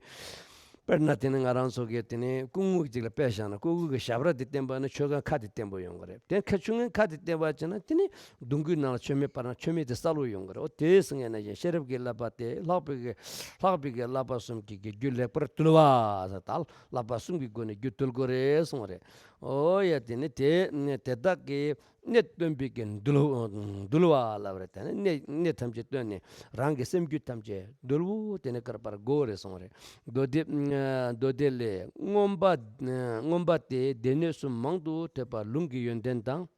དཔེར་ན་དེ་ནི་ང་རང་ཚོ་གི་དེ་ནི་སྐུ་ངོ་ཅིག་ལ་དཔེ་བཞག་ན། སྐུ་ངོ་གི་ཞབས་ར་དེ་བརྟན་པ་ན་མཆོད་ཁང་ཁ་དེ་བརྟན་པོ་ཡོང་གི་རེད། དེ་ཁ་མཆོད་ཁང་ཁ་དེ་བརྟན་པ་བྱས་ན་དེ་ནི་གདུང་རྒྱུད་ནང་ལ་མཆོད་མེ་སྤར་ན་མཆོད་མེ་དེ་གསལ་པོ་ཡོང་གི་རེད། འོ། དེ་ཟེར་མཁན་ནང་བཞིན་ཤེས་རབ་ཀྱི་བསླབ་པ་དེ་ལྷག་པའི་གི་ལྷག་པའི་གི་བསླབ་པ་གསུམ་གྱི་གི་རྒྱུད་ལེགས་པར་དུལ་བ་ཟེར། ད་བསླབ་པ་གསུམ་གྱི་སྒོ་ནས་རྒྱུད་དུལ་དགོས་རེད་གསུངས་པ་རེད། འོ་ཡ། དེ་ནི་དེ་དེ་དག་གི་གནད་སྟོན་པའི་གི་འདུལ་འདུལ་བ་ལབ་རེད། དེ་ནི་གནད་གནད་ཐམས་ཅད་སྟོན་ནས་རང་གི་སེམས་རྒྱུད་ཐམས་ཅད་འདུལ་བོ་དེ་ནི་དཀར་པར་དགོས་རེད་གསུངས་པ་རེད། མདོ་སྡེ། མདོ་སྡེ་ལས། མངོན་པ། མངོན་པ་སྟེ་སྡེ་སྣོད་གསུམ་མང་དུ་ཐེག་པ་ལུང་གི་ཡོན་ཏན་དང་།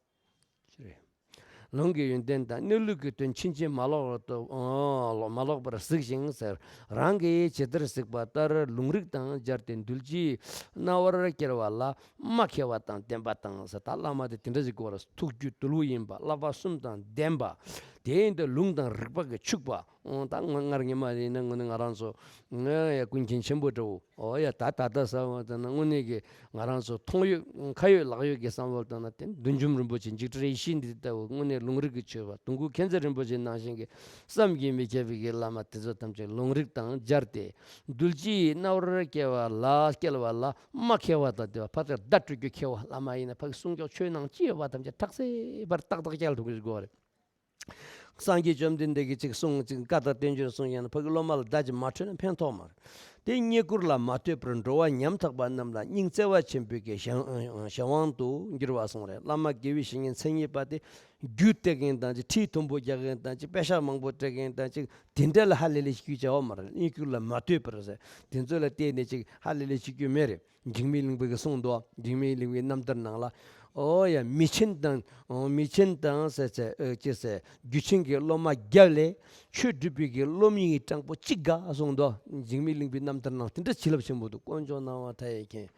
ལུང་གི་ཡོན་ཏན་དང་གནས་ལུགས་ཀྱི་དོན་ཕྱིན་ཅི་མ་ལོག་ཏུ་མ་ལོག་པར་གཟིགས་ཤིང་ཟེར། རང་གིས་ཇི་ལྟར་གཟིགས་པ་ལྟར་ལུང་རིགས་དང་སྦྱར་ཏེ་འདུལ་བྱའི་རྣ་བར་སྐྱེལ་བ་ལ་སྨྲ་མཁས་པ་དང་ལྡན་པ་དང་ཟེར། ད་བླ་མ་དེ་དེ་འདྲ་ཞིག་དགོས་རེད། ཐུགས་རྒྱུད་དུལ་བོ་ཡིན་པ། བསླབ་པ་གསུམ་དང་ལྡན་པ། དེ་ཡིན་དུས་ལུང་དང་རིགས་པ་གི་ཕྱུག་པ། ཨོ་ད་ང་སྔར་ཉི་མ་ཡིན་ན་དངོས་གནས་ང་རང་ཚོ་ང་ཡ་ཀུན་མཁྱེན་ཆེན་པོ་འདྲ་བོ། ཨོ་ཡ་ད་ད་ལྟ་ས་བ་ད་ན་དངོས་གནས་ཀྱི་ང་རང་ཚོ་མཐོང་ཡོད་ཁ་ཡོད་ལག་ཡོད་ཀྱི་བསམ་བློ་བཏང་ན། དེ་བདུད་འཇོམས་རིན་པོ་ཆེ། འཇིགས་བྲལ་ཡེ་ཤེས་འདི་ལྟ་བུ་དངོས་གནས་ལུང་རིགས་ཀྱི་ཆོས་པ། དུང་སྐུ་མཁྱེན་བརྩེ་རིན་པོ་ཆེ་ནང་བཞིན་གྱི་བསམ་གྱིས་མི་ཁྱབ་པའི་གི་བླ་མ་དེ་ཚོ་ཐམས་ཅད་ལུང་རིགས་དང་སྦྱར་ཏེ། གདུལ་བྱའི་རྣ་བར་སྐྱེ་བ་ལ་སྐྱེལ་བ་ལ་མ་མཁས་པ་དང་བསྡུར་བ། ཕ་དེར་བརྡ་སྤྲོད་རྒྱུ་མཁས་པ་བླ་མ་ཡིན་ན། ཕ་གི་གསུང་ཆོག་ཆོས་ནང་སྐྱེ་བ་ཐམས་ཅད་ཐག་ཚེ་བར་ཏག་ཏག་སྐྱེལ་ཐུབ་ཀྱི་དགོས་རེད། སངས་རྒྱས་བཅོམ་ལྡན་འདས་ཀྱིས་ཅིག་གསུང་ཅིག་བཀའ་དང་བསྟན་བཅོས་གསུང་ཡང་ན་ཕ་གི་སློབ་མ་ལ་བརྡ་ཅིག་མ་འཕྲོད་ན་ཕན་ཐོགས་མ་རེད། དེ་རྙེད་བཀུར་ལ་མ་ལྟོས་པར་འགྲོ་བ་ཉམ་ཐག་པ་རྣམས་ལ་སྙིང་བརྩེ་བ་ཆེན་པོས་ཀྱི་གཞན་དབང་དུ་འགྱུར་བ་གསུངས་རེད། བླ་མ་དགེ་བའི་བཤེས་གཉེན་མཚན་ཉིད་པ་དེ་རྒྱུད་སྟེར་མཁན་དང་ཅིག་ཁྲིད་མཐོན་པོ་རྒྱག་མཁན་དང་ཅིག་དཔེ་ཤག་མང་པོ་སྤྲད་མཁན་དང་ཅིག་དེ་འདྲ་ལ་ཧ་ལས་ལས་ཤིག་བྱ་བ་མ་རེད། རྙེད་བཀུར་ལ་མ་ལྟོས་པར་ཟེར། དེ་ཚོ་ལ་བལྟས་ནས་ཅིག་ཧ་ལས་ལས་ཤིག་རྒྱུ་མེད་རེད། འཇིགས་མེད་གླིང་པ་གིས་གསུངས་འདུག་འཇིགས་མེད་གླིང་པའི་རྣམ་ཐར་ནང་ལ། ཨོ་ཡ་མི་ཆེན་དང་། ཨོ་མི་ཆེན་དང་ཟེར་ཟེར། ཨོ་ཅེ་ཟེར། རྒྱུད་ཆེན་གྱི་སློབ་མ་བརྒྱ་ལས་ཆོས་སྒྲུབ་པའི་གི་སློབ་གཉེར་གྱི་སྤྲང་པོ་གཅིག་དགའ་གསུངས་འདུག་འཇིགས་མེད་གླིང་པའི་རྣམ་ཐར་ནང་དེ་འདྲ་བྱིན་རླབས་ཆེན་པོ་འདུག་དཀོན་མཆོག་སྣང་བ་མཐའ་ཡས་མཁྱེན།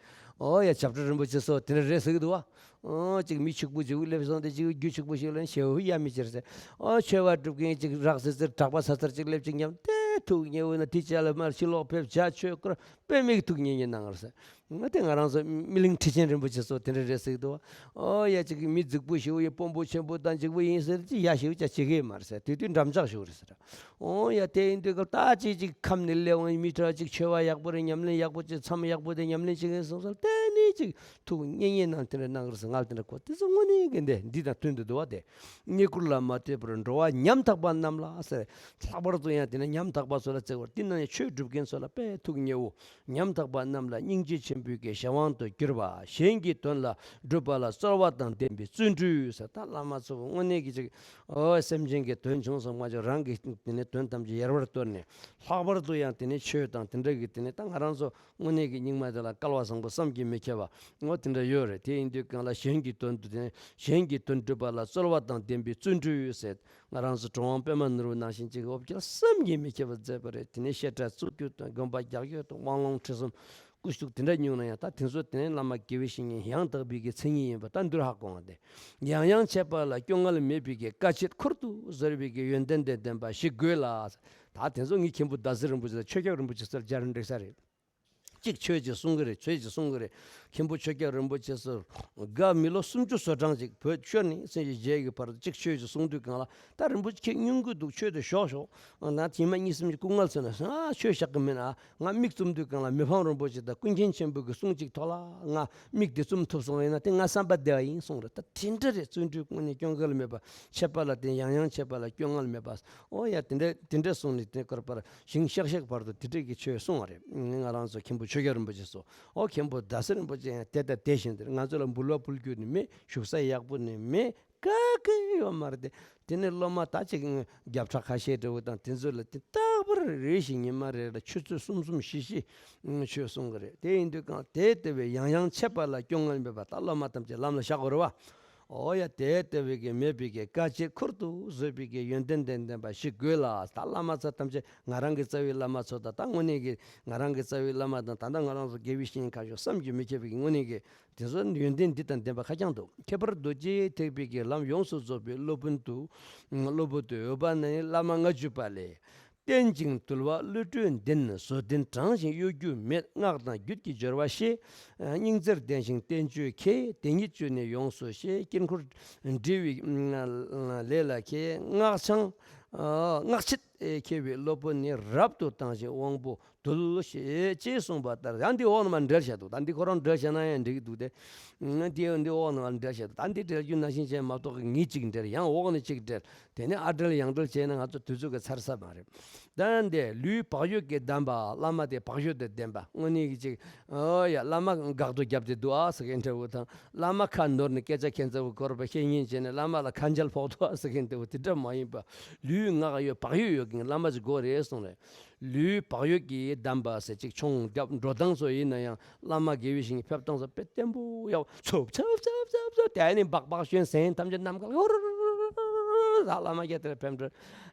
ཨོ་ཡ་བྱ་བྲལ་རིན་པོ་ཆེ་སོགས་དེ་འདྲ་རེད་ཟེར་གི་འདུག་བ། ཨོ་ཅིག་མི་ཕྱུག་པོ་ཅིག་སླེབས་སོང་སྟེ་ཅིག་རྒྱུ་ཕྱུག་པོ་ཞིག་ལ་ཞེ་པོ་ཡ་མི་ཅིག་ཟེར། ཨོ་ཆོས་པ་སྒྲུབ་མཁན་ཅིག་རག་ཟེར་ཟེར་གྲགས་པ་ཚ་ཚར་ཅིག་སླེབས་ཅིག་སྙམ་སྟེ་ཐུགས་མཉེས་པོ་ན། དེ་ཅག་ལ་མར་ཕྱི་ལོགས་ཕེབས། བྱ་ཆོས་སྐོར་དཔེ་མེད་ཐུགས་མཉེས་མཉེས་གནང་ངར་ཟེར། ང་དེ་ང་རང་ཚོ་སྨིན་གླིང་ཁྲི་ཆེན་རིན་པོ་ཆེ་སོགས་དེ་འདྲ་རེད་ཟེར་གི་འདུག་ཨོ་ཡ་ཅིག་མི་རྫིག་པོ་ཞེ་པོ་ཡིན། དཔོན་པོ་ཆེན་པོ་དང་ཅིག་པོ་ཡིན་ཟེར་ཅིག་ཡ་ཞེ་པོ་ཅག་བྱེད་གི་མ་རེད་ཟེར། དེ་དུས་འགྲམ་ལྕག་ཞིག་རེད་ཟེར། ཨོ་ཡ་དེ་ཡིན་དུས་སྐབས་ད་ཅིག་ཅིག་ཁམས་ནས་སླེབས་འོང་མི་ཁྲ་ཅིག་ཆོས་པ་ཡག་པོ་རེད། ཉམས་ལེན་ཡག་པོ་ཅིག་མཚམས་ཡག་པོ་དེ་ཉམས་ལེན་བྱེད་མཁན་སོང་ཙང་དེ་ནས་ཅིག་ཐུགས་མཉེས་མཉེས་གནང་དེ་འདྲ་གནང་གི་རེད་ཟེར། ང་ལ་དེ་འདྲ་གོ། དེ་ཚོ་དངོས་གནས་ཀྱི་འདི་འདི་དང་མཐུན་དུ་འདུག་བ། དེ་རྙེད་བཀུར་ལ་མ་ལྟོས་པར་འགྲོ་བ་ཉམ་ཐག་པ་རྣམས་ལ་ཟེར། ལྷག་པར་དུ་ཡང་དེ་ནས་ཉམ་ཐག་པ་ཚོ་ལ་བརྩེ་བར། དེ་ནང་ནས་ཆོས་སྒྲུབ་མཁན་ཚོ་ལ་དཔེ་ཐུགས་མཉེས་པོ། ཉམ་ཐག་པ་རྣམས་ལ་སྙིང་རྗེ་ཆེན་པོའི་གི་གཞན་དབང་དུ་གྱུར་པ། གཞན་གྱི་དོན་ལ་སྒྲུབ་པ་ལ་རྩོལ་བ་དང་ལྡན་པའི་བརྩོན་འགྲུས་ཟེར། ད་བླ་མ་ཚོ་དངོས་གནས་ཀྱི་ཅིག་ཨོ་སེམས་ཅན་གྱི་དོན་བྱུང་སོང་མ་བྱུང་རང་གི་དེ་ནས་དོན་ཐམས་ཅད་ཡལ་བར་དོར་ནས། ལྷག་པར་དུ་ཡང་དེ་ནས་ཆོས་དང་དེ་འདྲ་གི་དེ་ནས་ད་ང་རང་ཚོ་དངོས་གནས་ཀྱི་སྙིགས་མ་དེ་ལ་སྐལ་བ་བཟང་པོ་བསམ་གྱིས་མི་ཁྱབ་པ་ངོ་དེ་འདྲ་ཡོད་རེད། དེ་ཡིན་དུས་གང་ལ་གཞན་གྱི་དོན་དུ་དེ་ནས་གཞན་གྱི་དོན་སྒྲུབ་པ་ལ་རྩོལ་བ་དང་ལྡན་པའི་བརྩོན་འགྲུས་ཟེར། ང་རང་ཚོ་གྲུབ་དབང་པདྨ་ནོར་བུ་ནང་བཞིན་ཅིག་འོ་བརྒྱལ་བསམ་གྱིས་མི་ཁྱབ་པ་མཛད་པ་རེད། དེ་ནས་བཤད་གྲྭ་བཙུགས་རྒྱུ་དང་དགོན་པ་རྒྱག་རྒྱུ་དང་དབང་ལུང་ཁྲིད་གསུམ་སྐུ་གཞུག་དེ་འདྲ་ཉུང་ན་ཡང་། ད་དེ་ཚོ་དེ་ནས་བླ་མ་དགེ་བའི་བཤེས་གཉེན་ཡང་དག་པའི་གི་མཚན་ཉིད་ཡིན་པ་ད་འདིར་ཧ་གོ་བ་དེ། ཡང་ཡང་འཆད་པ་ལ་སྐྱོ་ངལ་མེད་པའི་གི་དཀའ་སྤྱད་ཁུར་དུ་བཟོད་པའི་གི་ཡོན་ཏན་དང་ལྡན་པ་ཞིག་དགོས་ལ། ད་དེ་ཚོ་ངའི་མཁན་པོ་ཟླ་ཟེར་རིན་པོ་ཆེ་དང་ཆོས་སྐྱབས་རིན་པོ་ཆེ་ཚོར་སྦྱར་འགྲིག་ས་རེད། གཅིག་ཆོས་ཅིག་གསུང་གི་རེད། ཆོས་ཅིག་གསུང་གི་རེད། མཁན་པོ་ཆོས་སྐྱབས་རིན་པོ་ཆེ་ཚོར་དགའ་མི་ལོ་སུམ་ཅུ་སོ་གྲངས་ཅིག་བོད་ཤོར་ནས་སེམས་ཤིག་རྒྱས་ཀྱི་བར་དུ་གཅིག་ཆོས་ཅིག་གསུང་དུས་གང་ལ། ད་རིན་པོ་ཆེ་ཁྱེད་སྙུང་གི་འདུག་ཆོས་དེ་ཞོག་ཞོག་ང་ཉི་མ་གཉིས་གསུམ་གྱི་སྐུ་ངལ་ཚོ་ན་ང་ཆོས་བཞག་གི་མིན་ཨ། ང་མིག་བཙུམ་དུས་གང་ལ་མི་ཕམ་རིན་པོ་ཆེ་དང་ཀུན་མཁྱེན་ཆེན་པོ་གི་གསུང་གཅིག་ཐོག་ལ་ང་མིག་དེ་བཙུམ་ཐུབ་སོང་བ་ཡིན་ན་དེ་ང་བསམ་པ་བདེ་བ་ཡིན་གསུངས་རེད། ད་དེ་འདྲ་རེད། བརྩོན་འགྲུས་དངོས་གནས་སྐྱོ་ངལ་མེད་པ། འཆད་པ་ལ་བརྟེན་ཡང་ཡང་འཆད་པ་ལ་སྐྱོ་ངལ་མེད་པ། ཨོ་ཡ་དེ་འདྲ་དེ་འདྲ་གསུངས་ནས་དེ་སྐོར་པར་ཞིང་གཤེགས་གཤེགས་བར་དུ་དེ་འདྲ་གི་ཆོས་གསུངས་པ་རེད། ང་རང་ཚོ་མཁན་པོ་ཆོས་རྒྱལ་རིན་པོ་ཆེ་སོགས། ཨོ་མཁན་པོ་ཟླ་ཟེར་རིན་པོ་ཆེ་ཡང་དེ་ལྟ་དེ་བཞིན་དེར་ང་ཚོ་ལ་འབུལ་བ་ཕུལ་རྒྱུ་ནི་མེད། བཞུགས་ས་ཡག་པོ་ནི་མེད། ག་གེ་ཡོད་མ་རེད་དེ། དེ་ནས་སློབ་མ་ད་ཅིག་རྒྱབ་ཁྲ་ཁ་ཤས་འདྲ་བོ་དང་དེ་ཚོ་ལ་དེ་རྟག་པར་རེ་ཞིག་ཉི་མ་རེ་ལ་ཆུ་ཚོད་གསུམ་གསུམ་བཞི་བཞི་ཆོས་གསུང་གི་རེད། དེ་ཡིན་དུས་གང་དེ་ལྟ་བུའི་ཡང་ཡང་འཆད་པ་ལ་སྐྱོ་ངལ་མེད་པ་ད་སློབ་མ་ཐམས་ཅད་ལམ་ལ་བཞག་དགོས་རེད་བ། ཨོ་ཡ་དེ་ལྟ་བུའི་གི་མེད་པའི་གི་དཀའ་སྤྱད་ཁུར་དུ་བཟོད་པའི་གི་ཡོན་ཏན་དང་ལྡན་པ་ཞིག་དགོས་ལ། ད་བླ་མ་ཚོ་ཐམས་ཅད་ང་རང་གི་རྩ་བའི་བླ་མ་ཚོ་དང་ད་དངོས་གནས་ཀྱི་ང་རང་གི་རྩ་བའི་བླ་མ་དང་ད་ལྟ་ང་རང་ཚོ་དགེ་བའི་བཤེས་གཉེན་ཁ་ཤོག་བསམ་གྱིས་མི་ཁྱབ་པའི་གི་དངོས་གནས་ཀྱི་དེ་ཚོ་ཡོན་ཏན་འདི་དང་ལྡན་པ་ཁ་རྐྱང་འདུག་ཁྱད་པར་རྡོ་རྗེ་ཐེག་པའི་གི་ལམ་ཡོངས་སུ་རྫོགས་པའི་སློབ་དཔོན་དུ། སློབ་བུ་དུ་འོས་པ་ནི་བླ་མ་ལྔ་བཅུ་པ་ལས། རྟེན་ཅིང་འདུལ་བ་བློ་གྲོས་ལྡན་བཟོ་ལྡན་དྲང་ཞིང་གཡོ་སྒྱུ་མེད། སྔགས་དང་རྒྱུད་ཀྱི་སྦྱོར་བ་ཤེས། སྙིང་བརྩེར་ལྡན་ཞིང་བསྟན་བཅོས་མཁས། དེ་ཉིད་བཅུ་ནི་ཡོངས་སུ་ཤེས། དཀྱིལ་འཁོར་འབྲི་བའི་ལས་ལ་མཁས། སྔགས་འཆང་སྔགས་ཆེད་མཁས་པའི་སློབ་དཔོན་ནི། རབ་ཏུ་བཏང་ཞིང་དབང་པོ་འདུལ་ཞེས་ཅེས་གསུངས་པ་ལྟར། ཡང་འདི་འོག་ནས་མར་འགྲེལ་བཤད་འདུག་ད་འདི་ཁོ་རང་འགྲེལ་བཤད་ན་ཡང་འགྲིག་གི་འདུག་སྟེ། འདི་འདི་འོག་ནས་མར་འགྲེལ་བཤད་འདུག་ད་འདི་འགྲེལ་རྒྱུ་ནང་བཞིན་བྱས་མ་གཏོགས་ངས་གཅིག་འགྲེལ། ཡང་འོག་ནས་གཅིག་འགྲེལ། དེ་ནས་ཨ་འགྲེལ་ཡང་འགྲེལ་བྱས་ན་ང་ཚོ་དུས་ཚོད་ཀྱི་ཚར་ས་མ་རེད། ད་འདི་ལུས་བག་ཡོད་ཀྱིས་བསྡམས་པ། བླ་མ་དེ་བག་ཡོད་དང་ལྡན་པ། དངོས་གནས་ཀྱི་ཅིག་ཨོ་ཡ་བླ་མ་འགག་ཏུ་བརྒྱབ་སྟེ་འདུག་ཨ་ཟེར་མཁན་འདྲ་བོ་དང་། བླ་མ་ཁ་ནོར་ནས་སྐད་ཆ་ཁྱད་མཚར་བོ་སྐོར་བ་བཤད་ཉན་བྱས་ནས་བླ་མ་ལ་ཁ་འཇལ་ཕོག་འདུག་ཨ་ཟེར་མཁན་འདྲ་བོ་དེ་འདྲ་མ་ཡིན་པ། ལུས་ངག་ཡོད་བག་ཡོད་ཡོད་མཁན་བླ་མ་ཅིག་དགོས་རེད་གསུངས་རེད། ལུས་བག་ཡོད་ཀྱིས་བསྡམས་པ་ཟེར་ཅིག་མཆོང་རྒྱབ་འགྲོ་སྟངས་སོགས་ཡིན་ན་ཡང་བླ་མ་དགེ་བའི་བཤེས་གཉེན་ཕེབས་སྟངས་སོགས་དཔེ་བརྟན་པོ་ཡག་ཚུབ་ཚབ་ཚབ་ཚབ་དེ་ནས་སྦག་སྦག་ཞོན་ཟན་ཐམས་ཅད་ནམ་མཁའ་ལ་ཧོར། ད་བླ་མ་བརྒྱ་དེར་ཕེབས་འགྲོ།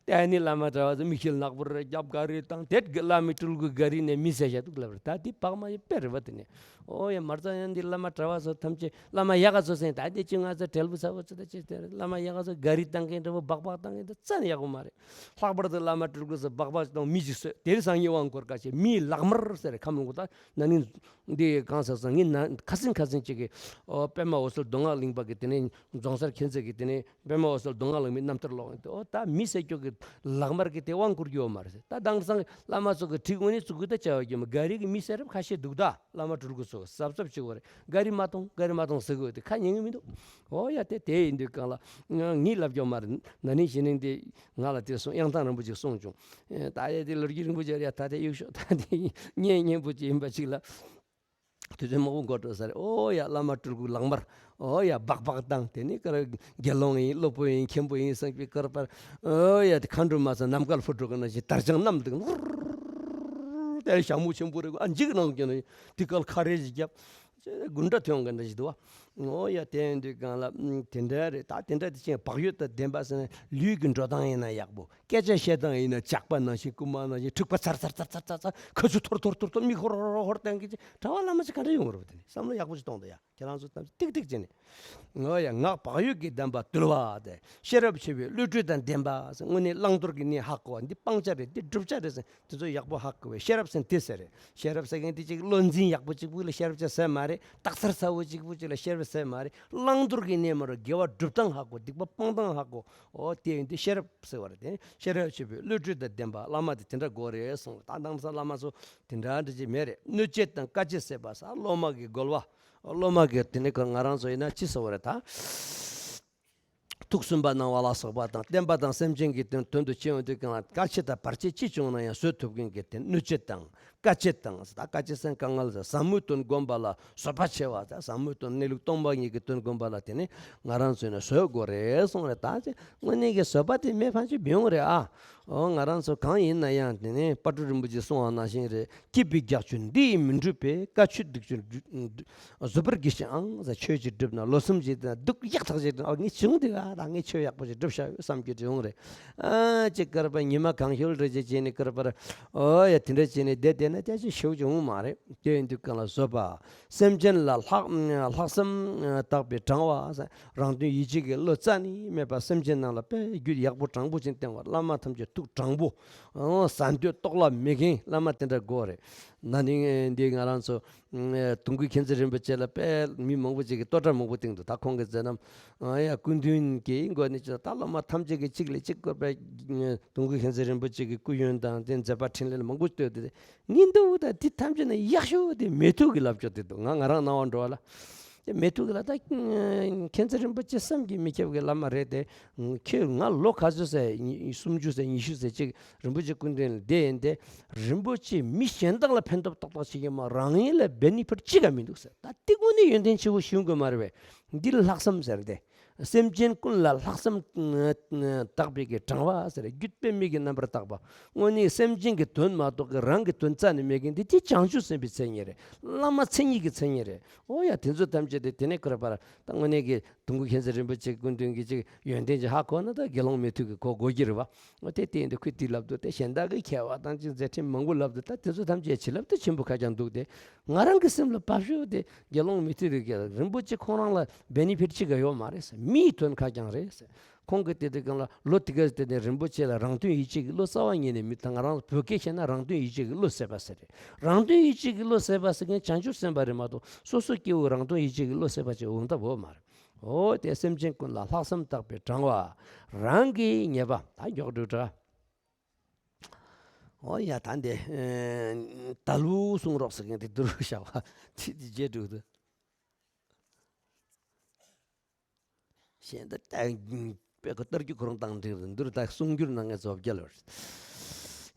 དེ་ནི་བླ་མ་གྲྭ་བ་ཚོ་མིག་ཤེལ་ནག་པོར་རྒྱབ་ག་རེ་བཏང་། དེ་བླ་མའི་སྤྲུལ་སྐུ་ག་རེ་ནས་མི་ཟེར་བྱ་འདུག་ལབ་རེད། ད་དེ་བག་མ་ཡི་དཔེ་རེད་བ། དེ་ནས་ཨོ་ཡ་མར་ཙང་ཡང་འདི་བླ་མ་གྲྭ་བ་ཚོ་ཐམས་ཅད་བླ་མ་ཡག་ག་ཚོ་ཟེར། ད་དེ་ཅི་ང་ཚོ་བྲེལ་པོ་ཚ་པོ་ཚོ་ད་ཅི་དེ་བླ་མ་ཡག་ག་ཚོ་ག་རེ་བཏང་མཁན་འདྲ་པོ་སྦག་སྦག་བཏང་མཁན་དེ་རྩ་ནས་ཡག་པོ་མ་རེད། ལྷག་པར་དུ་བླ་མ་སྤྲུལ་སྐུ་ཚོ་སྦག་སྦག་བཏང་མི་ཅིག་གསོད། དེ་རིང་སང་ཉིན་དབང་བསྐུར་ཀ་བྱེད། མིའི་ལག་དམར་ཟེར་ཁམས་ལུང་པ། ད་ན་ནིང་འདི་གང་ཟེར་སང་ཉིན་ན་ཁ་སང་ཁ་སང་ཅིག་གི་ཨོ་པད་མ་འོད་གསལ་མདོ་སྔགས་གླིང་པ་གི་དེ་ནས་རྫོང་སར་མཁྱེན་བརྩེ་གི་དེ་ནས་པདྨ་འོད་གསལ་མདོ་སྔགས་གླིང་པའི་རྣམ་ཐར་ཀློག་ཡིན་ཏེ། ཨོ་ད་མི་ཟེར་རྒྱུ་གི་ལག་དམར་གི་དེ་དབང་བསྐུར་རྒྱུ་ཡོད་མ་རེད་ཟེར། ད་དེང་སང་བླ་མ་ཚོ་གི་ཁྲིད་དངོས་གནས་བཙུགས་གི་ད་བྱ་བ་རྒྱུ་མ། ག་རེ་གི་མི་ཟེར་རབས་ཁ་ཤས་འདུག་ད་བླ་མ་སྤྲུལ་སྐུ་ཚོ་གཟབ་གཟབ་བྱེད་དགོས་རེད། ག་རེ་མ་གཏོང་ག་རེ་མ་གཏོང་ཟེར་དགོས་དེ་ཁ་ཉན་གི་མི་འདུག་ཨོ་ཡ་དེ་དེ་ཡིན་དུས་གང་ལ་ང་ངས་ལབ་རྒྱུ་མ་རེད། ན་ནིང་གཞེས་ནིང་དེ་ང་ལ་དེ་གསུངས། དབྱངས་ཐང་རིན་པོ་ཆེ་གསུངས་བྱུང་། ཨེ་ད་ཡ་དེ་ལོ་རྒྱུས་རིང་པོ་བྱས་རེད། ཡ་ད་དེ་གཡུག་ཤོག་ད་དེ་སྙན་སྙན་པོ་ཅིག་ཡིན་པ་ཅིག་ལ། དུས་ཚོད་མང་པོ་འགོར་འགྲོ་ས་རེད། ཨོ་ཡ་བླ་མ་སྤྲུལ་སྐུ་ལག་དམར། ཨོ་ཡ་སྦག་སྦག་བཏང་། དེ་ནི་ཀར་དགེ་སློང་ཡིན། སློབ་དཔོན་ཡིན། མཁན་པོ་ཡིན་བསམ་པའི་ཀར་པར། ཨོ་ཡ་དེ་མཁའ་འགྲོ་མ་ཚང་ནམ་མཁར་འཕུར་འགྲོ་གི་ན་ཞིག་དར་དཔྱང་བསྣམས་འདུག་དེ་ཞྭ་མོ་ཆེན་པོ་རེད། ཨ་འཇིགས་སྣང་སྐྱོན་ནས་དེ་ཀར་ཁ་རས་ཞིག་བརྒྱབ། སྒུན་འདྲ་ཐོན་གི་འདྲ་ཞིག་འདུག་བ། ཨོ་ཡ་དེ་ཡིན་དུས་གང་ལ་དེ་འདྲ་རེད། ད་དེ་འདྲ་དེ་ཅན་བག་ཡོད་དང་ལྡན་པ་ཟེར་ན་ལུས་ཀྱི་འགྲོ་སྟངས་ཡིན་ན་ཡག་པོ། སྐད་ཆ་བཤད་སྟངས་ཡིན་ན་ཇག་པ་ནང་བཞིན་རྐུན་མ་ནང་བཞིན་འཁྲུག་པ་ཚར་ཚར་ཚར་ཚར་ཚར། ཁ་ཆུ་འཐོར་འཐོར་འཐོར་འཐོར། མིག་ཧོར་ཧོར་ཧོར་བཏང་གི་ཅི་གྲྭ་པ་བླ་མ་ཅིག་ག་འདྲ་ཡོང་གི་རེད་པ། དེ་ནི་བསམ་བློ་ཡག་པོ་ཅིག་གཏོང་དང་ཡ། ཁྱེད་རང་ཚོ་ཐམས་ཅད་ཏིག་ཏིག་བྱས་ནས། ངོ་ཡ་ངག་བག་ཡོད་ཀྱིས་ལྡན་པ་དུལ་བ་སྟེ། ཤེས་རབ་ཆེ་བའི་བློ་གྲོས་དང་ལྡན་པ་ཟེར། དངོས་གནས་བླང་དོར་གྱི་གནས་ཧ་གོ་བ། འདི་སྤང་བྱ་རེད། འདི་བསྒྲུབ་བྱ་རེད་ཟེར། དེ་ཚོ་ཡག་པོ་ཧ་གོ་བའི་ཤེས་རབ་ཟེར་འདི་ཟེར་རེད། ཤེས་རབ་ཟེར་མཁན་འདི་ཅིག་བློ་འཛིན་ཡག་པོ་གཅིག་པུ་ལ་ཤེས་རབ་ཅེས་ཟེར་མ་རེད། རྟགས་མཚར་ཚ་བོ་གཅིག་པུ་གཅིག་ལ་ཤེས་རབ་ཟེར་མ་རེད། བླང་དོར་གྱི་གནས་མ་རུ་དགེ་བ་སྒྲུབ་སྟངས་ཧ་གོ། སྡིག་པ་སྤང་སྟངས་ཧ་གོ། ཨོ་དེ་ཡིན་དུས་ཤེས་རབ་ཟེར་བ་རེད། དེ་ཤེས་རབ་ཆེ་བའི་བློ་གྲོས་དང་ལྡན་པ་བླ་མ་དེ་དེ་འདྲ་དགོས་རེད་གསུངས། ད་དེང་སང་བླ་མ་ཚོ་དེ་འདྲ་འདྲ་ཅིག་མེད་རེད། གནོད་བྱེད་དང་དཀའ་བྱེད་སེལ་བ་ཟེར། སློབ་མ་གི་རྒོལ་བ། སློབ་མ་གི་དེ་ནི་ང་རང་ཚོ་ཡིན་ན་ཅི་ཟེར་བ་རེད་ད། ཐུགས་སུན་པ་གནང་བ་ལ་སོགས་པ་དང་། བསྟན་པ་དང་སེམས་ཅན་གྱི་དོན་དོན་དུ་སྤྱི་ཡོངས་དུ་གང་ལ་དཀའ་སྤྱད་དང་བར་ཆད་ཅི་བྱུང་ན་ཡང་བཟོད་ཐུབ་མཁན་གྱི་དེ་གནོད་བྱེད་དང་དཀའ་སྤྱད་དང་། ད་དཀའ་སྤྱད་སེམས་དཀའ་ངལ་ཟེར། ཟབ་མོའི་དོན་བསྒོམ་པ་ལ་བཟོད་པ་ཆེ་བ་ཟེར། ཟབ་མོའི་དོན་གནས་ལུགས་སྟོང་པ་ཉིད་ཀྱི་དོན་བསྒོམ་པ་ལ་དེ་ནི་ང་རང་ཚོས་ནི་བཟོད་དགོས་རེད་གསུངས་རེད། ད་ཅི་དངོས་གནས་ཀྱི་བཟོད་པ་དེ་མེད་ཕན་ཆད་མི་ཡོང་རེད་ཨ། ཨོ་ང་རང་ཚོ་གང་ཡིན་ན་ཡང་དེ་ནི་དཔལ་སྤྲུལ་རིན་པོ་ཆེས་གསུངས་པ་ནང་བཞིན་རེད། སྐྱིད་པའི་རྒྱགས་ཆུ་འདི་ཡིས་མི་འགྲུབ་པས། དཀའ་ཆུ་སྡུག་ཆུ་བཟོད་པར་གྱིས་ཤིག་ཨང་ཟེར། ཆོས་ཅིག་བསྒྲུབ་ན་ལོ་གསུམ་ཅིག་དང་སྡུག་ཡག་ཐག་ཅིག་དང་། ཨ་ངས་བྱུང་དེ་ག་ད་ངས་ཆོས་ཡག་པོ་ཅིག་བསྒྲུབ་བྱ་ཡོད་བསམ་རྒྱུ་དེ་ཡོང་རེད། ཨ་ཅིག་ཀར་པ་ཉི་མ་གང་ཤོལ་རེ་ཅིག་བྱས་ནས་ཀར་པར་ཨོ་ཡ་དེ་འདྲ་བྱས་ནས་བསྡད་བསྡད་ན་དེ་ཅིག་ཤེའུ་ཅིག་འོང་མ་རེད། དེ་ཡིན་དུས་གང་ལ་བཟོད་པ། སེམས་ཅན་ལ་ལྷག་ལྷག་བསམ་དག་པའི་དྲང་བ། རང་དོན་ཡིད་བྱེད་ཀྱི་བློ་རྩ་ནས་མེད་པ། སེམས་ཅན་རྣམས་ལ་དཔེ་རྒྱུད་ཡག་པོ་དྲང་པོ་ཅིག་བསྟན་པ། བླ་མ་ཐམས་ཅད་ཐུགས་དྲང་པོ། ཨོ་ཟ་འདོད་ལྟོགས་ལ་མེད་མཁན་བླ་མ་དེ་འདྲ་དགོས་རེད། ན་ནིང་འདི་ང་རང་ཚོ་དུང་སྐུ་མཁྱེན་བརྩེ་རིན་པོ་ཆེ་ལ་དཔེ་མི་མང་པོ་ཅིག་གིས་བསྟོད་སྒྲ་མང་པོ་བཏིང་འདུག་ད་ཁོང་གི་མཛད་རྣམ་ཡ་སྐུ་མདུན་གྱི་མགོ་ནས་ཅི་ད་བླ་མ་ཐམས་ཅད་ཀྱིས་གཅིག་ལས་གཅིག་བཀོད་པའི་དུང་སྐུ་མཁྱེན་བརྩེ་རིན་པོ་ཆེ་གི་སྐུ་ཡོན་དང་དེ་མཛད་པ་འཕྲིན་ལས་མང་པོ་བསྟོད་དེ། ངས་འདུག་ད་འདི་ཐམས་ཅད་ནས་ཡག་ཤོས་དེ་མོས་མཐུན་གྱི་ལབ་ཕྱོགས་དེ་འདུག་ང་ང་རང་སྣང་བ་འགྲོ་བ་ལ། དེ་མོས་མཐུན་གྱི་ལ་ད་མཁྱེན་བརྩེ་རིན་པོ་ཆེ་བསམ་གྱིས་མི་ཁྱབ་ཀྱི་བླ་མ་རེད་དེ། ཁྱོད་ང་ལོ་ག་ཚོད་ཟེར། སུམ་ཅུ་ཟེར། ཉི་ཤུ་ཟེར་ཅིག་རིན་པོ་ཆེ་སྐུ་མདུན་ལ་བསྡད་ཡིན་ཏེ། རིན་པོ་ཆེ་མི་གཞན་དག་ལ་ཕན་ཐོགས་ཏག་ཏག་བྱེད་ཀྱི་མ་རང་ཉིད་ལ་བེ་ནི་ཕིཊ་གཅིག་ཀ་མི་འདུག་ཟེར། ད་དེ་དངོས་གནས་ཡོན་ཏན་ཆེ་བོ་ཞིག་ཡོང་དགོས་མ་རེད་པས། འདི་ལྷག་བསམ་ཟེར་ཏེ། སེམས་ཅན་ཀུན་ལ་ལྷག་བསམ་དག་པའི་གི་དྲང་བ་ཟེར། རྒྱུད་པད་མའི་གི་རྣམ་པར་དག་པ། དངོས་གནས་སེམས་ཅན་གྱི་དོན་མ་གཏོགས་ཀྱི་རང་གི་དོན་རྩ་ནས་མེད་མཁན་འདི་དེ་བྱང་ཆུབ་སེམས་དཔའི་མཚན་ཉིད་རེད། བླ་མ་མཚན་ཉིད་ཀྱི་མཚན་ཉིད་རེད། ཨོ་ཡ་དེ་ཚོ་ཐམས་ཅད་དེ་དེ་ནས་ཁོ་ར་པར་ད་དངོས་གནས་ཀྱི་དུང་སྐུ་མཁྱེན་བརྩེ་རིན་པོ་ཆེ་སྐུ་མདུན་གྱི་ཅིག་ཡོན་ཏན་ཅིག་ཧ་གོ་ན་ད་དགེ་སློང་མོས་མཐུན་གྱི་གོ་དགོས་ཀྱི་རེད་བ། ཨོ་དེ་དེ་འདི་ཁོས་དེ་ལབ་འདུག་དེ་གཞན་དག་གིས་མཁས་པ་དང་ཅིག་མཛད་འཕྲིན་མང་པོ་ལབ་འདུག་ད་དེ་ཚོ་ཐམས་ཅད་བྱིན་རླབས་དེ་ཆེན་པོ་ཁ་རྐྱང་འདུག་སྟེ། ང་རང་གི་སེམས་ལ་བབས་ཤོག་དེ་དགེ་སློང་མོས་མཐུན་རེད་ཀྱི་རིན་པོ་ཆེ་ཁོང་རང་ལ་བེ་ནི་ཕིཊ་གཅིག་ཀ་ཡོད་མ་རེད་ཟེར། མིའི་དོན་ཁ་རྐྱང་རེད་ཟེར། ཁོང་གིས་དེ་དུས་གང་ལ་ལོ་དེ་ག་དེ་ནས་རིན་པོ་ཆེ་ལ་རང་དོན་ཡིད་བྱེད་ཀྱི་བློ་རྩ་བ་ཉིད་ནས་མི་ད། ང་རང་བོད་སྐད་བཤད་ན་རང་དོན་ཡིད་བྱེད་ཀྱི་བློ་ཟེར་བ་ཟེར་རེད། རང་དོན་ཡིད་བྱེད་ཀྱི་བློ་ཟེར་བ་ཟེར་མཁན་བྱང་ཆུབ་སེམས་དཔའ་རེད་མ་གཏོགས་སོ་སོ་སྐྱེ་བོ་རང་དོན་ཡིད་བྱེད་ཀྱི་བློ་ཟེར་བ་ཅིག་འོང་ཐབས་ཡོད་མ་རེད། འོ་དེ་སེམས་ཅན་ཀུན་ལ་ལྷག་བསམ་དག་པའི་དྲང་བ། རང་གི་ཉེས་པ་ད་མགྱོགས་འགྲོ་དྲ། འོ་ཡ་ད་འདི་ད་ལུ་གསུང་རོགས་ཟེར་མཁན་དེ་དུ་རུ་བཞག་པ་དེ་དེ་རྗེས་འགྲོ་དུ། གཞན་དག་ད་དཔེ་ཁོ་ལྟར་རྒྱུ་ཁོ་རང་བཏང་འདིར་འདིར་ད་གསུང་རྒྱུར་ནང་ངས་རྫོགས་རྒྱལ་བར།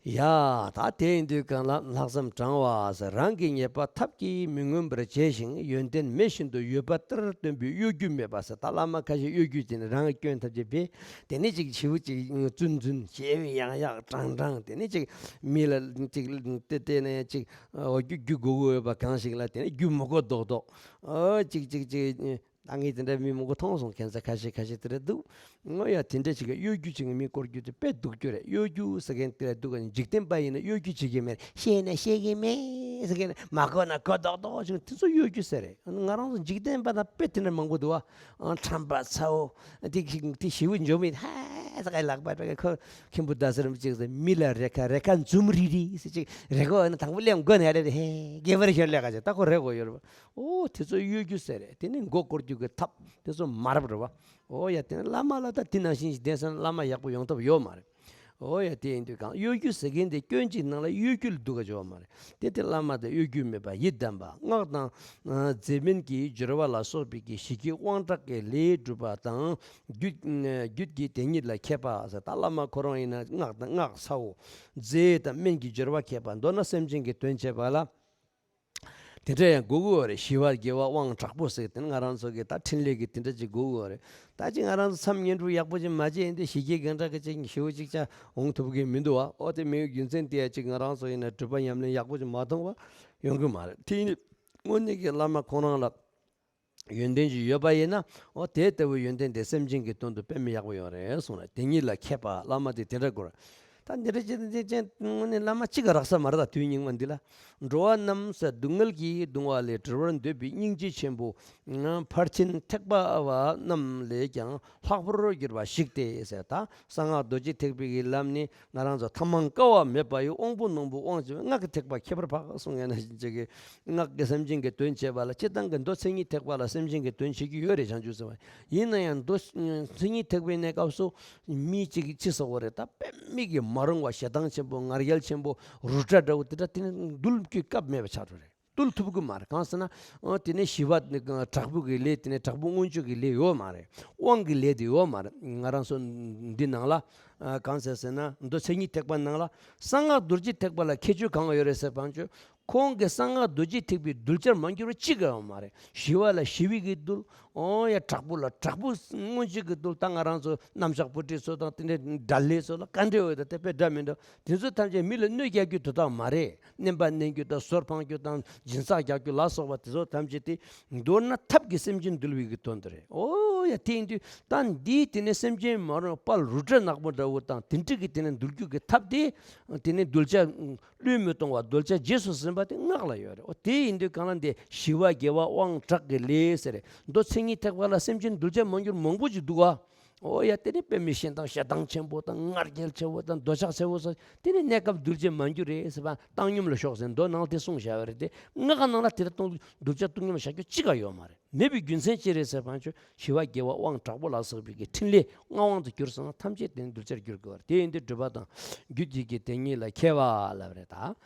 ཡ་ད་དེ་ཡིན་དུས་གང་ལ་ལྷག་བསམ་དྲང་བ་ཟེར། རང་གི་ཉེས་པ་ཐབས་ཀྱིས་མི་མངོན་པར་བྱས་ཤིང་ཡོན་ཏན་མེད་བཞིན་དུ་ཡོད་པ་ལྟར་སྟོན་པའི་གཡོ་སྒྱུ་མེད་པ་ཟེར། ད་བླ་མ་ཁ་ཤས་གཡོ་སྒྱུ་བྱས་ནས་རང་གི་སྐྱོན་ཐམས་ཅད་སྦས། དེ་ནས་ཅིག་བྱིའུ་ཅིག་བཙུན་བཙུན་ཞེ་ཡང་ཡག་དྲང་དྲང་། དེ་ནས་ཅིག་མི་ལ་ཅིག་དེ་དེ་ནས་ཅིག་འོ་རྒྱུ་རྒྱུ་དགོས་དགོས་ཡོད་པ་གང་ཞིག་ལ་དེ་ནས་རྒྱུ་མི་དགོས་མདོག་མདོག་ཨོ་ཅིག་ཅིག་ཅིག་ད་ངས་དེ་འདྲ་མི་མང་པོ་མཐོང་སོང་། ཁྱད་མཚར་ཁ་ཤས་ཁ་ཤས་དེ་འདྲ་འདུག། ངོ་ཡ་དེ་འདྲ་ཅིག་ག་གཡོ་སྒྱུ་ཅིག་མི་སྐོར་རྒྱུ་དེ་དཔེ་སྡུག་རྒྱུ་རེད། གཡོ་སྒྱུ་ཟེར་མཁན་དེ་ལ་སྡུག་ག་ནི། འཇིག་རྟེན་པ་ཡིན་ན་གཡོ་སྒྱུ་བྱེད་ཀྱི་མེད། ཤེས་ན་ཤེས་ཀྱི་མེད་ཟེར་མཁན། མ་གོ་ན་གོ་མདོག་མདོག་ཅིག། དེ་ཚོ་གཡོ་སྒྱུ་ཟེར་རེད། ང་རང་ཚོ་འཇིག་རྟེན་པ་དང་དཔེ་དེ་འདྲ་མང་པོ་འདུག་བ། ཁྲམ་པ་ཚ་བོ་དེ་དེ་ཞེ་པོ་འཇོན་མི་ཧ་ཟེར་ག་ལག་པ་སྤྲད་ག་ཁོ་མཁན་པོ་ཟླ་གསར་མི་གཅིག་ཟེར། མི་ལ་རེ་ཁ་རེ་ཁ་འཛུམ་རི་རི་ཟེར་ཅིག་རེ་གོ་ན་དང་པོ་ལས་མགོ་ནས་རེ་རེ་ཧེ་དགེ་བར་ཞོར་ལས་ཀ་ཅིག་ད་ཁོ་རེ་གོ་ཡོད་རེད་བ། ཨོ་དེ་ཚོ་གཡོ་སྒྱུ་ཟེར་རེད། དེ་ནི་མགོ་སྐོར་རྒྱུ་གི་ཐབས་དེ་ཚོ་མ་རབས་རེད་བ། ཨོ་ཡ་དེ་ནི་བླ་མ་ལ་ད་དེ་ནང་བཞིན་ཞིག་བསྟེན་ས་ན་བླ་མ་ཡག་པོ་ཡོང་ཐབས་ཡོད་མ་རེད། ཨོ་ཡ་དེ་ཡིན་དུས་གང་གཡོ་སྒྱུ་ཟེར་མཁན་དེ་སྐྱོན་གཅིག་ནང་ལ་གཡོ་སྒྱུ་ལ་སྡུག་ག་འཇོག་མ་རེད། དེ་དེ་བླ་མ་དེ་གཡོ་སྒྱུ་མེད་པ་ཡིད་བདེན་པ། སྔགས་དང་རྫས་སྨན་གྱི་སྦྱོར་བ་ལ་སོགས་པའི་གི་ཞི་རྒྱས་དབང་དྲག་གི་ལས་སྒྲུབ་པ་དང་། རྒྱུད་རྒྱུད་ཀྱི་དེ་ཉིད་ལ་མཁས་པ་ཟེར། ད་བླ་མ་ཁོ་རང་ཡིན་ན་སྔགས་དང་སྔགས་ཚ་བོ། རྫས་དང་སྨན་གྱི་སྦྱོར་བ་མཁས་པ། མདོར་ན་སེམས་ཅན་གྱི་དོན་བྱེད་པ་ལ། དེ་འདྲ་ཡང་དགོས་ཀྱི་ཡོད་རེད། ཞི་བ་དགེ་བ་དབང་དྲག་པོ་ཟེར་དེ་ནི་ང་རང་ཚོ་གི་ད་འཕྲིན་ལས་ཀྱི་དེ་འདྲ་ཅིག་དགོས་ཀྱི་ཡོད་རེད། ད་ཅིག་ང་རང་ཚོ་མཚམས་བསྙེན་སྒྲུབ་ཡག་པོ་ཅིག་མ་བྱས་ཡིན་དུས་ཞི་རྒྱས་དགེ་འདྲ་གི་ཅིག་ཞི་བ་ཅིག་ཅར་འོང་ཐུབ་ཀྱི་མི་འདུག་བ། ཨོ་དེ་མེད་རྒྱུ་མཚན་དེ་ཡ་ཅིག་ང་རང་ཚོ་ཡིན་ན་སྒྲུབ་པ་ཉམས་ལེན་ཡག་པོ་ཅིག་མ་མཐོང་བ་ཡོང་གི་མ་རེད། དེ་ཡིན་དུས་དངོས་གནས་ཀྱི་བླ་མ་ཁོང་རང་ལ་ཡོན་ཏན་ཅིག་ཡོད་པ་ཡིན་ན། ཨོ་དེ་ལྟ་བུའི་ཡོན་ཏན་དེ་སེམས་ཅན་གྱི་དོན་དུ་དཔེ་མི་ཡག་པོ་ཡོད་རེད་གསུངས་རེད། དེ་ཉིད་ལ་མཁས་པ་བླ་མ་དེ་དེ་འདྲ་དགོས་རེད། ད་འདི་འདྲ་བྱས་ཏེ་དེ་ཅན་དངོས་གནས་བླ་མ་གཅིག་ག་རག་ས་མ་རེད། ད་དུས་སྙིགས་མ་འདི་ལ། འགྲོ་བ་རྣམས་སྡུག་བསྔལ་གྱིས་གདུང་བ་ལས། གྲོལ་བར་འདོད་པའི་སྙིང་རྗེ་ཆེན་པོ་ཕར་ཕྱིན་ཐེག་པ་བ་རྣམས་ལས་ཀྱང་ལྷག་པར་གྱུར་པ་ཞིག་སྟེ་ཟེར། ད་གསང་སྔགས་རྡོ་རྗེ་ཐེག་པའི་གི་ལམ་ནི་ང་རང་ཚོ་ཐ་མལ་བསྐལ་བ་མེད་པ་ཡི་དབང་པོ་རྣོན་པོ་དབང་ཆེ་བའི་སྔགས་ཀྱི་ཐེག་པ་ཁྱད་པར་འཕགས་གསུང་ཡང་ན་ཞིག་གི་སྔགས་ཀྱི་སེམས་ཅན་གྱི་དོན་བྱེད་པ་ལ། སྤྱིར་བཏང་གི་མདོ་མཚན་ཉིད་ཐེག་པ་ལ་སེམས་ཅན་གྱི་དོན་བྱེད་ཀྱི་ཡོད་རེད། བྱང་ཆུབ་སེམས་དཔའ་ཡིན་ན་ཡང་མདོ་མཚན་ཉིད་ཐེག་པའི་གནས་སྐབས་སུ་མི་གཅིག་ཅི་ཟེར་བ་རེད། ད་དཔེ་མི་གི་མ་རུང་བ་ཞེ་སྡང་ཆེན་པོ་ང་རྒྱལ་ཆེན་པོ་རུ་ཏྲ་འདྲ་བོ་དེ་འདྲ་དེ་ནི་འདུལ་རྒྱུའི་སྐབས་མེད་པ་ཆགས་འགྲོ་རེད། འདུལ་ཐུབ་ཀྱི་མ་རེད། གང་ཟེར་ན་ཨོ་དེ་ནས་ཞི་བ་དྲག་པོ་གི་ལས་དེ་ནས་དྲག་པོ་མངོན་སྤྱོད་ཀྱི་ལས་ཡོད་མ་རེད། དབང་གི་ལས་དེ་ཡོད་མ་རེད། ང་རང་ཚོ་འདི་ནང་ལ་ཨ་གང་ཟེར་ཟེར་ན་མདོ་མཚན་ཉིད་ཐེག་པ་ནང་ལ་གསང་སྔགས་རྡོ་རྗེ་ཐེག་པ་ལ་ཁྱད་ཆོས་གང་ཡོད་རེད་ཟེར་བ་ཅོ། ཁོང་གི་གསང་སྔགས་རྡོ་རྗེ་ཐེག་པའི་གདུལ་བྱར་མ་གྱུར་བ་གཅིག་ཀྱང་ཡོད་མ་རེད། ཞི་བ་ལ་ཞི་བའི་གི་གདུལ། ཨོ་ཡ་དྲག་པོ་ལ་དྲག་པོ་མངོན་སྤྱོད་ཀྱི་གདུལ། ད་ང་རང་ཚོ་རྣམ་གཞག་པོ་ཏི་ཚོ་དང་དེ་འདྲའི་དགྲ་ལྷའི་ཚོ་ལ་བཀའ་འདྲི་འོས་ད་དེ་དཔེ་འདྲ་མི་འདྲ་དེ་ཚོ་ཐམས་ཅད་མི་ལ་གནོད་རྒྱག་རྒྱུ་དོ་དག་མ་རེད། མནན་པ་མནན་རྒྱུ་དང་ཟོར་འཕང་རྒྱུ་དང་སྦྱིན་སྲེག་རྒྱག་རྒྱུ་ལ་སོགས་པ་དེ་ཚོ་ཐམས་ཅད་དེ་མདོར་ན་ཐབས་ཀྱིས་སེམས་ཅན་འདུལ་བའི་གི་དོན་དུ་རེད། ཨོ་ཡ་དེ་ཡིན་དུས་ད་འདིའི་དེ་ནས་སེམས་ཅན་མ་རུངས་དཔལ་རུ་ཏྲ་ནག་པོ་འདྲ་བོ་དང་དེ་འདྲ་གི་དེ་ནས་འདུལ་རྒྱུ་གི་ཐབས་དེ་དེ་ནས་གདུལ་བྱ་བློས་མི་གཏོང་བ་གདུལ་བྱ་རྗེས་སུ་ཟིན་པ་དེ་སྔགས་ལ་ཡོད་རེད། ཨོ་དེ་ཡིན་དུས་གང་ལ་འདི་ཞི་བ་དགེ་བ་དབང་དྲག་གི་ལས་ཟེར་རེད། མདོ་མཚན་ཉིད་ཐེག་པ་ལ་སེམས་ཅན་གདུལ་བྱ་མ་གྱུར་མང་པོ་ཅིག་འདུག་ག། ཨོ་ཡ་དེ་ནི་དཔེ་མི་ཤེས་དང་ཞེ་སྡང་ཆེན་པོ་དང་ང་རྒྱལ་ཆེ་བོ་དང་འདོད་ཆགས་ཆེ་བོ་སོགས་དེ་ནི་གནས་སྐབས་གདུལ་བྱ་མ་གྱུར་རེད་ཟེར་བ་བཏང་སྙོམས་ལ་ཞོག་ཟེར་མདོ་ནང་དེ་གསུངས་བཞག་ཡོད་རེད་དེ། སྔགས་ནང་ལ་དེ་ལྟ་སྟོང་གདུལ་བྱ་བཏང་སྙོམས་ལ་བཞག་རྒྱུ་གཅིག་ཀ་ཡོད་མ་རེད། མེད་པའི་རྒྱུ་མཚན་ཅི་རེད་ཟེར་བ་ཅོ། ཞི་བ་དགེ་བ་དབང་དྲག་པོ་ལ་སོགས་པའི་གི་འཕྲིན་ལས་མངའ་དབང་དུ་གྱུར་སོང་ན་ཐམས་ཅད་དེ་ནི་གདུལ་བྱར་འགྱུར་དགོས་པ་རེད། དེ་ཡིན་དུས་སྒྲུབ་པ་དང་རྒྱུད་ཀྱི་གི་དེ་ཉིད་ལ་མཁས་པ་ལབ་རེད་ད།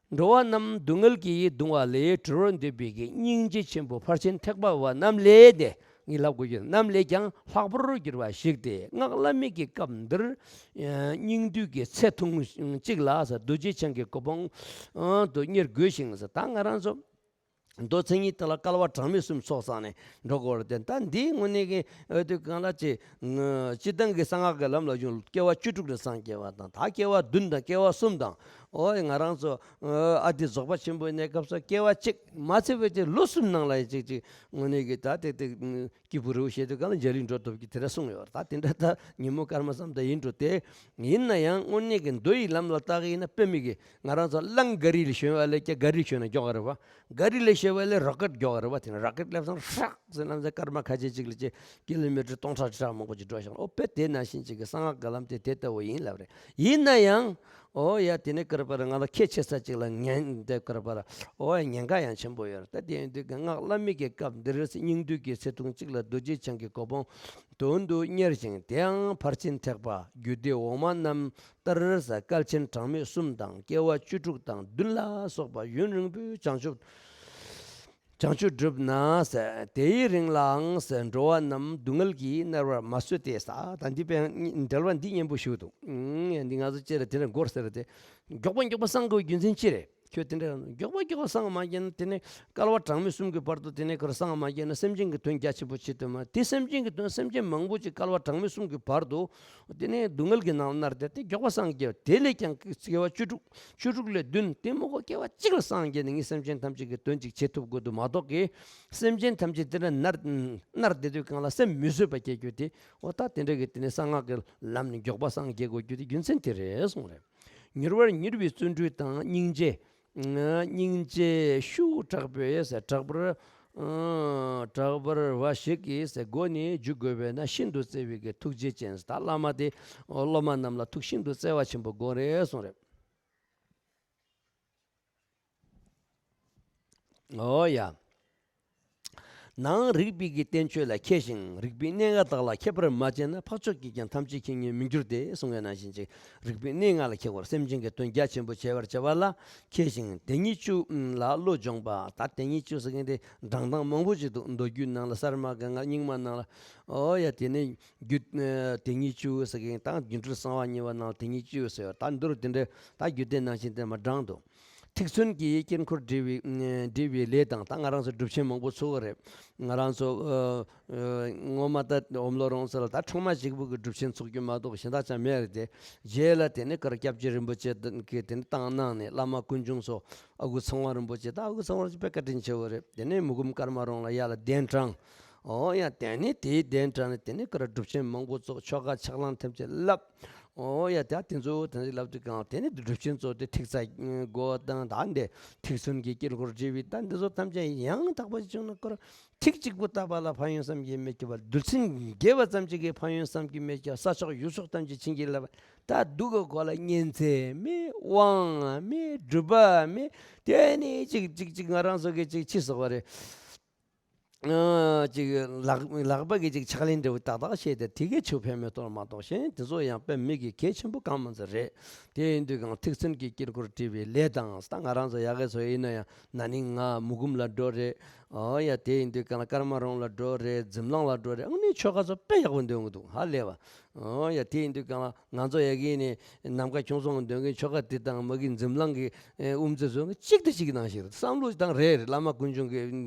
འགྲོ་བ་རྣམས་སྡུག་བསྔལ་གྱིས་གདུང་བ་ལས། གྲོལ་བར་འདོད་པའི་གི་སྙིང་རྗེ་ཆེན་པོ་ཕར་ཕྱིན་ཐེག་པ་བ་རྣམས་ལས་ཏེ། ངས་ལབ་དགོས་ཀྱི་རྣམས་ལས་ཀྱང་ལྷག་པར་གྱུར་པ་ཞིག་སྟེ། སྔགས་བླ་མེད་ཀྱི་སྐབས་འདིར་སྙིང་བསྡུས་ཀྱི་ཚེ་ཐུང་གཅིག་ལ་རྡོ་རྗེ་འཆང་གི་གོ་འཕང་དུ་གཉེར་དགོས་ཤིང་ཟེར། ད་ང་རང་ཚོ་མདོ་མཚན་ཉིད་དེ་ལ་སྐལ་བ་གྲངས་མེད་གསུམ་ཚོགས་བསགས་ནས་འགྲོ་དགོས་རེད་དེ། ད་འདིའི་དངོས་གནས་ཀྱི་འོས་བསྡུ་གང་ལ་ཅི། སྤྱིར་བཏང་གི་གསང་སྔགས་ཀྱི་ལམ་ལ་བྱུང་སྐྱེ་བ་བཅུ་དྲུག་ནས་སངས་རྒྱས་པ་དང་། ད་སྐྱེ་བ་བདུན་དང་སྐྱེ་བ་གསུམ་དང་། ཨོ་ང་རང་ཚོ་ཨ་ཏི་རྫོགས་པ་ཆེན་པོའི་གནས་སྐབས་སུ་སྐྱེ་བ་གཅིག་མ་ཚད་པའི་ཅིག་ལོ་གསུམ་ནང་ལ་ཅིག་ཅིག་དངོས་གནས་ཀྱི་ད་ཏིག་ཏིག་སྐྱིད་པོ་རེ་བོ་བྱེད་དུས་གང་ལ་མཇལ་ལུས་འགྲོ་ཐུབ་ཀྱི་དེ་འདྲ་གསུངས་ཡོད་རེད། ད་དེ་འདྲ་ད་ཉིན་མོ་སྐར་མ་བསམ་ད་ཡིན་འགྲོ་དེ། ཡིན་ན་ཡང་དངོས་གནས་ཀྱི་མདོ་ཡི་ལམ་ལ་བལྟ་གི་ཡིན་ན་དཔེ་མི་གི་ང་རང་ཚོ་གླང་ག་རི་ལ་ཞོན་བ་ལས་ཀྱི་ག་རི་ཞོན་ན་མགྱོགས་རེད་བ། ག་རི་ལ་ཞོན་བ་ལས་རོ་ཀེཊ་མགྱོགས་རེད་བ། དེ་ནས་རོ་ཀེཊ་སླེབས་སོང་ཧྲག་ཟེར་ལམ་སེང་སྐར་མ་ཁ་ཤས་ཅིག་ལ་ཅིག་ཀི་ལོ་མི་ཊར་སྟོང་ཕྲག་ཁྲི་ཕྲག་མང་པོ་ཅིག་འགྲོ་བཞག་ཨོ་དཔེ་དེ་ནང་བཞིན་ཅིག་གི་གསང་སྔགས་ཀྱི་ལམ་དེ་དེ་ལྟ་བུ་ཡིན་ལབ་རེད། ཡིན་ན་ཡང་ཨོ་ཡ་དེ་ནས་ཀར་པར་ང་ལ་ཁྱད་ཆེ་ས་ཅིག་ལ་ཉན་དེ་ཀར་པར་ཨོ་ཡ་ཉེན་ཁ་ཡང་ཆེན་པོ་ཡོད་རེད། ད་དེ་ཡིན་དུས་ཀྱི་སྔགས་བླ་མེད་ཀྱི་སྐབས་འདིར་སྙིང་བསྡུས་ཀྱི་ཚེ་ཐུང་གཅིག་ལ་རྡོ་རྗེ་འཆང་གི་གོ་འཕང་དོན་དུ་གཉེར་ཞིང་། དེའང་ཕར་ཕྱིན་ཐེག་པ་རྒྱུད་སྡེ་འོག་མ་རྣམས་ལྟར་སྐལ་ཆེན་གྲངས་མེད་གསུམ་དང་སྐྱེ་བ་བཅུ་དྲུག་དང་བདུན་ལ་སོགས་པ་ཡུན་རིང་པོའི་བྱང་ཆུབ་བྱང་ཆུབ་བསྒྲུབས་ན། དེའི་རིང་ལའང་འགྲོ་བ་རྣམས་སྡུག་བསྔལ་གྱིས་མནར་བར་མ་བཟོད་དེ། ས་ད་འདི་དཔེ་འགྲེལ་པ་འདི་སྙན་པོ་ཞིག་འདུག། ཨང་འདི་ང་ཚོ་བཅས་ར་དེ་འདྲ་འགོར་ཟེར་ར་དེ་མགྱོགས་པ་མགྱོགས་པ་གསང་དགོས་རྒྱུ་མཚན་ཅི་རེད། ཁྱོད་དེ་འདྲ་མགྱོགས་པ་མགྱོགས་པ་སངས་མ་རྒྱས་ན། དེ་ནས་བསྐལ་པ་གྲངས་མེད་གསུམ་གྱི་བར་དུ་དེ་ནས་ཁོ་རང་སངས་མ་རྒྱས་ན། སེམས་ཅན་གྱི་དོན་རྒྱ་ཆེན་པོ་བྱེད་ཐུབ་མ། དེ་སེམས་ཅན་གྱི་དོན། སེམས་ཅན་མང་པོ་ཅིག་བསྐལ་པ་གྲངས་མེད་གསུམ་གྱི་བར་དུ། དེ་ནས་སྡུག་བསྔལ་གྱི་ནང་མནར་ཏེ། དེ་མགྱོགས་པ་སངས་རྒྱས། དེ་ལས་ཀྱང་སྐྱེ་བ་བཅུ་དྲུག་བཅུ་དྲུག་ལས་བདུན། དེ་མོ་གོ་སྐྱེ་བ་གཅིག་ལ་སངས་རྒྱས་ནས་ངས་སེམས་ཅན་ཐམས་ཅད་ཀྱི་དོན་ཅིག་བྱེད་ཐུབ་དགོས་འདུག་མ་གཏོགས་ཀྱི། སེམས་ཅན་ཐམས་ཅད་དེ་འདྲ་མནར་མནར་བསྡད་དུས་གང་ལ་སེམས་མི་བཟོད་པ་སྐྱེ་རྒྱུ་དེ། འོ་ད་དེ་འདྲ་གི་དེ་ནས་གསང་སྔགས་ཀྱི་ལམ་ནས་མགྱོགས་པ་སངས་རྒྱས་དགོས་རྒྱུ་དེ་རྒྱུ་མཚན་དེ་རེད་གསུངས་རེད། མྱུར་བར་མྱུར་བའི་བརྩོན་འགྲུས་དང་། སྙིང་རྗེ། སྙིང་རྗེ་ཤུགས་དྲག་པོས་ཟེར། དྲག་པར། ཨ། དྲག་པར་བ་ཞིག་གིས་ཟེར། སྒོ་ནས་འཇུག་དགོས་པས་ན། ཤིན་ཏུ་བརྩེ་བའི་གི་ཐུགས་རྗེ་ཅན། ད་བླ་མ་དེ་སློབ་མ་རྣམས་ལ་ཐུགས་ཤིན་ཏུ་བརྩེ་བ་ཆེན་པོ་དགོས་རེད་གསུངས་རེད། འོ་ཡ། ནང་རིག་པའི་གི་བསྟན་བཅོས་ལ་མཁས་ཤིང་། རིག་པའི་གནས་ལྔ་དག་ལ་མཁས་པར་མ་བྱས་ན། འཕགས་མཆོག་གིས་ཀྱང་ཐམས་ཅད་མཁྱེན་ཉིད་མི་འགྱུར་ཏེ་གསུངས་པའི་ནང་བཞིན་ཅིག། རིག་པའི་གནས་ལྔ་ལ་མཁས་པར། སེམས་ཅན་གྱི་དོན་རྒྱ་ཆེན་པོ་བྱེད་པར་བྱ་བ་ལ་མཁས་ཤིང་། དེ་ཉིད་བཅུ་ལ་བློ་སྦྱོང་བ། ད་དེ་ཉིད་བཅུ་ཟེར་མཁན་དེ་བགྲང་སྟངས་མང་པོ་ཅིག་འདུག། མདོ་རྒྱུད་ནང་ལ། གསར་མ་གི་རྙིང་མ་ནང་ལ། འོ་ཡ། དེ་ནས་རྒྱུད། དེ་ཉིད་བཅུ་ཟེར་མཁན། ད་སྒྱུ་འཕྲུལ་གསང་བ་གཉིས་པ་ནང་ལ་དེ་ཉིད་བཅུ་ཟེར་བ། ད་མདོར་དེ་འདྲ་ད་རྒྱུད་སྡེ་ནང་བཞིན་དེ་མ་བགྲངས་འདུག། ཐེག་ཆེན་གྱི་དཀྱིལ་འཁོར་འབྲི་བའི། འབྲི་བའི་ལས་དང་། ད་ང་རང་ཚོ་སྒྲུབ་ཆེན་མང་པོ་ཚུགས་པ་རེད། ང་རང་ཚོ། ཨ། ཨ། སྔོན་མ་ད་ཨོཾ་ལོ་རོང་ཚོ་ལ་ད་ཁྲོམ་མ་གཅིག་པུ་གི་སྒྲུབ་ཆེན་ཚུགས་རྒྱུ་མ་གཏོགས་གཞན་དག་ཅང་མེད་རེད་དེ། རྗེས་ལ་དེ་ནས་ཀར་སྐྱབས་རྗེ་རིན་པོ་ཆེ་གིས་དེ་ནས་བཏང་གནང་ནས། བླ་མ་ཀུན་འབྱུང་སོགས། ཨ་ཁུ་ཚེ་དབང་རིན་པོ་ཆེ། ད་ཨ་ཁུ་ཚེ་དབང་རིན་པོ་ཆེ་དཔེ་བཀའ་དྲིན་ཆེ་བོ་རེད། དེ་ནས་མུ་གུམ་ཀརྨ་རོང་ལ་ཡར་ལ་གདན་དྲངས། འོ་ཡ། དེ་ནས་དེའི་གདན་དྲངས་ནས་དེ་ནས་ཀར་སྒྲུབ་ཆེན་མང་པོ་ཚུགས། ཆོ་ག་ཕྱག་ལེན་ཐམས་ཅད་བསླབ། འོ་ཡ། ད་དེ་ཚོ་དེ་ཚོ་བསླབ་དུས་གང་། དེ་ནས་སྒྲུབ་ཆེན་ཚོ་དེ་ཐིག་རྩ་དགོས་དང་། ད་འདི་ཐེག་ཆེན་གྱི་དཀྱིལ་འཁོར་འབྲི་བའི། ད་འདི་ཚོ་ཐམས་ཅད་ཡང་དག་པ་ཞིག་བྱུང་ན། ཁོ་རང་ཐིག་གཅིག་པུ་བཏབ་པ་ལ་ཕན་ཡོན་བསམ་གྱིས་མི་ཁྱབ་པ། རྡུལ་ཚོན་བརྒྱབ་པ་ཙམ་ཅིག་གིས་ཕན་ཡོན་བསམ་གྱིས་མི་ཁྱབ། ས་ཕྱོགས་ཡུལ་ཕྱོགས་ཐམས་ཅད་བྱིན་གྱིས་བརླབས་པ། ད་སྡུག་གི་གོ་ལ་ཉིན་མཚན་མེད། དབང་མེད། སྒྲུབ་པ་མེད། དེ་ནས་ཅིག་ཅིག་ཅིག་ང་རང་ཚོ་གི་ཅིག་ཅི་ཟེར་བ་རེད། ཨ། ཅིག་ལག་ལག་པ་གིས་ཅིག་ཕྱག་ལེན་འདྲ་བོ་ཏག་ཏག་བྱས་ཏེ། དེ་གས་ཆོ་ཕན་མེད་དོ་མ་གཏོགས། གཞན་དེ་ཚོ་ཡང་དཔེ་མི་གི་གལ་ཆེན་པོ་གང་མང་ཙམ་རེད། དེ་ཡིན་དུས་གང་ཐེག་ཆེན་གྱི་དཀྱིལ་འཁོར་བྲི་བའི་ལས་དང་། ད་ང་རང་ཚོ་ཡ་གི་ཚོ་ཡིན་ན་ཡང་ན་ནིང་ང་མུ་གུམ་ལ་འགྲོ་རེད། འོ་ཡ། དེ་ཡིན་དུས་གང་ལ་ཀརྨ་རོང་ལ་འགྲོ་རེད། འཛམ་གླིང་ལ་འགྲོ་རེད། ཨ་ནི་ཆོ་ག་ཚོ་དཔེ་ཡག་པོ་འདོན་གི་འདུག། ཧ་ལས་པ། འོ་ཡ། དེ་ཡིན་དུས་གང་ལ་ང་ཚོ་ཡ་གི་ནས་ནམ་མཁའ་ཁྱུང་སོང་འདོན་གི་ཆོ་ག་དེ་དང་། མ་གི་འཛམ་གླིང་གི་དབུ་མཛད་ཚོ་གཅིག་དང་གཅིག་གི་ནང་བཞིན་རེད། བསམ་བློ་དང་རེད་རེད། བླ་མ་ཀུན་འབྱུང་གི་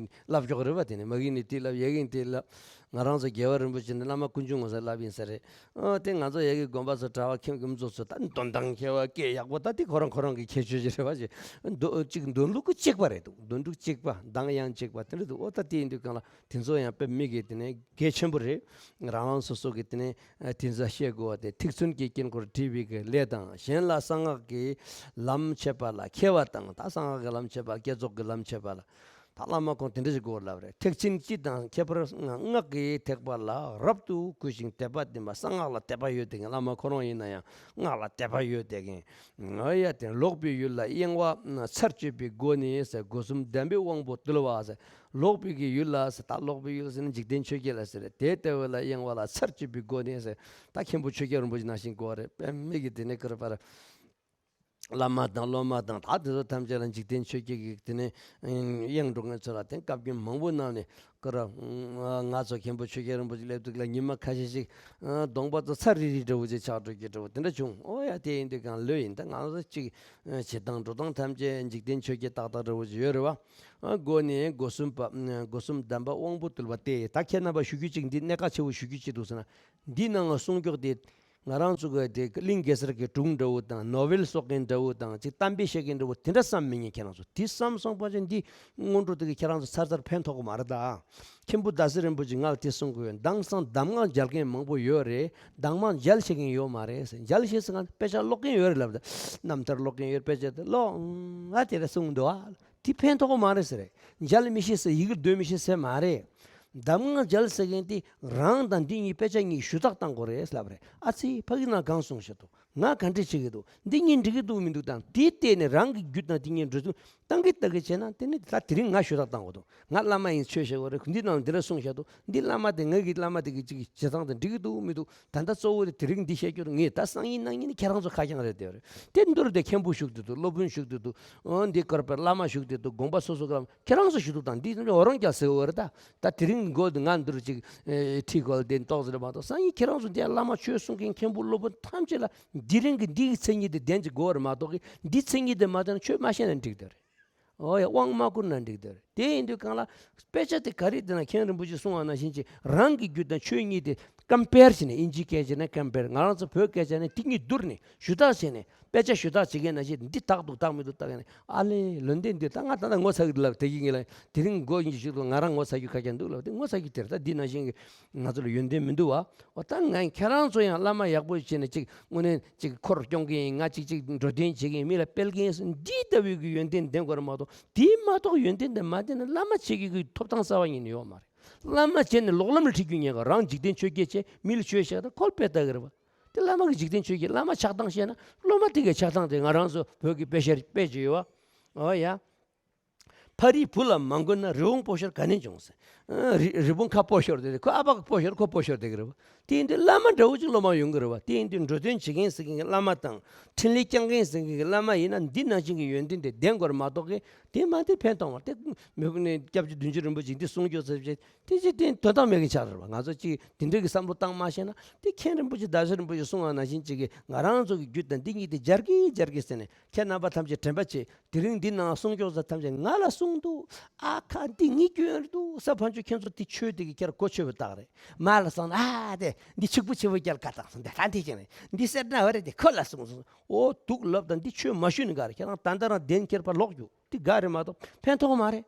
བསླབ་ཕྱོགས་རེད་པ། དེ་ནས་མ་གི་ནས་དེ་བསླབ། ཡ་གི་ནས་དེ་བསླབ། ང་རང་ཚོ་རྒྱལ་བ་རིན་པོ་ཆེ་ནས་བླ་མ་ཀུན་འབྱུང་ངོ་ས་བསླབ་ཡིན་ས་རེད། ཨ། དེ་ང་ཚོ་ཡ་གི་དགོན་པ་ཚོ་གྲྭ་པ་ཁྱིམ་གྱི་མི་ཚོ་ཚོ་ད་འདོན་སྟངས་མཁས་པ་སྐད་ཡག་པོ། ད་དེ་ཁོ་རང་ཁོ་རང་གི་ཁྱད་ཆོས་ཅིག་རེད་པ། ཅིག་འདོན་ཅིག་འདོན་ལུགས་ཀྱི་གཅིག་པ་རེད་འདུག། འདོན་ལུགས་གཅིག་པ། གདངས་དབྱངས་གཅིག་པ་དེ་འདྲ་འདུག། ཨོ་ད་དེ་ཡིན་དུས་གང་ལ་དེ་ཚོ་ཡང་དཔེ་མི་གི་དེ་ནས་གལ་ཆེན་པོ་རེད། རང་རང་སོ་སོ་གི་དེ་ནས་དེ་ཚོ་ཤེས་དགོས་པ་དེ། ཐེག་ཆེན་གྱི་དཀྱིལ་འཁོར་བྲི་བའི་གི་ལས་དང་། གཞན་ལ་གསང་སྔགས་ཀྱི་ལམ་འཆད་པ་ལ་མཁས་པ་དང་། ད་གསང་སྔགས་ཀྱི་ལམ་འཆད་པ། བསྐྱེད་རྫོགས་ཀྱི་ལམ་འཆད་པ་ལ། ད་བླ་མ་ཁོང་དེ་འདྲ་ཞིག་དགོས་ལབ་རེད། ཐེག་ཆེན་སྤྱི་དང་ཁྱད་པར་སྔགས་ཀྱི་ཐེག་པ་ལ། རབ་ཏུ་གུས་ཤིང་དད་པ་ལྡན་པ། གསང་སྔགས་ལ་དད་པ་ཡོད་དེ་མཁན། བླ་མ་ཁོ་རང་ཡིན་ན་ཡང་སྔགས་ལ་དད་པ་ཡོད་དེ་མཁན། ཨོ་ཡ། དེ་ལོག་པའི་ཡུལ་ལ་གཡེང་བ་ཚར་གཅོད་པའི་སྒོ་ནས་ཟེར། སྒོ་གསུམ་བདེན་པའི་དབང་པོ་རྟུལ་བ་ཟེར། ལོག་པའི་གི་ཡུལ་ལ་ཟེར། ད་ལོག་པའི་ཡུལ་ཟེར་ན་འཇིག་རྟེན་ཆོས་བརྒྱད་ལ་ཟེར་རེད། དེ་ལྟ་བུ་ལ་གཡེང་བ་ལ་ཚར་གཅོད་པའི་སྒོ་ནས་ཟེར། ད་མཁན་པོ་ཆོས་རྒྱལ་རིན་པོ་ཆེ་ནང་བཞིན་དགོས་རེད། དཔེ་མི་གི་དེ་ནས་ཀིར་པར། བླ་མ་དང་སློབ་མ་དང་ད་དེ་ཚོ་ཐམས་ཅད་ལ་འཇིག་རྟེན་ཆོས་བརྒྱད་ཀྱི་དེ་ནས་གཡེང་འགྲོ་མཁན་ཚོ་ལ་དེ་བཀའ་བཀྱོན་མང་པོ་གནང་ནས། ཀིར། ང་ཚོ་མཁན་པོ་ཆོས་རྒྱལ་རིན་པོ་ཆེ་སླེབས་དུས་ལ་ཉི་མ་ཁ་ཤས་ཤིག་གདོང་པ་ཚོ་ཚ་རི་རི་འདྲ་བོ་ཅིག་ཆགས་འགྲོ་གི་འདྲ་བོ་དེ་འདྲ་བྱུང་། ཨོ་ཡ། དེ་ཡིན་དུས་གང་ལོས་ཡིན། ད་ང་ཚོ་གཅིག་བྱེད་སྟངས་འགྲོ་སྟངས་ཐམས་ཅད་འཇིག་རྟེན་ཆོས་བརྒྱད་ཏག་ཏག་འདྲ་བོ་ཅིག་ཡོད་རེད་བ། སྒོ་ནས་སྒོ་གསུམ་པ། སྒོ་གསུམ་བདེན་པ་དབང་པོ་རྟུལ་བ་སྟེ། ད་ཁྱེད་རྣམ་པ་ཞུ་རྒྱུ་གཅིག། འདི་གནད་འགག་ཆེ་བོ་ཞུ་རྒྱུ་གཅིག་འདུག་ཟེར་ན། འདི་ནང་ལ་གསུང་སྐྱོག་དེ་ང་རང་ཚོ་གི་དེ་གླིང་གེ་སར་གྱི་སྒྲུང་འདྲ་བོ་དང་། ནོ་བེལ་སོགས་མཁན་འདྲ་བོ་དང་། ཅིག་གཏམ་དཔེ་བཤད་མཁན་འདྲ་བོ་དེ་འདྲ་བསམ་མི་ཉན་ཁྱེད་རང་ཚོ། དེ་བསམ་སོང་པ་ཅིག་འདི་སྔོན་འགྲོ་དེ་གི་ཁྱེད་རང་ཚོ་ཚར་ཚར་ཕན་ཐོགས་གི་མ་རེད་ད། མཁན་པོ་ཟླ་ཟེར་རིན་པོ་ཆེ་ང་ལ་དེ་གསུང་གི་ཡོད། དེང་སང་གདམས་ངག་མཇལ་མཁན་མང་པོ་ཡོད་རེད། གདམས་ངག་མཇལ་ཤེས་མཁན་ཡོད་མ་རེད་ཟེར། མཇལ་ཤེས་ཟེར་ང་དཔེ་ཆ་ཀློག་མཁན་ཡོད་རེད་ལབ་ད། རྣམ་ཐར་ཀློག་མཁན་ཡོད། དཔེ་ཆ་དེ་ཀློག་ཨ། དེ་རེད་གསུང་འདུག་ཨ། དེ་ཕན་ཐོགས་མ་རེད་ཟེར། མཇལ་མི་ཤེས་ཟེར། ཡི་གེ་འདོན་མི་ཤེས་ཟེར་མ་རེད། གདམས་ངག་མཇལ་ཟེར་མཁན་དེ་རང་དང་འདི་གཉིས་དཔེ་ཆ་གཉིས་ཞུ་དག་བཏང་དགོས་རེད་ལབ་རེད། ཨ་ཙི། ཕ་གི་ན་གང་གསུངས་བཞག་འདུག། ང་ག་འདྲ་བྱེད་ཀྱི་འདུག། འདི་གཉིས་འགྲིག་གི་འདུག་མི་འདུག་དང་། དེ་བལྟས་ནས་རང་གི་རྒྱུད་དང་དེ་གཉིས་འགྲོ་ཚུལ་བཏང་གི་ལྟ་གི་བྱས་ན། དེ་ནི་ད་དེ་རིང་ང་ཞུ་དག་བཏང་དགོས་འདུག། ང་བླ་མ་ཡིན་ཆོས་བཤད་དགོས་རེད། འདི་ནང་འདི་འདྲ་གསུངས་བཞག་འདུག། འདི་བླ་མ་དེ་ངའི་གི་བླ་མ་དེ་གི་ཅིག་བྱེད་སྟངས་དེ་འགྲིག་གི་འདུག་མི་འདུག། ད་ལྟ་གཙོ་བོ་དེ་དེ་རིང་འདི་བཤད་རྒྱུ་རེད། ངས་ད་སང་ཉིན་གནངས་ཉིན་ནི་ཁྱེད་རང་ཚོ་ཁ་རྐྱང་རེད་དེ་རེད། དེ་མདོར་དེ་མཁན་པོ་བཞུགས་བསྡད་འདུག། སློབ་དཔོན་བཞུགས་བསྡད་འདུག། ཨོ་འདི་སྐོར་པའི་བླ་མ་བཞུགས་བསྡད་འདུག། དགོངས་པ་སོ་སོ་གི་བླ་མ། ཁྱེད་རང་ཚོ་ཞུ་གཏུག་དང་། འདི་འོ་རང་རྒྱལ་ཟེར་བ་རེད་ད། ད་དེ་རིང་མགོ་དེ་ང་འདིར་ཅིག་ཨེ་ཁྲིད་དགོས་ལ་དེ་ཏོག་ཙམ་རེད་མ་གཏོགས། སང་ཉིན་ཁྱེད་རང་ཚོ་འདི་བླ་མ་ཆོས་གསུང་མཁན་མཁན་པོ་སློབ་དཔོན་ཐམས་ཅད་ལ་ དེ་རིང་གི་འདི་གི་མཚན་ཉིད་དེ་ལྡན་གྱི་དགོས་པ་རེད་མ་གཏོགས་གི་འདི་མཚན་ཉིད་དེ་མ་ལྡན་ན་ཆོས་མ་བཤད་ན་འགྲིག་དེ་རེད། ཨོ་ཡ། དབང་མ་བསྐུར་ན་འགྲིག་དེ་རེད། དེ་ཡིན་དུས་གང་ལ་དཔེ་ཆ་དེ་ག་རེ་བསྡད་ན་མཁན་རིན་པོ་ཆེ་གསུང་བ་ནང་བཞིན་གྱི་རང་གི་རྒྱུད་དང་ཆོས་ཉིད་དེ་ཀམ་པེར་བྱས་ནས། ཨིན་ཇིའི་སྐད་བྱས་ན་ཀམ་པེར། ང་རང་ཚོ་བོད་སྐད་བྱས་ན་དེ་གཉིས་བསྡུར་ནས་ཞུ་དག་བྱས་ནས། དཔེ་ཆ་ཞུ་དག་བྱེད་མཁན་ནང་བཞིན་འདི་དག་འདུག་དག་མི་འདུག་བལྟ་མཁན་ནི། ཨ་ལས། ལོན་ཏན་འདི་ད་ང་ད་ལྟ་ངོ་ཚ་གི་ལབ། དེ་གི་ངེད་ལ་དེ་རིང་མགོ་ཡིན་ཞིག་ལ་ང་རང་ངོ་ཚ་རྒྱུ་ཁ་ཁྱེར་འདུག་ལབ། དེ་ངོ་ཚ་རྒྱུ་དེར་ད་འདི་ནང་བཞིན་གྱི་ང་ཚོ་ལ་ཡོན་ཏན་མི་འདུག་བ། འོ་ད་ང་ཁྱེད་རང་ཚོ་ཡང་བླ་མ་ཡག་པོ་བྱས་ནས་ཅིག་དངོས་གནས་ཅིག་འཁོར་སྐྱོང་གི་ཡིན། ང་ཅིག་ཅིག་འགྲོ་དོན་བྱེད་ཀྱི་ཡིན། མི་ལ་སྤེལ་གྱི་ཡིན་ཟེར་འདི་ལྟ་བུའི་གི་ཡོན་ཏན་ལྡན་དགོས་རེད་མ་གཏོགས། དེ་མ་གཏོགས་ཡོན་ཏན་དེ་མ་ལྡན་ན་བླ་མ་བྱེད་ཀྱི་གི་ཐོབ་ཐང་རྩ་བ་ཉིད་ནས་ཡོད་མ་རེད། བླ་མ་བྱས་ནས་ལོག་ལམ་ལ་ཁྲིད་རྒྱུ་ཉན་ག་རང་འཇིག་རྟེན་ཆོས་བརྒྱད་བྱས་མི་ལ་ཆོས་བཤད་ད་ཁོ་ལ་དཔེ་ལྟ་གི་རེད་བ། དེ་བླ་མ་གི་འཇིག་རྟེན་ཆོས་བརྒྱད། བླ་མ་ཆགས་སྡང་བཤད་ན་སློབ་མ་དེ་གའི་ཆགས་སྡང་དེ། ང་རང་ཚོ་བོད་ཀྱི་དཔེ་ཆ་དཔེ་ཅིག་ཡོད་བ། ཨོ་ཡ། ཕ་རིའི་བུ་ལ་མ་མགོན་ན། རི་བོང་སྤོ་ཤོར་ག་ནས་བྱུང་ཟེར། ཨ། རི་རི་བོང་ཁ་སྤོ་ཤོར་དེ་ཁོ་ཨ་ཕ་གི་སྤོ་ཤོར་ཁོ་སྤོ་ཤོར་དེ་གི་རེད་བ། དེ་ཡིན་དུས་བླ་མ་འདྲ་བོ་ཅིག་སློབ་མ་ཡོང་གི་རེད་བ། དེ་ཡིན་དུས་འགྲོ་དོན་བྱེད་མཁན་ཟེར་མཁན་གྱི་བླ་མ་དང་། འཕྲིན་ལས་བསྐྱངས་མཁན་ཟེར་མཁན་གྱི་བླ་མ་ཡིན་ན་འདི་ནང་བཞིན་གྱི་ཡོན་ཏན་དེ་ལྡན་དགོས་རེད་མ་གཏོགས་གི་དེ་མ་དེ་ཕན་ཐོགས་མ་རེད། དེ་མི་ཁོ་ནས་སྐྱབས་རྗེ་བདུད་འཇོམས་རིན་པོ་ཆེ་འདི་གསུང་ཆོས་ཟེར་བྱས་དེ་ཅི་དེ་དོན་དག་མེད་མཁན་ཆགས་རེད་བ། ང་ཚོ་ཅིག་དེ་འདྲ་གི་བསམ་བློ་བཏང་མ་ཤེས་ན། དེ་མཁན་རིན་པོ་ཆེ་རྡ་རྗེ་རིན་པོ་ཆེ་གསུང་བ་ནང་བཞིན་ཅིག་གི་ང་རང་ཚོ་གི་རྒྱུད་དང་འདི་གཉིས་དེ་སྦྱར་གི་སྦྱར་གི་ཟེར་ནས། ཁྱེད་རྣམ་པ་ཐམས་ཅད་དྲན་པ་བྱེད། དེ་རིང་འདི་ནང་གསུང་ཆོས་ཟེར་ཐམས་ཅད་ང་ལ་གསུངས་འདུག་ཨ་ཁ་འདི་ངའི་སྐྱོན་རེད་འདུག་ས་ཕན་ཆོད་མཁན་ཚོ་དེ་ཆོས་དེ་གི་ཁྱེད་གོ་ཆོད་པའི་རྟགས་རེད། མ་ལ་སོང་ན་ཨ་དེ་འདི་ཕྱུག་པོ་ཆེ་བོ་རྒྱལ་ཁ་དང་སོང་དེ་ལྷ་འདི་ཅན་རེད། འདི་སེར་སྣ་བ་རེད། དེ་ཁོ་ལ་གསུངས་སོང་། ཨོ་འདུག་ལབ་དང་འདི་ཆོས་མ་ཞུས་ནི་ག་རེད། ཁྱེད་རང་ད་ལྟ་རང་གདན་ཁྱེར་ཕར་ལོག་རྒྱུག་འདི་ག་རེད་མ་གཏོགས་ཕན་ཐོགས་མ་རེད།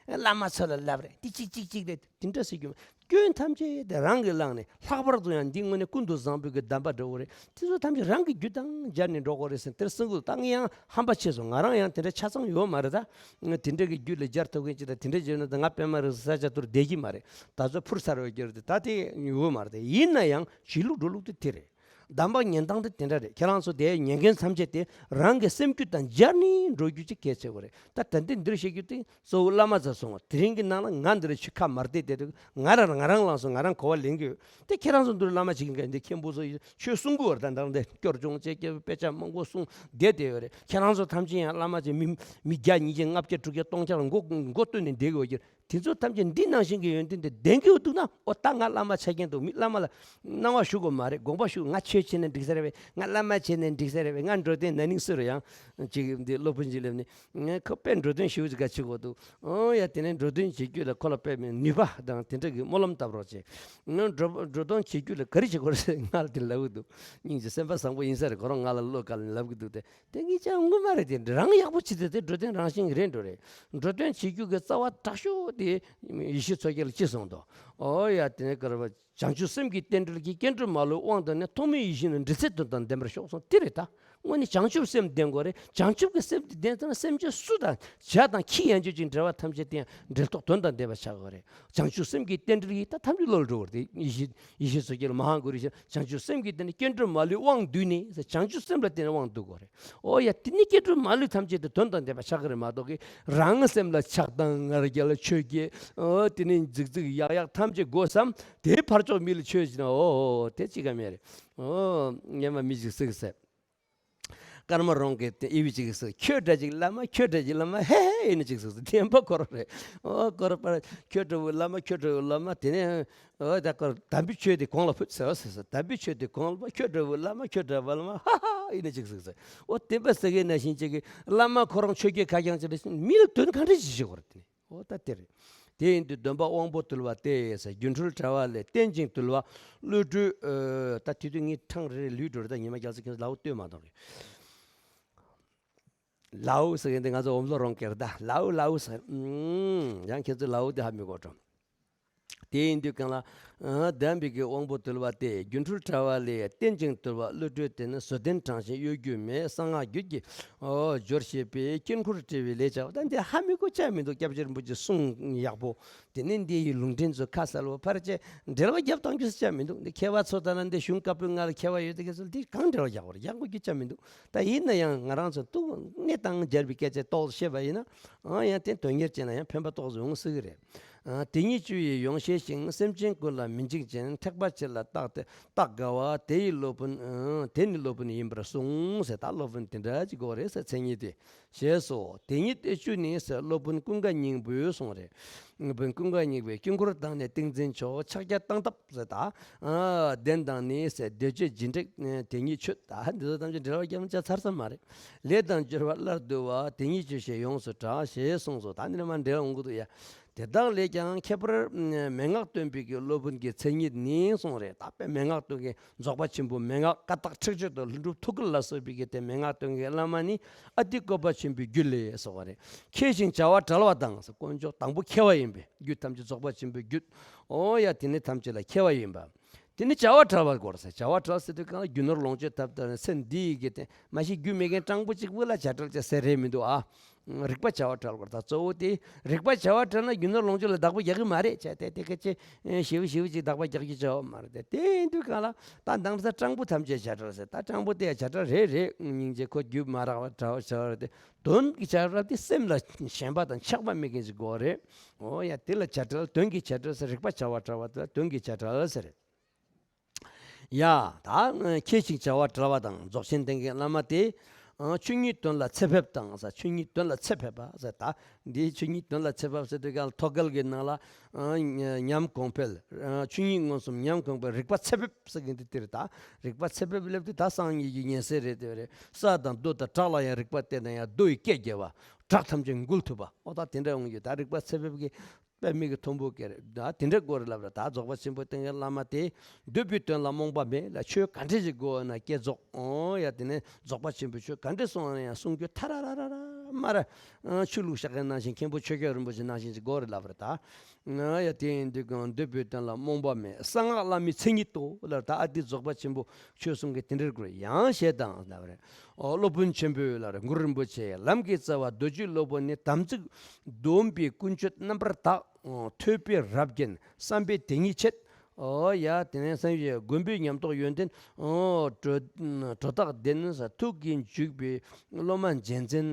བླ་མ་ཚོ་ལ་ལབ་རེད། འདི་གཅིག་གཅིག་གཅིག་རེད། དེ་འདྲ་ཟེར་རྒྱུ་མ། སྐྱོན་ཐམས་ཅད་དེ་རང་གིས་བླངས་ནས། ལྷག་པར་དུ་ཡང་འདི་དངོས་གནས་ཀུན་ཏུ་བཟང་པོའི་གི་གདམས་པ་འདྲ་བོ་རེད། དེ་ཚོ་ཐམས་ཅད་རང་གི་རྒྱུད་དང་སྦྱར་ནས་འགྲོ་དགོས་རེད་ཟེར་དེར་གསུང་གི་འདུག་ད་ངས་ཡང་ཧམ་པ་ཆེ་སོང་། ང་རང་ཡང་དེ་འདྲ་ཆ་ཚང་ཡོད་མ་རེད། ད་ང་དེ་འདྲ་གི་རྒྱུད་ལ་སྦྱར་ཐུབ་མཁན་ཅིག་དང་དེ་འདྲ་བྱས་ན་ད་ང་པད་མ་རི་ས་ཆ་ཐུར་བསྡད་ཀྱི་མ་རེད། ད་ཚོད་འཕུར་ཚར་བའི་རྒྱུ་རེད། ད་དེ་ཡོད་མ་རེད། ད་ཡིན་ན་ཡང་བྱེད་ལུགས་འགྲོ་ལུགས་དེ་དེ་རེད། གདམས་པ་ཉན་སྟངས་དེ་དེ་འདྲ་རེད། ཁྱེད་རང་ཚོ་དེ་ཉན་མཁན་ཐམས་ཅད་དེ་རང་གི་སེམས་རྒྱུད་དང་སྦྱར་ནས་འགྲོ་རྒྱུ་ཅིག་གལ་ཆེ་བོ་རེད། ད་ད་འདི་འདིར་བཤད་རྒྱུ་དེ་གཙོ་བོ་བླ་མ་ཚོ་གསུང་བ། དེ་རིང་གི་ནང་ལ་ང་འདིར་ཆུ་ཁ་མར་བལྟས་བསྡད་དུས་ང་རང་ང་རང་ལངས་སོང་། ང་རང་གོ་བ་ལེན་གི་ཡོད། དེ་ཁྱེད་རང་ཚོ་འདིར་བླ་མ་ཅིག་གིས་འདི་མཁན་པོ་ཚོ་ཡིས་ཆོས་གསུང་གི་ཡོད་རེད། ད་ད་འདི་སྐྱོར་སྦྱོང་བྱས་ཀྱི་དཔེ་ཆ་མང་པོ་གསུང་བསྡད་བསྡད་ཡོད་རེད། ཁྱེད་རང་ཚོ་ཐམས་ཅད་ཡང་བླ་མ་ཅིག་མི་མི་བརྒྱ་ཉིས་བརྒྱ་ལྔ་བརྒྱ་དྲུག་བརྒྱ་སྟོང་བརྒྱ་ལ་མགོ་མགོ་བཏོན་ནས་བསྡད་གི་ཡོད་ཀྱི་རེད། དེ་ཚོ་ཐམས་ཅད་འདི་ནང་བཞིན་གྱི་ཡོན་ཏན་དེ་ལྡན་གྱི་འདུག་ན། ཨོ་ད་ང་བླ་མ་ཆགས་མཁན་འདུག་མི་བླ་མ་ལ་གནང་བ་ཞུ་དགོས་མ་རེད། དགོངས་པ་ཞུ། ང་ཆོས་བྱས་ན་འགྲིག་ས་རེད་པས། ང་བླ་མ་བྱས་ན་འགྲིག་ས་རེད་པས། ང་འགྲོ་དོན་ན་ནིང་སུ་རེད། ཡང་ཅིག་འདི་སློབ་དཔོན་ཅིག་སླེབས་ནས་ང་ཁོ་དཔེ་འགྲོ་དོན་ཞེ་པོ་ཅིག་ག་བྱེད་དགོས་འདུག་ཨོ་ཡ། དེ་ནས་འགྲོ་དོན་བྱེད་རྒྱུ་ལ་ཁོ་ལ་དཔེ་མེད་ནུས་པ་དང་དེ་འདྲ་གི་སྨོན་ལམ་བཏབ་རོགས་བྱེད། ང་འགྲོ་འགྲོ་དོན་བྱེད་རྒྱུ་ལ་ག་རེ་བྱེད་དགོས་རེད་ང་ལ་དེ་ལབ་གི་འདུག་སྙིང་རྗེ་སེམས་པ་བཟང་པོ་ཡིན་ས་རེད། ཁོ་རང་ང་ལ་བློ་དཀར་ནས་ལབ་གི་འདུག་སྟེ། དེ་ངས་ཅང་ངུ་མ་རེད། དེ་རང་ཡག་པོ་བྱེད་དེ་དེ་འགྲོ་དོན་རང་བཞིན་རེད་འགྲོ་རེད། འགྲོ་དོན་བྱེད་རྒྱུ་གི་རྩ་བ་དྲག་ཤོས་དེ་ཡེ་ཤེས་མཚོ་རྒྱལ་ལ་ཅི་གསུངས་འདུག་ཨོ་ཡ། དེ་ནས་བཀར་བ་བྱང་ཆུབ་སེམས་ཀྱི་རྟེན་འབྲེལ་གྱིས། སྐྱེ་འགྲོ་མ་ལུས་དབང་དུ་ནས། ཐོག་མེད་ཡིད་བཞིན་ནོར་འབྲེལ་ཚད་དོན་དང་ལྡན་པར་ཤོག་གསུངས། དེ་རེད་ད། དངོས་གནས་བྱང་ཆུབ་སེམས་ལྡན་དགོས་རེད། བྱང་ཆུབ་ཀྱི་སེམས་དེ་ལྡན་ཚར་ན་སེམས་ཅན་སུ་དང་བྱ་དང་ཁྱི་ཡན་ཆད་ཅིག་འབྲེལ་བ་ཐམས་ཅད་དེ་ཡང་འབྲེལ་ཐོགས་དོན་དང་ལྡན་པ་ཆགས་དགོས་རེད། བྱང་ཆུབ་སེམས་ཀྱི་རྟེན་འབྲེལ་ཡིས་ད་ཐམས་ཅད་བློ་ལ་འགྲོ་དགོས་རེད། དེ་ཡེ་ཤེས་ཡེ་ཤེས་མཚོ་རྒྱལ་མ་ཧཱ་གུ་རུ་ཞེས། བྱང་ཆུབ་སེམས་ཀྱི་རྟེན་ནི། སྐྱེ་འགྲོ་མ་ལུས་དབང་བསྡུས་ནས། བྱང་ཆུབ་སེམས་ལ་བརྟེན་ནས་དབང་བསྡུ་དགོས་རེད། ཨོ་ཡ། དེ་ནི་སྐྱེ་འགྲོ་མ་ལུས་ཐམས་ཅད་དེ་དོན་དང་ལྡན་པ་ཆགས་ཀྱི་རེད་མ་གཏོགས་ཀྱི་རང་སེམས་ལ་ཆགས་སྡང་ང་རྒྱལ་ཆོས་བརྒྱད། ཨོ་དེ་ནི་རྫིག་རྫིག་ཡག་ཡག་ཐམས་ཅད་དགོས་སམ། དེའི་ཕར་ཕྱོགས་མི་ལ་ཆོས་བྱེད་ན་ཨོ་དེ་ཅི་ག་མེད་རེད། ཨོ་སྔན་མ་མི་ཞིག་ཟེར་གི་ཟེར། ཀརྨ་རོང་གི་དབྱེ་བ་ཅིག་ཟེར། ཁྱོད་འདྲ་ཅིག་བླ་མ། ཁྱོད་འདྲ་ཅིག་བླ་མ། ཧེ་ཧེ་ཡིན་ན་ཅིག་ཟེར། བདེན་པ་ཁོ་རང་རེད། ཨོ་ཁོ་རང་པར་ཁྱོད་འདྲ་བོ་བླ་མ། ཁྱོད་འདྲ་བོ་བླ་མ། དེ་ནས་ཨོ་ད་ཁོ་དམ་པའི་ཆོས་དེ་གོང་ལ་ཕུད་ཟེར་བ་ཟེར་ཟེར། དམ་པའི་ཆོས་དེ་གོང་ལ་ཕུད། ཁྱོད་འདྲ་བོ་བླ་མ། ཁྱོད་འདྲ་བོ་བླ་མ། ཧ་ཧ་ཡིན་ན་ཅིག་ཟེར་ཟེར། ཨོ་བདེན་པ་ཟེར་མཁན་ནང་བཞིན་ཅིག་གི་བླ་མ་ཁོ་རང་ཆོས་བརྒྱད་ཁ་རྐྱང་ཅིག་རེད། མི་ལ་དོན་གང་འདྲ་ཞིག་བྱེད་དགོས་རེད་དེ་ནི། ཨོ་ད་དེ་རེད། དེ་ཡིན་དུས་སྡོམ་པ་དབང་པོ་དུལ་བ་སྟེ་ཟེར། སྒྱུ་འཕྲུལ་དྲ་བ་ལས། རྟེན་ཅིང་དུལ་བ་བློ་གྲོས། ཨོ་ད་དེ་དུས་ངའི་འཕྲང་རེ་རེ་ལུས་འགྲོ་རེད། ད་ཉི་མ་རྒྱལ་སྲས་ཁྱེད་ཚོ་ལའོ་ལྟོས་མ་གཏོང་རེད། ལའོ་ཟེར་མཁན་དེ་ང་ཚོ་འོམ་ལོ་རོང་སྐད་རེད་ད། ལའོ་ལའོ་ཟེར། ཨུམ། ཡང་ཁྱེད་ཚོ་ལའོ་དེ་ཧ་མི་གོ་འགྲོ། དེ་ཡིན་དུས་གང་ལ། ཨ་སྡོམ་པའི་གི་དབང་པོ་དུལ་བ་སྟེ། སྒྱུ་འཕྲུལ་དྲ་བ་ལས། རྟེན་ཅིང་དུལ་བ་བློ་གྲོས་ཏེ་ནི། བཟོ་ལྡན་དྲངས་ཤིང་གཡོ་སྒྱུ་མེད། གསང་སྔགས་རྒྱུད་ཀྱི་ཨོ་སྦྱོར་བྱེད་པའི། དཀྱིལ་འཁོར་བྲི་བའི་ལས་བྱ་བ། ད་འདི་ཧ་མི་གོ་ཆ་མི་འདུག་སྐྱབས་རྗེ་རིན་པོ་ཆེ་གསུང་ཡག་པོ། དེ་ནས་འདི་ཡི་ལུང་འདྲེན་ཚོ་ཁ་གསལ་བོ་ཕར་བཅད་འགྲེལ་པ་རྒྱབ་བཏང་རྒྱུ་ཟེར་ཆ་མི་འདུག་འདི་མཁས་པ་ཚོ་ད་ལ་འདི་གཞུང་བཀའ་པོད་ལྔ་ལ་མཁས་པ་ཡོད་དེ་ག་ཚོད་འདི་གང་འགྲེལ་པ་རྒྱག་པ་རེད། ཡག་པོ་རྒྱུ་ཆ་མི་འདུག་ད་ཡིན་ན་ཡང་ང་རང་ཚོ་ཏུ་གནས་དང་སྦྱར་བའི་སྐད་ཆ་ཏོག་ཙམ་བཤད་པ་ཡིན་ན། ཨང་ཡང་དེ་དོན་གཉེར་བྱས་ན་ཡང་ཕན་པ་ཏོག་ཙམ་ཡོང་སྲིད་ཀྱི་རེད། ཨ། དེ་ཉིད་བཅུ་ཡིས་ཡོངས་ཤེས་ཤིང་། སེམས་ཅན་ཀུན་ལ་མི་འཇིགས་ཤིང་། ཐེག་པ་ཆེ་ལ་རྟག་སྟེ་རྟག་དགའ་བ། དེ་ཡི་སློབ་དཔོན། ཨ། དེ་ནི་སློབ་དཔོན་ཡིན་པར་གསུངས་ཟེར། ད་སློབ་དཔོན་དེ་འདྲ་ཅིག་དགོས་རེད་ཟེར། མཚན་ཉིད་དེ། ཞེས་སོ། དེ་ཉིད་བཅུ་ནི་ཟེར། སློབ་དཔོན་ཀུན་དགའ་སྙིང་པོས་གསུངས་རེད། སློབ་དཔོན་ཀུན་དགའ་སྙིང་པོས། དཀྱིལ་འཁོར་དང་ནི་ཏིང་འཛིན་མཆོག་ཕྱག་རྒྱ་སྟངས་སྟབས་ཟེར། ད། ཨ། གདན་དང་ནི་ཟེར། བཟླས་བརྗོད་རྒྱུད་འགྲེལ་དེ་ཉིད་མཆོད། ད་འདི་ཚོ་ཐམས་ཅད་འགྲེལ་བ་རྒྱབ་ན་ཆ་ཚར་ས་མ་རེད། ལས་དང་སྦྱོར་བ་སླར་བསྡུ་བ། དེ་ཉིད་བཅུ་ཞེས་ཡོངས་སུ་གྲགས། ཞེས་གསུངས་སོ། ད་འདི་ནས་མར་འགྲེལ་འོང་གི་འདུག་ཡ། དེ་དག་ལས་ཀྱང་ཁྱད་པར་མན་ངག་སྟོན་པའི་གི་སློབ་དཔོན་གྱི་མཚན་ཉིད་ནི་གསུངས་རེད། ད་དཔེ་མན་ངག་སྟོན་མཁན་རྫོགས་པ་ཆེན་པོ་མན་ངག་ཀ་དག་ཁྲེགས་ཆོད་དང་ལྷུན་གྲུབ་ཐུགས་རྒྱུད་ལ་སོགས་པའི་གི་དེ་མན་ངག་སྟོན་མཁན་བླ་མ་ནི་ཨ་ཏི་བཀོད་པ་ཆེན་པོའི་རྒྱུད་ལས་སོགས་པ་རེད། མཁས་ཤིང་བྱ་བ་བྲལ་བ་དང་ཟེར། དཀོན་མཆོག་དང་པོ་མཁས་པ་ཡིན་པས། རྒྱུད་ཐམས་ཅད་རྫོགས་པ་ཆེན་པོའི་རྒྱུད། འོ་ཡ། དེ་ནི་ཐམས་ཅད་ལ་མཁས་པ་ཡིན་པ། དེ་ནི་བྱ་བ་བྲལ་བ་དགོས་ཟེར། བྱ་བ་བྲལ་ཟེར་དུས་གང་ལ་རྒྱུ་ནོར་ལོངས་སྤྱོད་ཐབས་དང་ཚེ་འདི་ཡི་གི་དེ་མ་གཞི་རྒྱུ་མེད་མཁན་སྤྲང་པོ་གཅིག་པུ་ལ་བྱ་བྲལ་ཅེས་ཟེར་རེད་མི་འདུག་ཨ། རིག་པ་བྱ་བ་བྲལ་དགོས། ད་གཙོ་བོ་དེ་རིག་པ་བྱ་བ་བྲལ་ན་རྒྱུ་ནོར་ལོངས་སྤྱོད་ལ་བདག་པོ་རྒྱག་གི་མ་རེད། བྱས་ཏེ་དེ་སྐད་ཅེས་ཞེ་པོ་ཞེ་པོ་ཅིག་བདག་པ་རྒྱག་རྒྱུ་བྱ་བ་མ་རེད་དེ། དེ་ཡིན་དུས་གང་ལ་ད་འདང་ས་སྤྲང་པོ་ཐམས་ཅད་བྱ་བྲལ་ཟེར། ད་སྤྲང་པོ་དེ་ཡང་བྱ་བྲལ་རེད་རེད། སྙིང་རྗེ་ཁོ་རྒྱུ་མ་རག་པ་བྲལ་བ་བྱ་བ་རེད་དེ། དོན་གྱི་བྱ་བྲལ་དེ་སེམས་ལ་ཞེན་པ་དང་ཆགས་པ་མེད་མཁན་ཞིག་དགོས་རེད། འོ་ཡ། དེ་ལ་བྱ་བྲལ། དོན་གྱི་བྱ་བྲལ་ཟེར། རིག་པ་བྱ་བ་བྲལ་བ་དེ་ལ་དོན་གྱི་བྱ་བྲལ་ཟེར། ཡ། ད་མཁས་ཤིང་བྱ་བ་བྲལ་བ་དང་རྫོགས་ཆེན་ལྡན་གྱི་བླ་མ་དེ། ཨ། ཆོས་ཉིད་དོན་ལ་ཚེ་འཕེབས་དང་ཟེར། ཆོས་ཉིད་དོན་ལ་ཚེ་འཕེབས་པ་ཟེར། ད་འདིའི་ཆོས་ཉིད་དོན་ལ་ཚེ་འཕེབས་ཟེར་དུས་གང་ལ་ཐོད་རྒལ་གྱི་ནང་ལ། ཨ། ཉམས་གོང་འཕེལ། ཨ། ཆོས་ཉིད་མངོན་སུམ་ཉམས་གོང་འཕེལ། རིག་པ་ཚེ་འཕེབས་ཟེར་གྱི་འདི་དེ་རེད། ད་རིག་པ་ཚེ་འཕེབས་སླེབས་དུས་ད་སངས་རྒྱས་ཀྱི་ཉེ་སྲས་རེད། དེ་རེད། ས་དང་རྡོ་དང་བྲག་ལ་ཡང་རིག་པ་བསྟན་ན་ཡང་རྡོ་ཡི་སྐད་རྒྱལ་བ། བྲག་ཐམས་ཅད་འགུལ་ཐུབ་པ། ཨོ་ད་དེ་འདྲ་ཡོང་རྒྱུ། ད་རིག་པ་ཚེ་འཕེབས་ཀྱི་པདྨའི་གི་དུམ་བུ་སྐྱེ་རེད། ད་དེ་འདྲ་དགོས་རེད་ལབ་ར། ད་རྫོགས་པ་ཆེན་པོ་བསྟེན་མཁན་བླ་མ་དེ། འདོད་པའི་དོན་ལ་རྨོངས་པ་མེད་ལ། ཆོས་ག་འདྲ་ཞིག་དགོས་ན་བསྐྱེད་རྫོགས། ཨོ་ཡ། དེ་ནས་རྫོགས་པ་ཆེན་པོའི་ཆོས་ག་འདྲ་གསུངས་ན་ཡང་གསུང་རྒྱུ་ཐ་ར་ར་ར་ར་མ་ར། ཨ། ཆོས་ལུགས་བཤད་མཁན་ནང་བཞིན། མཁན་པོ་ཆོས་རྒྱལ་རིན་པོ་ཆེ་ནང་བཞིན་ཅིག་དགོས་རེད་ལབ་ར། ད་ཨ་ཡ། དེ་ཡིན་དུས་གང་འདོད་པའི་དོན་ལ་རྨོངས་པ་མེད། གསང་སྔགས་བླ་མའི་མཚན་ཉིད་དོ་ལབ་ར། ད་ཨ་ཏི་རྫོགས་པ་ཆེན་པོ་ཆོས་གསུང་མཁན་དེ་འདྲར་དགོས་རེད། ཡང་ཞེས་དང་ལབ་ར། ཨོ། སློབ་དཔོན་ཆེན་པོས་ལབ་ར། གུ་རུ་རིན་པོ་ཆེ། ལམ་གྱི་རྩ་བ་རྡོ་རྗེ་སློབ་དཔོན་ནི། དམ་ཚིག་སྡོམ་པའི་ཀུན་སྤྱོད་རྣམ་པར་དག། ཨོ། ཐོས་པས་རབ་བརྒྱན་བསམ་པས་དེ་ཉིད་བྱེད། ཨོ་ཡ། དེ་ནས་སངས་རྒྱས་མགོན་པོའི་ཉམས་རྟོགས་ཡོན་ཏན། ཨོ། གྲོ་གྲོ་རྟགས་ལྡན་ཟེར། ཐུགས་ཀྱིས་འཇུག་པའི་སློབ་མ་རྗེས་འཛིན་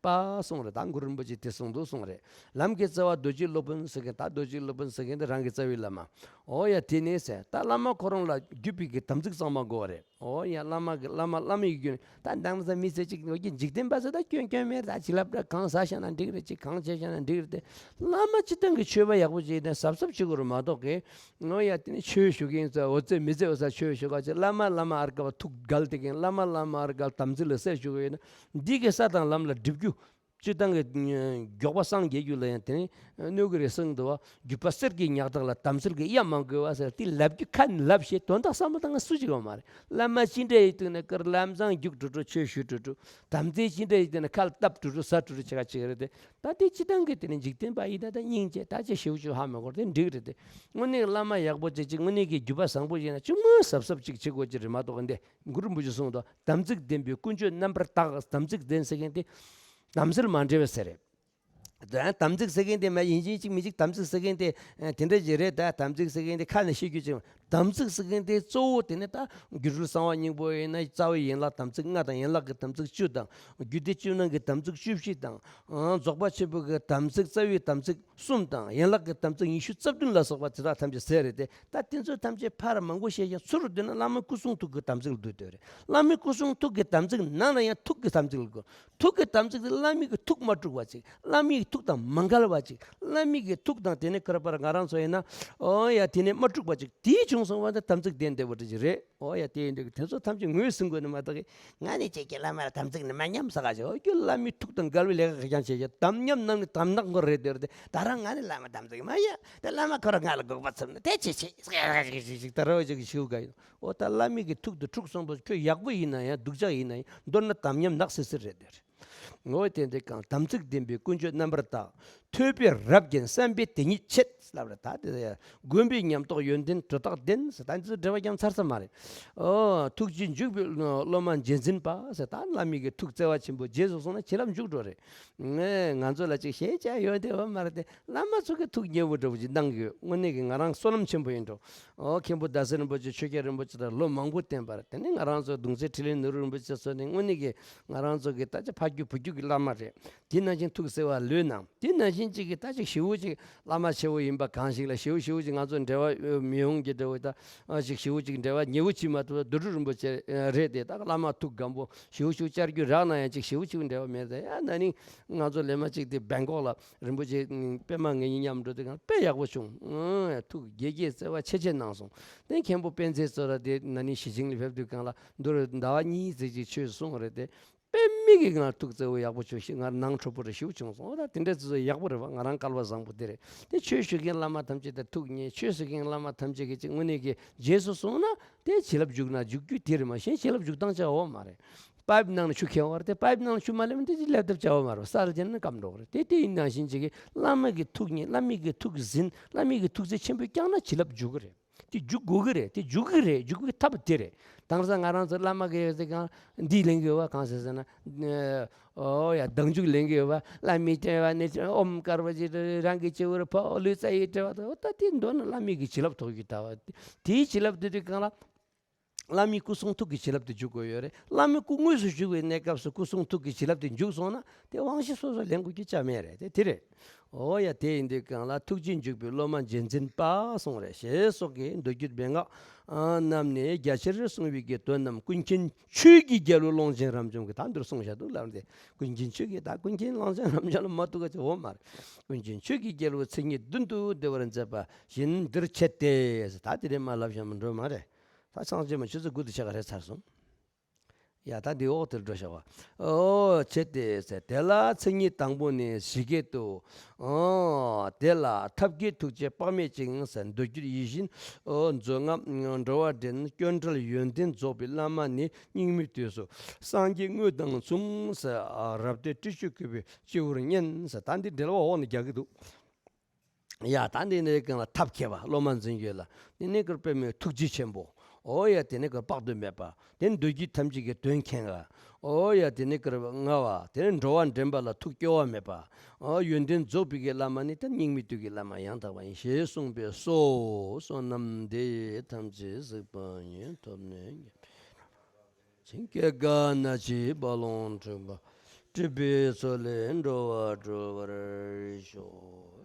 པ་གསུངས་རེད། ད་གུ་རུ་རིན་པོ་ཆེས་དེ་གསུངས་འདུག་གསུངས་རེད། ལམ་གྱི་རྩ་བ་རྡོ་རྗེ་སློབ་དཔོན་ཟེར་མཁན། ད་རྡོ་རྗེ་སློབ་དཔོན་ཟེར་མཁན་དེ་རང་གི་རྩ་བའི་བླ་མ། ཨོ་ཡ། དེ་ནས་ཟེར། ད་བླ་མ་ཁོ་རང་ལ་བརྒྱུད་པའི་གི་དམ་ཚིག་གཙང་མ་དགོས་རེད། ཨོ་ཡ། བླ་མ་གི་བླ་མ་བླ་མ་ཡི་རྒྱུན། ད་འདང་ས་མི་ཚེ་གཅིག་འོ་ཀྱི་འཇིག་རྟེན་པ་ཚོ་ད་སྐྱོན་སྐྱོན་མེད། ད་བྱིན་རླབས་འདྲ་གང་ཟ་བཞག་ན་འགྲིག་རེད། ཅིག་གང་བྱས་བཞག་ན་འགྲིག་རེད་དེ། བླ་མ་སྤྱིར་བཏང་གི་ཆོས་པ་ཡག་པོ་ཅིག་ཡིན་ན་གཟབ་གཟབ་བྱེད་དགོས་རེད་མ་གཏོགས་གི། ཨོ་ཡ། དེ་ནི་ཆོས་ཞུ་གི་ཡིན་ཟེར། འོ་ཙེ་མི་ཙེ་འོ་ས་ཆོས་ཞུ་ག་ཅིག། བླ་མ་བླ་མ་ཨར་ཀ་བ་ཐུགས་འགལ་དེ་གིན། བླ་མ་བླ་མ་ཨར་ཀ་དམ་ཚིག་ལ་སེལ་ཞུ་གི་ཡོད་ན། འདི་གི་ས་དང་ལམ་ལ་སྒྲིབ་རྒྱུ། སྤྱིར་བཏང་གི་མགྱོགས་པ་སངས་རྒྱས་རྒྱུ་ལ་ཡང་དེ་ནི་གནོད་གི་རེད་གསུངས་འདུག་བ། རྒྱུད་པ་གསེར་གྱི་ཉག་ཐག་ལ། དམ་ཚིག་གི་གཡའ་མ་གོས་པ་ཟེར། དེ་ལབ་རྒྱུ་ཁ་ནས་ལབ་བྱས་དོན་དག་བསམ་བློ་བཏང་ན་སུ་ཅིག་ཡོང་མ་རེད། བླ་མ་ཅི་འདྲ་ཡིན་དུས་ན་ཀར་ལམ་སང་རྒྱུགས་འགྲོ་འགྲོ་ཆོས་ཞུ་འགྲོ་འགྲོ། དམ་ཚིག་ཅི་འདྲ་ཡིན་དུས་ན་ཁ་ལ་བཏབ་འགྲོ་འགྲོ་ཟ་འགྲོ་འགྲོ་བྱེད་ཁ་ཅིག་རེད་དེ། ད་དེ་སྤྱིར་བཏང་གི་དེ་ནི་འཇིག་རྟེན་པ་ཡིན་ད། ད་སྙིང་རྗེ་ད་ཅི་ཞིབ་ཞིབ་ཧ་མ་གོ་དེ་འགྲིག་རེད་དེ། དངོས་གནས་བླ་མ་ཡག་པོ་ཅིག་ཅིག་དངོས་གནས་ཀྱི་རྒྱུད་པ་བཟང་པོ་ཡིན་ན་ཅུང་མོ་གཟབ་གཟབ་ཅིག་བྱེད་དགོས་ཀྱི་རེད་མ་གཏོགས་འདི། གུ་རུ་རིན་པོ་ཆེས་གསུངས་འདུག་དམ་ཚིག་ལྡན་པའི་ཀུན་སྤྱོད་རྣམ་པར་དག། དམ་ཚིག་ལྡན་ཟེར་མཁན་དེ་དམ་ཚིག་མ་འདྲེས་པ་ཟེར་རེད། དམ་ཚིག་ཟེར་མཁན་དེ་མ་ཡིན་གཅིག་མིན་གཅིག་དམ་ཚིག་ཟེར་མཁན་དེ་དེ་འདྲ་ཅིག་རེད། ད་དམ་ཚིག་ཟེར་མཁན་དེ་ཁ་ནས་བཤད་རྒྱུ་ཅིག་དམ་ཚིག་ཟེར་མཁན་དེ་གཙོ་བོ་དེ་ནི་ད་སྒྱུ་འཕྲུལ་གསང་བ་སྙིང་པོ་ཡིན་ན་རྩ་བའི་ཡན་ལག་དམ་ཚིག་ལྔ་དང་། ཡན་ལག་གི་དམ་ཚིག་བཅུ་དང་། རྒྱུད་སྡེ་བཅུ་གནང་གི་དམ་ཚིག་བཅུ་བཞི་དང་། རྫོགས་པ་ཆེན་པོ་གི་དམ་ཚིག་རྩ་བའི་དམ་ཚིག་གསུམ་དང་། ཡན་ལག་གི་དམ་ཚིག་ཉི་ཤུ་རྩ་བདུན་ལ་སོགས་པ་དེ་དག་ཐམས་ཅད་ཟེར་རེད་དེ། ད་དེ་ཚོ་ཐམས་ཅད་ཕར་མང་པོ་བཤད་ཀྱང་ཚུར་བསྡུ་ན་བླ་མའི་སྐུ་གསུང་ཐུགས་ཀྱི་དམ་ཚིག་ལ་བསྡུ་འདོད་རེད། བླ་མའི་སྐུ་གསུང་ཐུགས་ཀྱི་དམ་ཚིག་ནང་ལ་ཡང་ཐུགས་ཀྱི་དམ་ཚིག་ལ་དགོས། ཐུགས་ཀྱི་དམ་ཚིག་དེ་བླ་མའི་གི་ཐུགས་མ་དཀྲུགས་པ་ཅིག། བླ་མའི་གི་ཐུགས་དང་མ་འགལ་བ་ཅིག། བླ་མའི་གི་ཐུགས་དང་དེ་ནས་ཁར་པར་ང་རང་ཚོ་ཡིན་ན། ཨོ་ཡ། དེ་ནས་མ་དཀྲུགས་པ་ཅིག། དེའི་བྱུང་སོང་བ་དེ་དམ་ཚིག་ལྡན་བསྡད་པ་འདྲ་ཅིག་རེད། ཨོ་ཡ། དེ་ཡིན་དུས་དེ་ཚོ་ཐམས་ཅད་ངོས་ཟིན་དགོས་ནི་མ་གཏོགས་གི། ང་ནི་ཁྱེད་ཀྱི་བླ་མ་ལ་དམ་ཚིག་ནི་མ་ཉམས་ཟེར་ག་ཅིག། ཨོ་ཁྱོད་བླ་མའི་ཐུགས་དང་འགལ་བའི་ལས་ཀ་ག་རྐྱང་བྱེད་ཀྱི། དམ་ཉམས་ནང་ནས་དམ་ནག་མགོ་རེད་དེ་རེད་དེ། ད་རང་ང་ནི་བླ་མ་དམ་ཚིག་མ་ཡ། དེ་བླ་མ་ཁོ་རང་ང་ལ་དགོངས་པ་ཚུམ་ནས་དེ་ཅི་བྱེད་ཟེར་ག་ཅིག་ཅིག་ཅིག་ད་ར་བ་ཅིག་ཞུ་ག་ཡིན། ཨོ་ད་བླ་མའི་གི་ཐུགས་དེ་འཁྲུགས་སོང་བ། ཁྱོད་ཡག་པོ་ཡིན་ན་ཡང་སྡུག་ཅག་ཡིན་ན་ཡང་མདོར་ན་དམ་ཉམས་ནག་སིལ་སིལ་རེད་དེ་རེད། ངོ་བོ་དེ་འདྲ་གང་དམ་ཚིག་ལྡན་པའི་ཀུན་སྤྱོད་རྣམ་པར་དག། ཐོས་པས་རབ་བརྒྱན་བསམ་པས་དེ་ཉིད་བྱེད་ལབ་རེད། ད་དེ་མགོན་པོའི་ཉམས་རྟོགས་ཡོན་ཏན་གྲོ་རྟགས་ལྡན་ཟེར། ད་འདི་ཚོ་འགྲེལ་པ་རྒྱབ་ཚར་ས་མ་རེད། ཨོ་ཐུགས་རྗེས་འཇུག་པའི་སློབ་མ་རྗེས་འཛིན་པ་ཟེར། ད་བླ་མའི་གི་ཐུགས་བརྩེ་བ་ཆེན་པོ། རྗེས་སུ་སོང་ན་བྱིན་རླབས་འཇུག་འགྲོ་རེད། ངས་ང་ཚོ་ལ་ཅིག་ཞེ་ཅག་ཡོད་དེ་བ་མ་རེད་དེ། བླ་མ་ཚོ་གི་ཐུགས་མཉེས་པོ་འདྲ་པོ་ཅིག་གནང་གི་ཡོད། དངོས་གནས་ཀྱི་ང་རང་བསོད་ནམས་ཆེན་པོ་ཡིན་འགྲོ། ཨོ་མཁན་པོ་ཟླ་ཟེར་རིན་པོ་ཆེ། ཆོས་རྒྱལ་རིན་པོ་ཆེ་དང་ལོ་མང་པོ་བསྟེན་པར། དེ་ནས་ང་རང་ཚོ་གདུང་སྲས་འཕྲིན་ལས་ནོར་བུ་རིན་པོ་ཆེ་ཚོ་ནི་དངོས་གནས་ཀྱི་ང་རང་ཚོ་གི་ད་ཆ་ཕ་ རྒྱུ་བུ་རྒྱུད་ཀྱི་བླ་མ་རེད། དེ་ནང་བཞིན་ཐུགས་བརྩེ་བ་ལོས་གནང་། དེ་ནང་བཞིན་གཅིག་གིས་ད་ཅིག་ཞེ་པོ་ཅིག་བླ་མ་ཆེ་བོ་ཡིན་པ་གང་ཞིག་ལ་ཞེ་པོ་ཞེ་པོ་ཅིག་ང་ཚོ་འབྲེལ་བ་མི་ཡོང་གི་འདྲ་བོ། ད་ཅིག་ཞེ་པོ་ཅིག་འབྲེལ་བ་ཉེ་བོ་ཅིག་མ་གཏོགས། རྡོ་གྲུབ་རིན་པོ་ཆེ་རེད་དེ། ད་བླ་མ་ཐུགས་དགའ་པོ་ཞེ་པོ་ཞེ་པོ་བཅར་རྒྱུ་རག་ན་ཡང་ཅིག་ཞེ་པོ་ཅིག་འབྲེལ་བ་མེད་དེ། ཡ་ན་ནིང་ང་ཚོ་ལས་མ་གཅིག་དེ་བེང་ཀོག་ལ་རིན་པོ་ཆེ་པད་མ་ངེད་གཉིས་མཉམ་འགྲོ་དུས་སྒང་དཔེ་ཡག་པོ་བྱུང་། ཨང་། ཐུགས་དགྱེས་དགྱེས་བརྩེ་བ་ཆེ་ཆེ་གནང་སོང་། དེ་མཁན་པོ་སྤེན་ཚེ་ཚོ་ར་དེ་ན་ནིང་ཞི་ཆིང་ལ་ཕེབས་དུས་སྒང་ལ་མདོར་ཟླ་བ་གཉིས་ཙམ་ཅིག་ཆོས་གསུངས་རེད་དེ། དཔེ་མི་གི་ང་ཐུགས་བརྩེ་བོ་ཡག་པོ་བྱུང་ཞིག་ང་ནང་ཁྲོ་པོ་རེ་ཞིག་བྱུང་སོང་། ཨོ་ད་དེ་འདྲ་ཚོ་ཡག་པོ་རེད་བ། ང་རང་སྐལ་བ་བཟང་པོ་དེ་རེད། དེ་ཆོས་ཞུ་མཁན་བླ་མ་ཐམས་ཅད་དེ་ཐུགས་མཉེས། ཆོས་ཞུ་མཁན་བླ་མ་ཐམས་ཅད་ཀྱི་ཅིག་དངོས་གནས་ཀྱི་རྗེས་སུ་བཟུང་ན་དེ་བྱིན་རླབས་འཇུག་ན་འཇུག་རྒྱུ་དེ་རེད། མ་གཞན་བྱིན་རླབས་འཇུག་སྟངས་བྱ་བ་མ་རེད། པའིབ་ནང་ནས་ཆུ་ཁྱེར་བ་རེད་དེ། པའིབ་ནང་ནས་ཆུ་མ་སླེབས་ན་དེ་ཅིག་སླེབས་ཐབས་བྱ་བ་མ་རེད། ས་ལ་བརྒྱབ་ན་སྐམ་འགྲོ་གི་རེད་དེ། དེ་ཡིན་ནང་བཞིན་ཅིག་གི་བླ་མ་གི་ཐུགས་མཉེས། བླ་མ་གི་ཐུགས་ཟིན། བླ་མ་གི་ཐུགས་བརྩེ་ཆེན་པོས་བསྐྱངས་ན་བྱིན་རླབས་འཇུག་གི་རེད། དེ་འཇུག་དགོས་ཀྱི་རེད། དེ་འཇུག་གི་རེད། འཇུག་པའི་ཐབས་དེ་རེད། དེང་སང་ང་རང་ཚོ་བླ་མ་གི་ཡོད་ཚད་གང་འདི་ལེན་གི་ཡོད་པ། གང་ཟེར་ཟེར་ན། ཨོ་ཡ་སྡང་འཇུག་ལེན་གི་ཡོད་པ། བླ་མའི་སྤྲད་པ་ནི་ཨོམ་དཀར་པོ་ཅིག་རང་གི་སྤྱི་བོར་ཕོག། ལུས་རྩ་ཡི་སྤྲད་པ་དང་། ཨོ་ད་དེ་འདོན་ན་བླ་མའི་གི་བྱིན་རླབས་ཐོབ་ཀྱི་ད་བ། དེའི་བྱིན་རླབས་དེ་དུས་གང་ལ། བླ་མའི་སྐུ་གསུང་ཐུགས་ཀྱི་བྱིན་རླབས་དེ་འཇུག་དགོས་ཡོད་རེད། བླ་མའི་སྐུ་དངོས་སུ་བཞུགས་པའི་གནས་སྐབས་སུ་སྐུ་གསུང་ཐུགས་ཀྱི་བྱིན་རླབས་དེ་འཇུག་སོང་ན་དེ་དབང་ཤེས་སོ་སོ་ལེན་དགོས་རྒྱུ་ཅང་མེད་རེད་དེ། དེ་རེད། འོ་ཡ། དེ་ཡིན་དུས་གང་ལ་ཐུགས་རྗེས་འཇུག་པའི་སློབ་མ་རྗེས་འཛིན་པ་གསུངས་རེད། ཞེས་སོགས་ཀྱི་མདོ་རྒྱུད་མན་ངག་རྣམས་ནས་རྒྱ་ཆེར་གསུངས་པའི་གི་དོན་རྣམས་ཀུན་མཁྱེན་ཆོས་ཀྱི་རྒྱལ་པོ་ཀློང་ཆེན་རབ་འབྱམས་ཀྱིས་ད་འདིར་གསུངས་བཞག་འདུག་ལབ་སྟེ། ཀུན་མཁྱེན་ཆོས་ཀྱི། ད་ཀུན་མཁྱེན་ཀློང་ཆེན་རབ་འབྱམས་ལ་མ་ཐུག་ག་ཅིག་འོ་མ་རེད། ཀུན་མཁྱེན་ཆོས་ཀྱི་རྒྱལ་པོའི་མཚན་ཉིད་མདུན་དུ་བདེ་བར་མཛད་པ་བཞིན་འདིར་འཆད་དེ། ད་དེ་རིང་མ་ལབ་བཞག་མི་འགྲོ་མ་རེད། ད་སངས་རྒྱས་མ་ཆུ་ཚོད་དགུ་དང་ཕྱེད་ཀ་རེད་ཚར་སོང་། ཡ་ད་འདི་འོག་དེར་འགྲོ་བྱ་བ། ཨོ་ཆེ་སྟེ་ཟེར། དེ་ལ་མཚན་ཉིད་དང་པོ་ནི་ཞི་རྒྱས་དུ། ཨོ་དེ་ལ་ཐབས་མཁས་ཐུགས་རྗེ་དཔག་མེད་ཅིང་ཟེར། མདོ་རྒྱུད་ཡིད་བཞིན་མཛོད་ལྔ། འགྲོ་བ་འདྲེན་སྐྱོན་བྲལ་ཡོན་ཏན་རྫོགས་པའི་བླ་མ་ནི་སྙིགས་མའི་དུས་སུ་སངས་རྒྱས་དངོས་དང་མཚུངས་ཟེར། རབ་སྟེ་ཏྲི་ཤཱུལ་གུས་པས་སྤྱི་བོར་བསྙེན་ཟེར། ད་འདི་འགྲེལ་བ་འོག་ནས་རྒྱག་གི་འདུག་ཡ་ད་འདི་ནས་གང་ལ་ཐབས་མཁས་པ་སློབ་མ་འཛིན་རྒྱུ་ལ། འདི་ནས་ཀར་པད་མའི་ཐུགས་རྗེ་ཆེན་པོ། ཨོ་ཡ་དེ་ནས་ཀར་དཔག་ཏུ་མེད་པ། དེ་ནས་མདོ་རྒྱུད་ཐམས་ཅད་ཀྱི་དོན་མཁྱེན་པ། ཨོ་ཡ་དེ་ནས་ཀར་ལྔ་བ། དེ་ནས་འགྲོ་བ་འདྲེན་པ་ལ་ཐུགས་སྐྱོ་བ་མེད་པ། ཨོ་ཡོན་ཏན་རྫོགས་པའི་གི་བླ་མ་ནི་ད་སྙིགས་མའི་དུས་ཀྱི་བླ་མ་ཡང་དག་པ་ཡིན། ཞེས་གསུངས་པས་སོ། བསོད་ནམས་འདི་ཐམས་ཅད་གཟིགས་པ་ཉིད། ཐོབ་ནས་ཉེས་པའི་དགྲ་རྣམས་ཕྱིར། སྐྱེ་རྒ་ན་འཆིའི་རྦ་ཀློང་འཁྲུགས་པ། སྲིད་པའི་མཚོ་ལས་འགྲོ་བ་སྒྲོལ་བར་ཤོག།